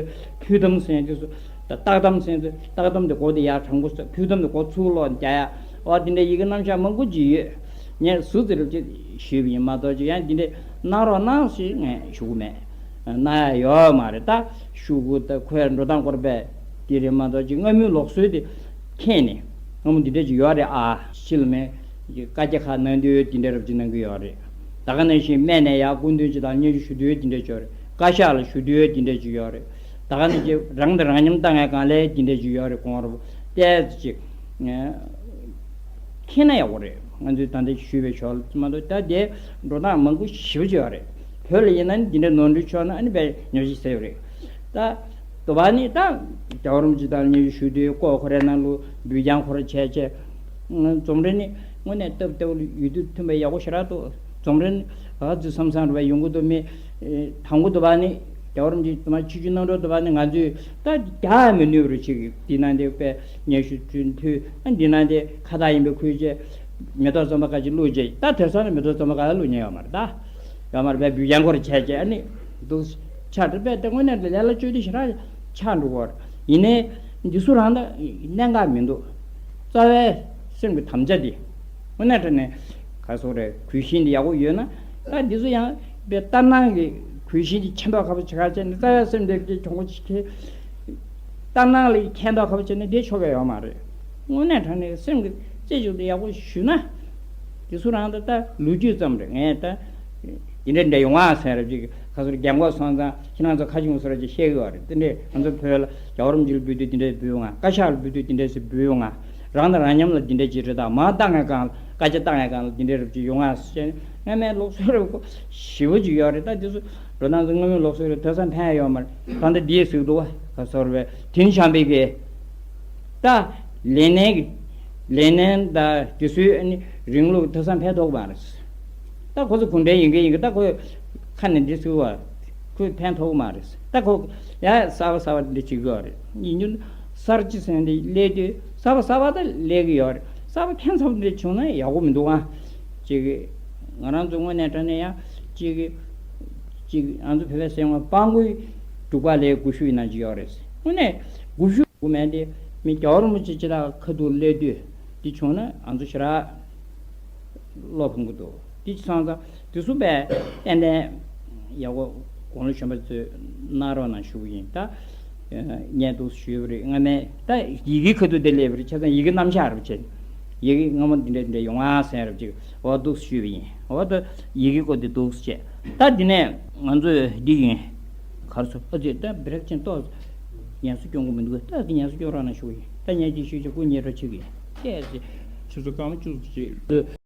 ཕུད་དམ་ཟེར་དེ་ཚོ་ད་སྟག་དམ་ཟེར་དེ། སྟག་དམ་དེ་མགོ་དེ་ཡར་དྲང་པོ་ཟེར། ཕུད་དམ་དེ་མགོ་ཚུར་ལོག་རྒྱག་ཡ། འོ་དེ་འདྲའི་ཡི་གེ་རྣམ་གཞག་མང་པོ་ཅིག་ཡོད། ངས་ཟུར་ཙམ་རེ་ཅིག་ཞུས་པ་ཡིན་མ་གཏོགས་ཅིག་ཡང་འདི་འདྲའི་གནང་རོགས་གནང་ཞེས་ངས་ཞུ་གི་མེད། གནང་ཡ་ཡོད་མ་རེད། ད་ཤོག་གུ་ད་ཁོའི་འགྲོ་སྟངས་སྐོར་པས་དེ་རེད་མ་གཏོགས་ཅིག་སྔ་མོའི་ལུགས་སྲོལ་དེ་མཁྱེན་ནས་སྔ་མོ་འདི་འདྲ་ཅིག་ཡོད་རེད་ཨ། ཤི་ལ་མེད་ བཀའ་རྒྱ་ཁག་གནང་དུས་དེ་འདྲ་རབ་ཅིག་གནང་གི་ཡོད་རེད། ད་ག་ནང་བཞིན་སྨད་ནས་ཡར་སྐུ་མདུན་ཅིག་དང་སྙན་ཞུ་ཞུ་དུས་དེ་འདྲ་ཅིག་ཡོད་རེད། བཀའ་ཤག་ལ་ཞུ་དུས་དེ་འདྲ་ཅིག་ཡོད་རེད། ད་ག་ནང་བཞིན་རང་དང་རང་མཉམ་ལྟ་མཁན་སྒང་ལ་དེ་འདྲ་ཅིག་ཡོད་རེད། གོང་རུ་ཏོག་ཙམ་ཅིག་མཁྱེན་ན་ཡག་པོ་རེད། ང་ཚོས་ད་ལྟ་ཞུས་པའི་ཕྱོགས་ལ་མ་གཏོགས། ད་དེ་འགྲོ་སྟངས་མང་པོ་ཞེ་པོ་ཅིག་ཡོད་རེད། བོད་ལ་ཡིན་ན་ནི་འདི་འདྲ་ནོར་འཁྲུལ་ཕྱོགས་ན་ཨ་ནི་དཔེ་ཉོ་ཆི་ཟེར་ཡོད་རེད། ད་དུ་བ་ནི་ད་རྒྱལ་བ་རིན་པོ་ཆེ་དང་སྙན་ཞུ་ཞུ་དུས་ཀོ་ཁོ་རའི་ནང་ལུ་འབུལ་རྐྱང་ཁོ་ར་བྱས་བྱས། རྩོམ་རིག་ནི་དངོས་གནས་སྟབས་བདེ་པོ་ལ་ཡུལ་དུས་མཐུན་པ་ཡག་པོ་ཞེ་དྲག་འདུག་རྩོམ་རིག་ནི་ཨ་ཙི་བསམ་བསམ་རེ་བ་ཡོང་གི་འདུག་མི་དང་པོ་དུ་བ་ནི་རྒྱལ་བ་རིན་པོ་ཆེ་དུ་མ་ཆིབས་བསྒྱུར་གནང་འགྲོ་དུ་བ་ནི་ང་ཚོས་ད་རྒྱག་ཡང་མི་ནུས་པ་རུ་ཅིག་འདི་ནང་དེ་དཔེ་སྙན་ཞུ་བསྐྲུན་མཐུས། ཨ་འདི་ནང་དེ་ཁ་བཏགས་ཡིན་པའི་ཁུལ་བྱས། མེ་ཏོག་རྩམ་པ་ཁ་ཅིག་བླུགས་བྱས། ད་དེང་སང་ནི་མེ་ཏོག་རྩམ་པ་ཁ་བླུགས་ཉན་ཡོད་མ་རེད་ད། ཡོད་མ་རེད། དཔེ་འབུལ་རྐྱང་ཁོ་ར་བྱས་བྱས། ཨ་ནི་འདུག་ཆགས་འགྲོ། དཔེ་དེ་དངོས་གནས་ལ་ལས་སླ་བཅོས་ཏེ་ཞེ་དྲག་ཆགས་འགྲོ་གི་རེད། ཡིན་ནའི་འདི་ཚོ་རང་ད་གནད་འགག་མི་འདུག་རྩ་བའི་སེམས་ཀྱི་དམ་བཅའ་འདི་དངོས་གནས་དྲང་གནས་ག་སོགས་རེད། གུས་ཤིང་འདི་ཡག་པོ་ཡོད་ན། ད་འདི་ཚོ་ཡང་དཔེ་ལྟར་སྣང་གི་གུས་ཤིང་འདི་ཆེ་མདོག་ཁ་པོ་ཆེ་ཁ་བྱས་ནས་རྩ་བའི་སེམས་འདི་གི་གྱོང་པོ་ཆེ། ལྟར་སྣང་ལ་ཁྱད་མདོག་ཁ་པོ་བྱས་ན་དེ་ཆོ་ག་ཡོད་མ་རེད། དངོས་གནས་དྲང་གནས་སེམས་ཀྱི་རྩེ་གཅིག་ཏུ་ཡག་པོ་ཞུས་ན། དེ་ཚོ་རང་ད་ལྟ་ལོ་རྒྱུས་ཙམ་རེད། ངས་ད་དེ་འདྲ་འདྲ་ཡོང་ཨ་ཟེར་རབས་ཅིག་ཁ་སོར་རྒྱབ་འགོག་སོང་ཙང་ཁྱེད་རང་ཚོ་ཁ་ཆུང་སོར་ཅིག་བཤད་གི་ཡོད་རེད། དེ་འདྲས་ང་ཚོ་བོད་ལ་རྒྱལ་བ་རིན་པོ་ཆེ་ལ་འབུལ་དུས་དེ་འདྲས་འབུལ་ཡོང་ང་། བཀའ་ཤག་ལ་འབུལ་དུས་དེ་འདྲས་སེ་འབུལ་ཡོང་ང་། རང་དང་རང་མཉམ་ལ་དེ་འདྲས་ཅིག་རེད། ད་མ་ལྟ་ངན་གང་ལ། བཀའ་རྒྱ་ལྟ་ངན་གང་ལ་དེ་འདྲས་རབས་ཅིག་ཡོང་ང་ཟེར་ནས་སྔ་མའི་ལུགས་སྲོལ་རེ་ཞེ་པོ་ཅིག་ཡོད་རེད། ད་དེ་ཚོ་འགྲོ་སྟངས་ཚོ་སྔ་མའི་ལུགས་སྲོལ་རེ་དེང་སང་ཕན་ཡོད་མ་རེད། ད་ལྟ་འདི་ཟེར་གི་འདུག་བ། ཁ་སོར་བས་དེ་ནི་བྱམས་པའི་གི་ད་ལས་སྣེ་གི་ལས་སྣེ་ད་དེ་ཚོའི་ཨ་ནི་རིང་ལུགས་དེང་སང་ཕན་ཐོགས་མ་རེད། ད་ཁོ་ཚོ་གུང་ཁྲན་ཡིན་གི་ཡིན་གི། ད་ཁོ་ཁ་ནས་འདི་ཟེར་བ། ཁོས་ཕན་ཐོགས་མ་རེད། ད་ཁོ་ཡ་གསར་པ་གསར་པ་འདི་བྱེད་དགོས་རེད། ཡིན་རྒྱུ་གསར་བརྗེ་ཟེར་འདི་སླེབས་དུས་གསར་པ་གསར་པ་ད་སླེབས་གི་ཡོད་རེད། གསར་པ་ཁྱད་མཚར་འདི་བྱུང་ན་ཡག་པོ་མི་འདུག་ཨ། ཅིག་གི་ང་རང་ཚོ་དངོས་གནས་དྲང་གནས་ཡང་ཅིག་གི་ཅིག་ང་ཚོ་བོད་པའི་སེམས་ཁམས་སྤང་བཀོད་སྒྲིག་པ་ལས་སྒུལ་ཤུགས་ཡིན་ན་ཅིག་ཡོད་རེད། དངོས་གནས་སྒུལ་ཤུགས་དགོས་མེད་དེ། མི་རྒྱལ་བ་རིན་པོ་ཆེ་ཅིག་ལ་ཁ་ཐུག་སླེབས་དུས་འདི་བྱུང་ན་ང་ཚོ་ཞེ་དྲག་བློ་ཕམ་གི་འདུག་འདི་སོང་ཙང་དེ་ཚོ་དཔེ་ཏན་ཏན་ཡག་པོ་དགུང་ལོ་གཞོན་པ་ཚོས་གནང་རོགས་གནང་ཞུ་གི་ཡིན། ད་ངས་འདུག་ཞུས་པ་རེད། སྔ་མའི་ད་ཡི་གེ་ཁ་ཐུག་དེ་སླེབས་པ་རེད། བྱས་ཙང་ཡི་གེ་རྣམ་གཞག་རེད་བྱས། ཡི་གེ་སྔ་མོ་འདི་འདྲ་འདི་འདྲ་ཡོང་ཨ་ཟེར་རབས་ཅིག་འོ་འདུག་ཞུས་པ་ཡིན། འོ་ད་ཡི་གེ་སྐོར་འདི་འདུག་བྱས། ད་འདི་ནས་ང་ཚོས་འདི་ཡིན། གར་སོ་ཨ་ཙི་ད་བི་རེག་ཅན་ཏོག་ངལ་གསོ་སྐྱོན་གི་མི་འདུག་ད་ངལ་གསོ་སྐྱོན་རོགས་གནང་ཞུ་གི་ཡིན། ད་ངས་ཅིག་ཞུས་ཅིག་སྐུ་ཉེ་རོ་ཆེ་གི་ཡིན། ཅེས་ཟེར། ཆུ་ཚོད་སྐར་མ་བཅུ་ཙམ་ཅིག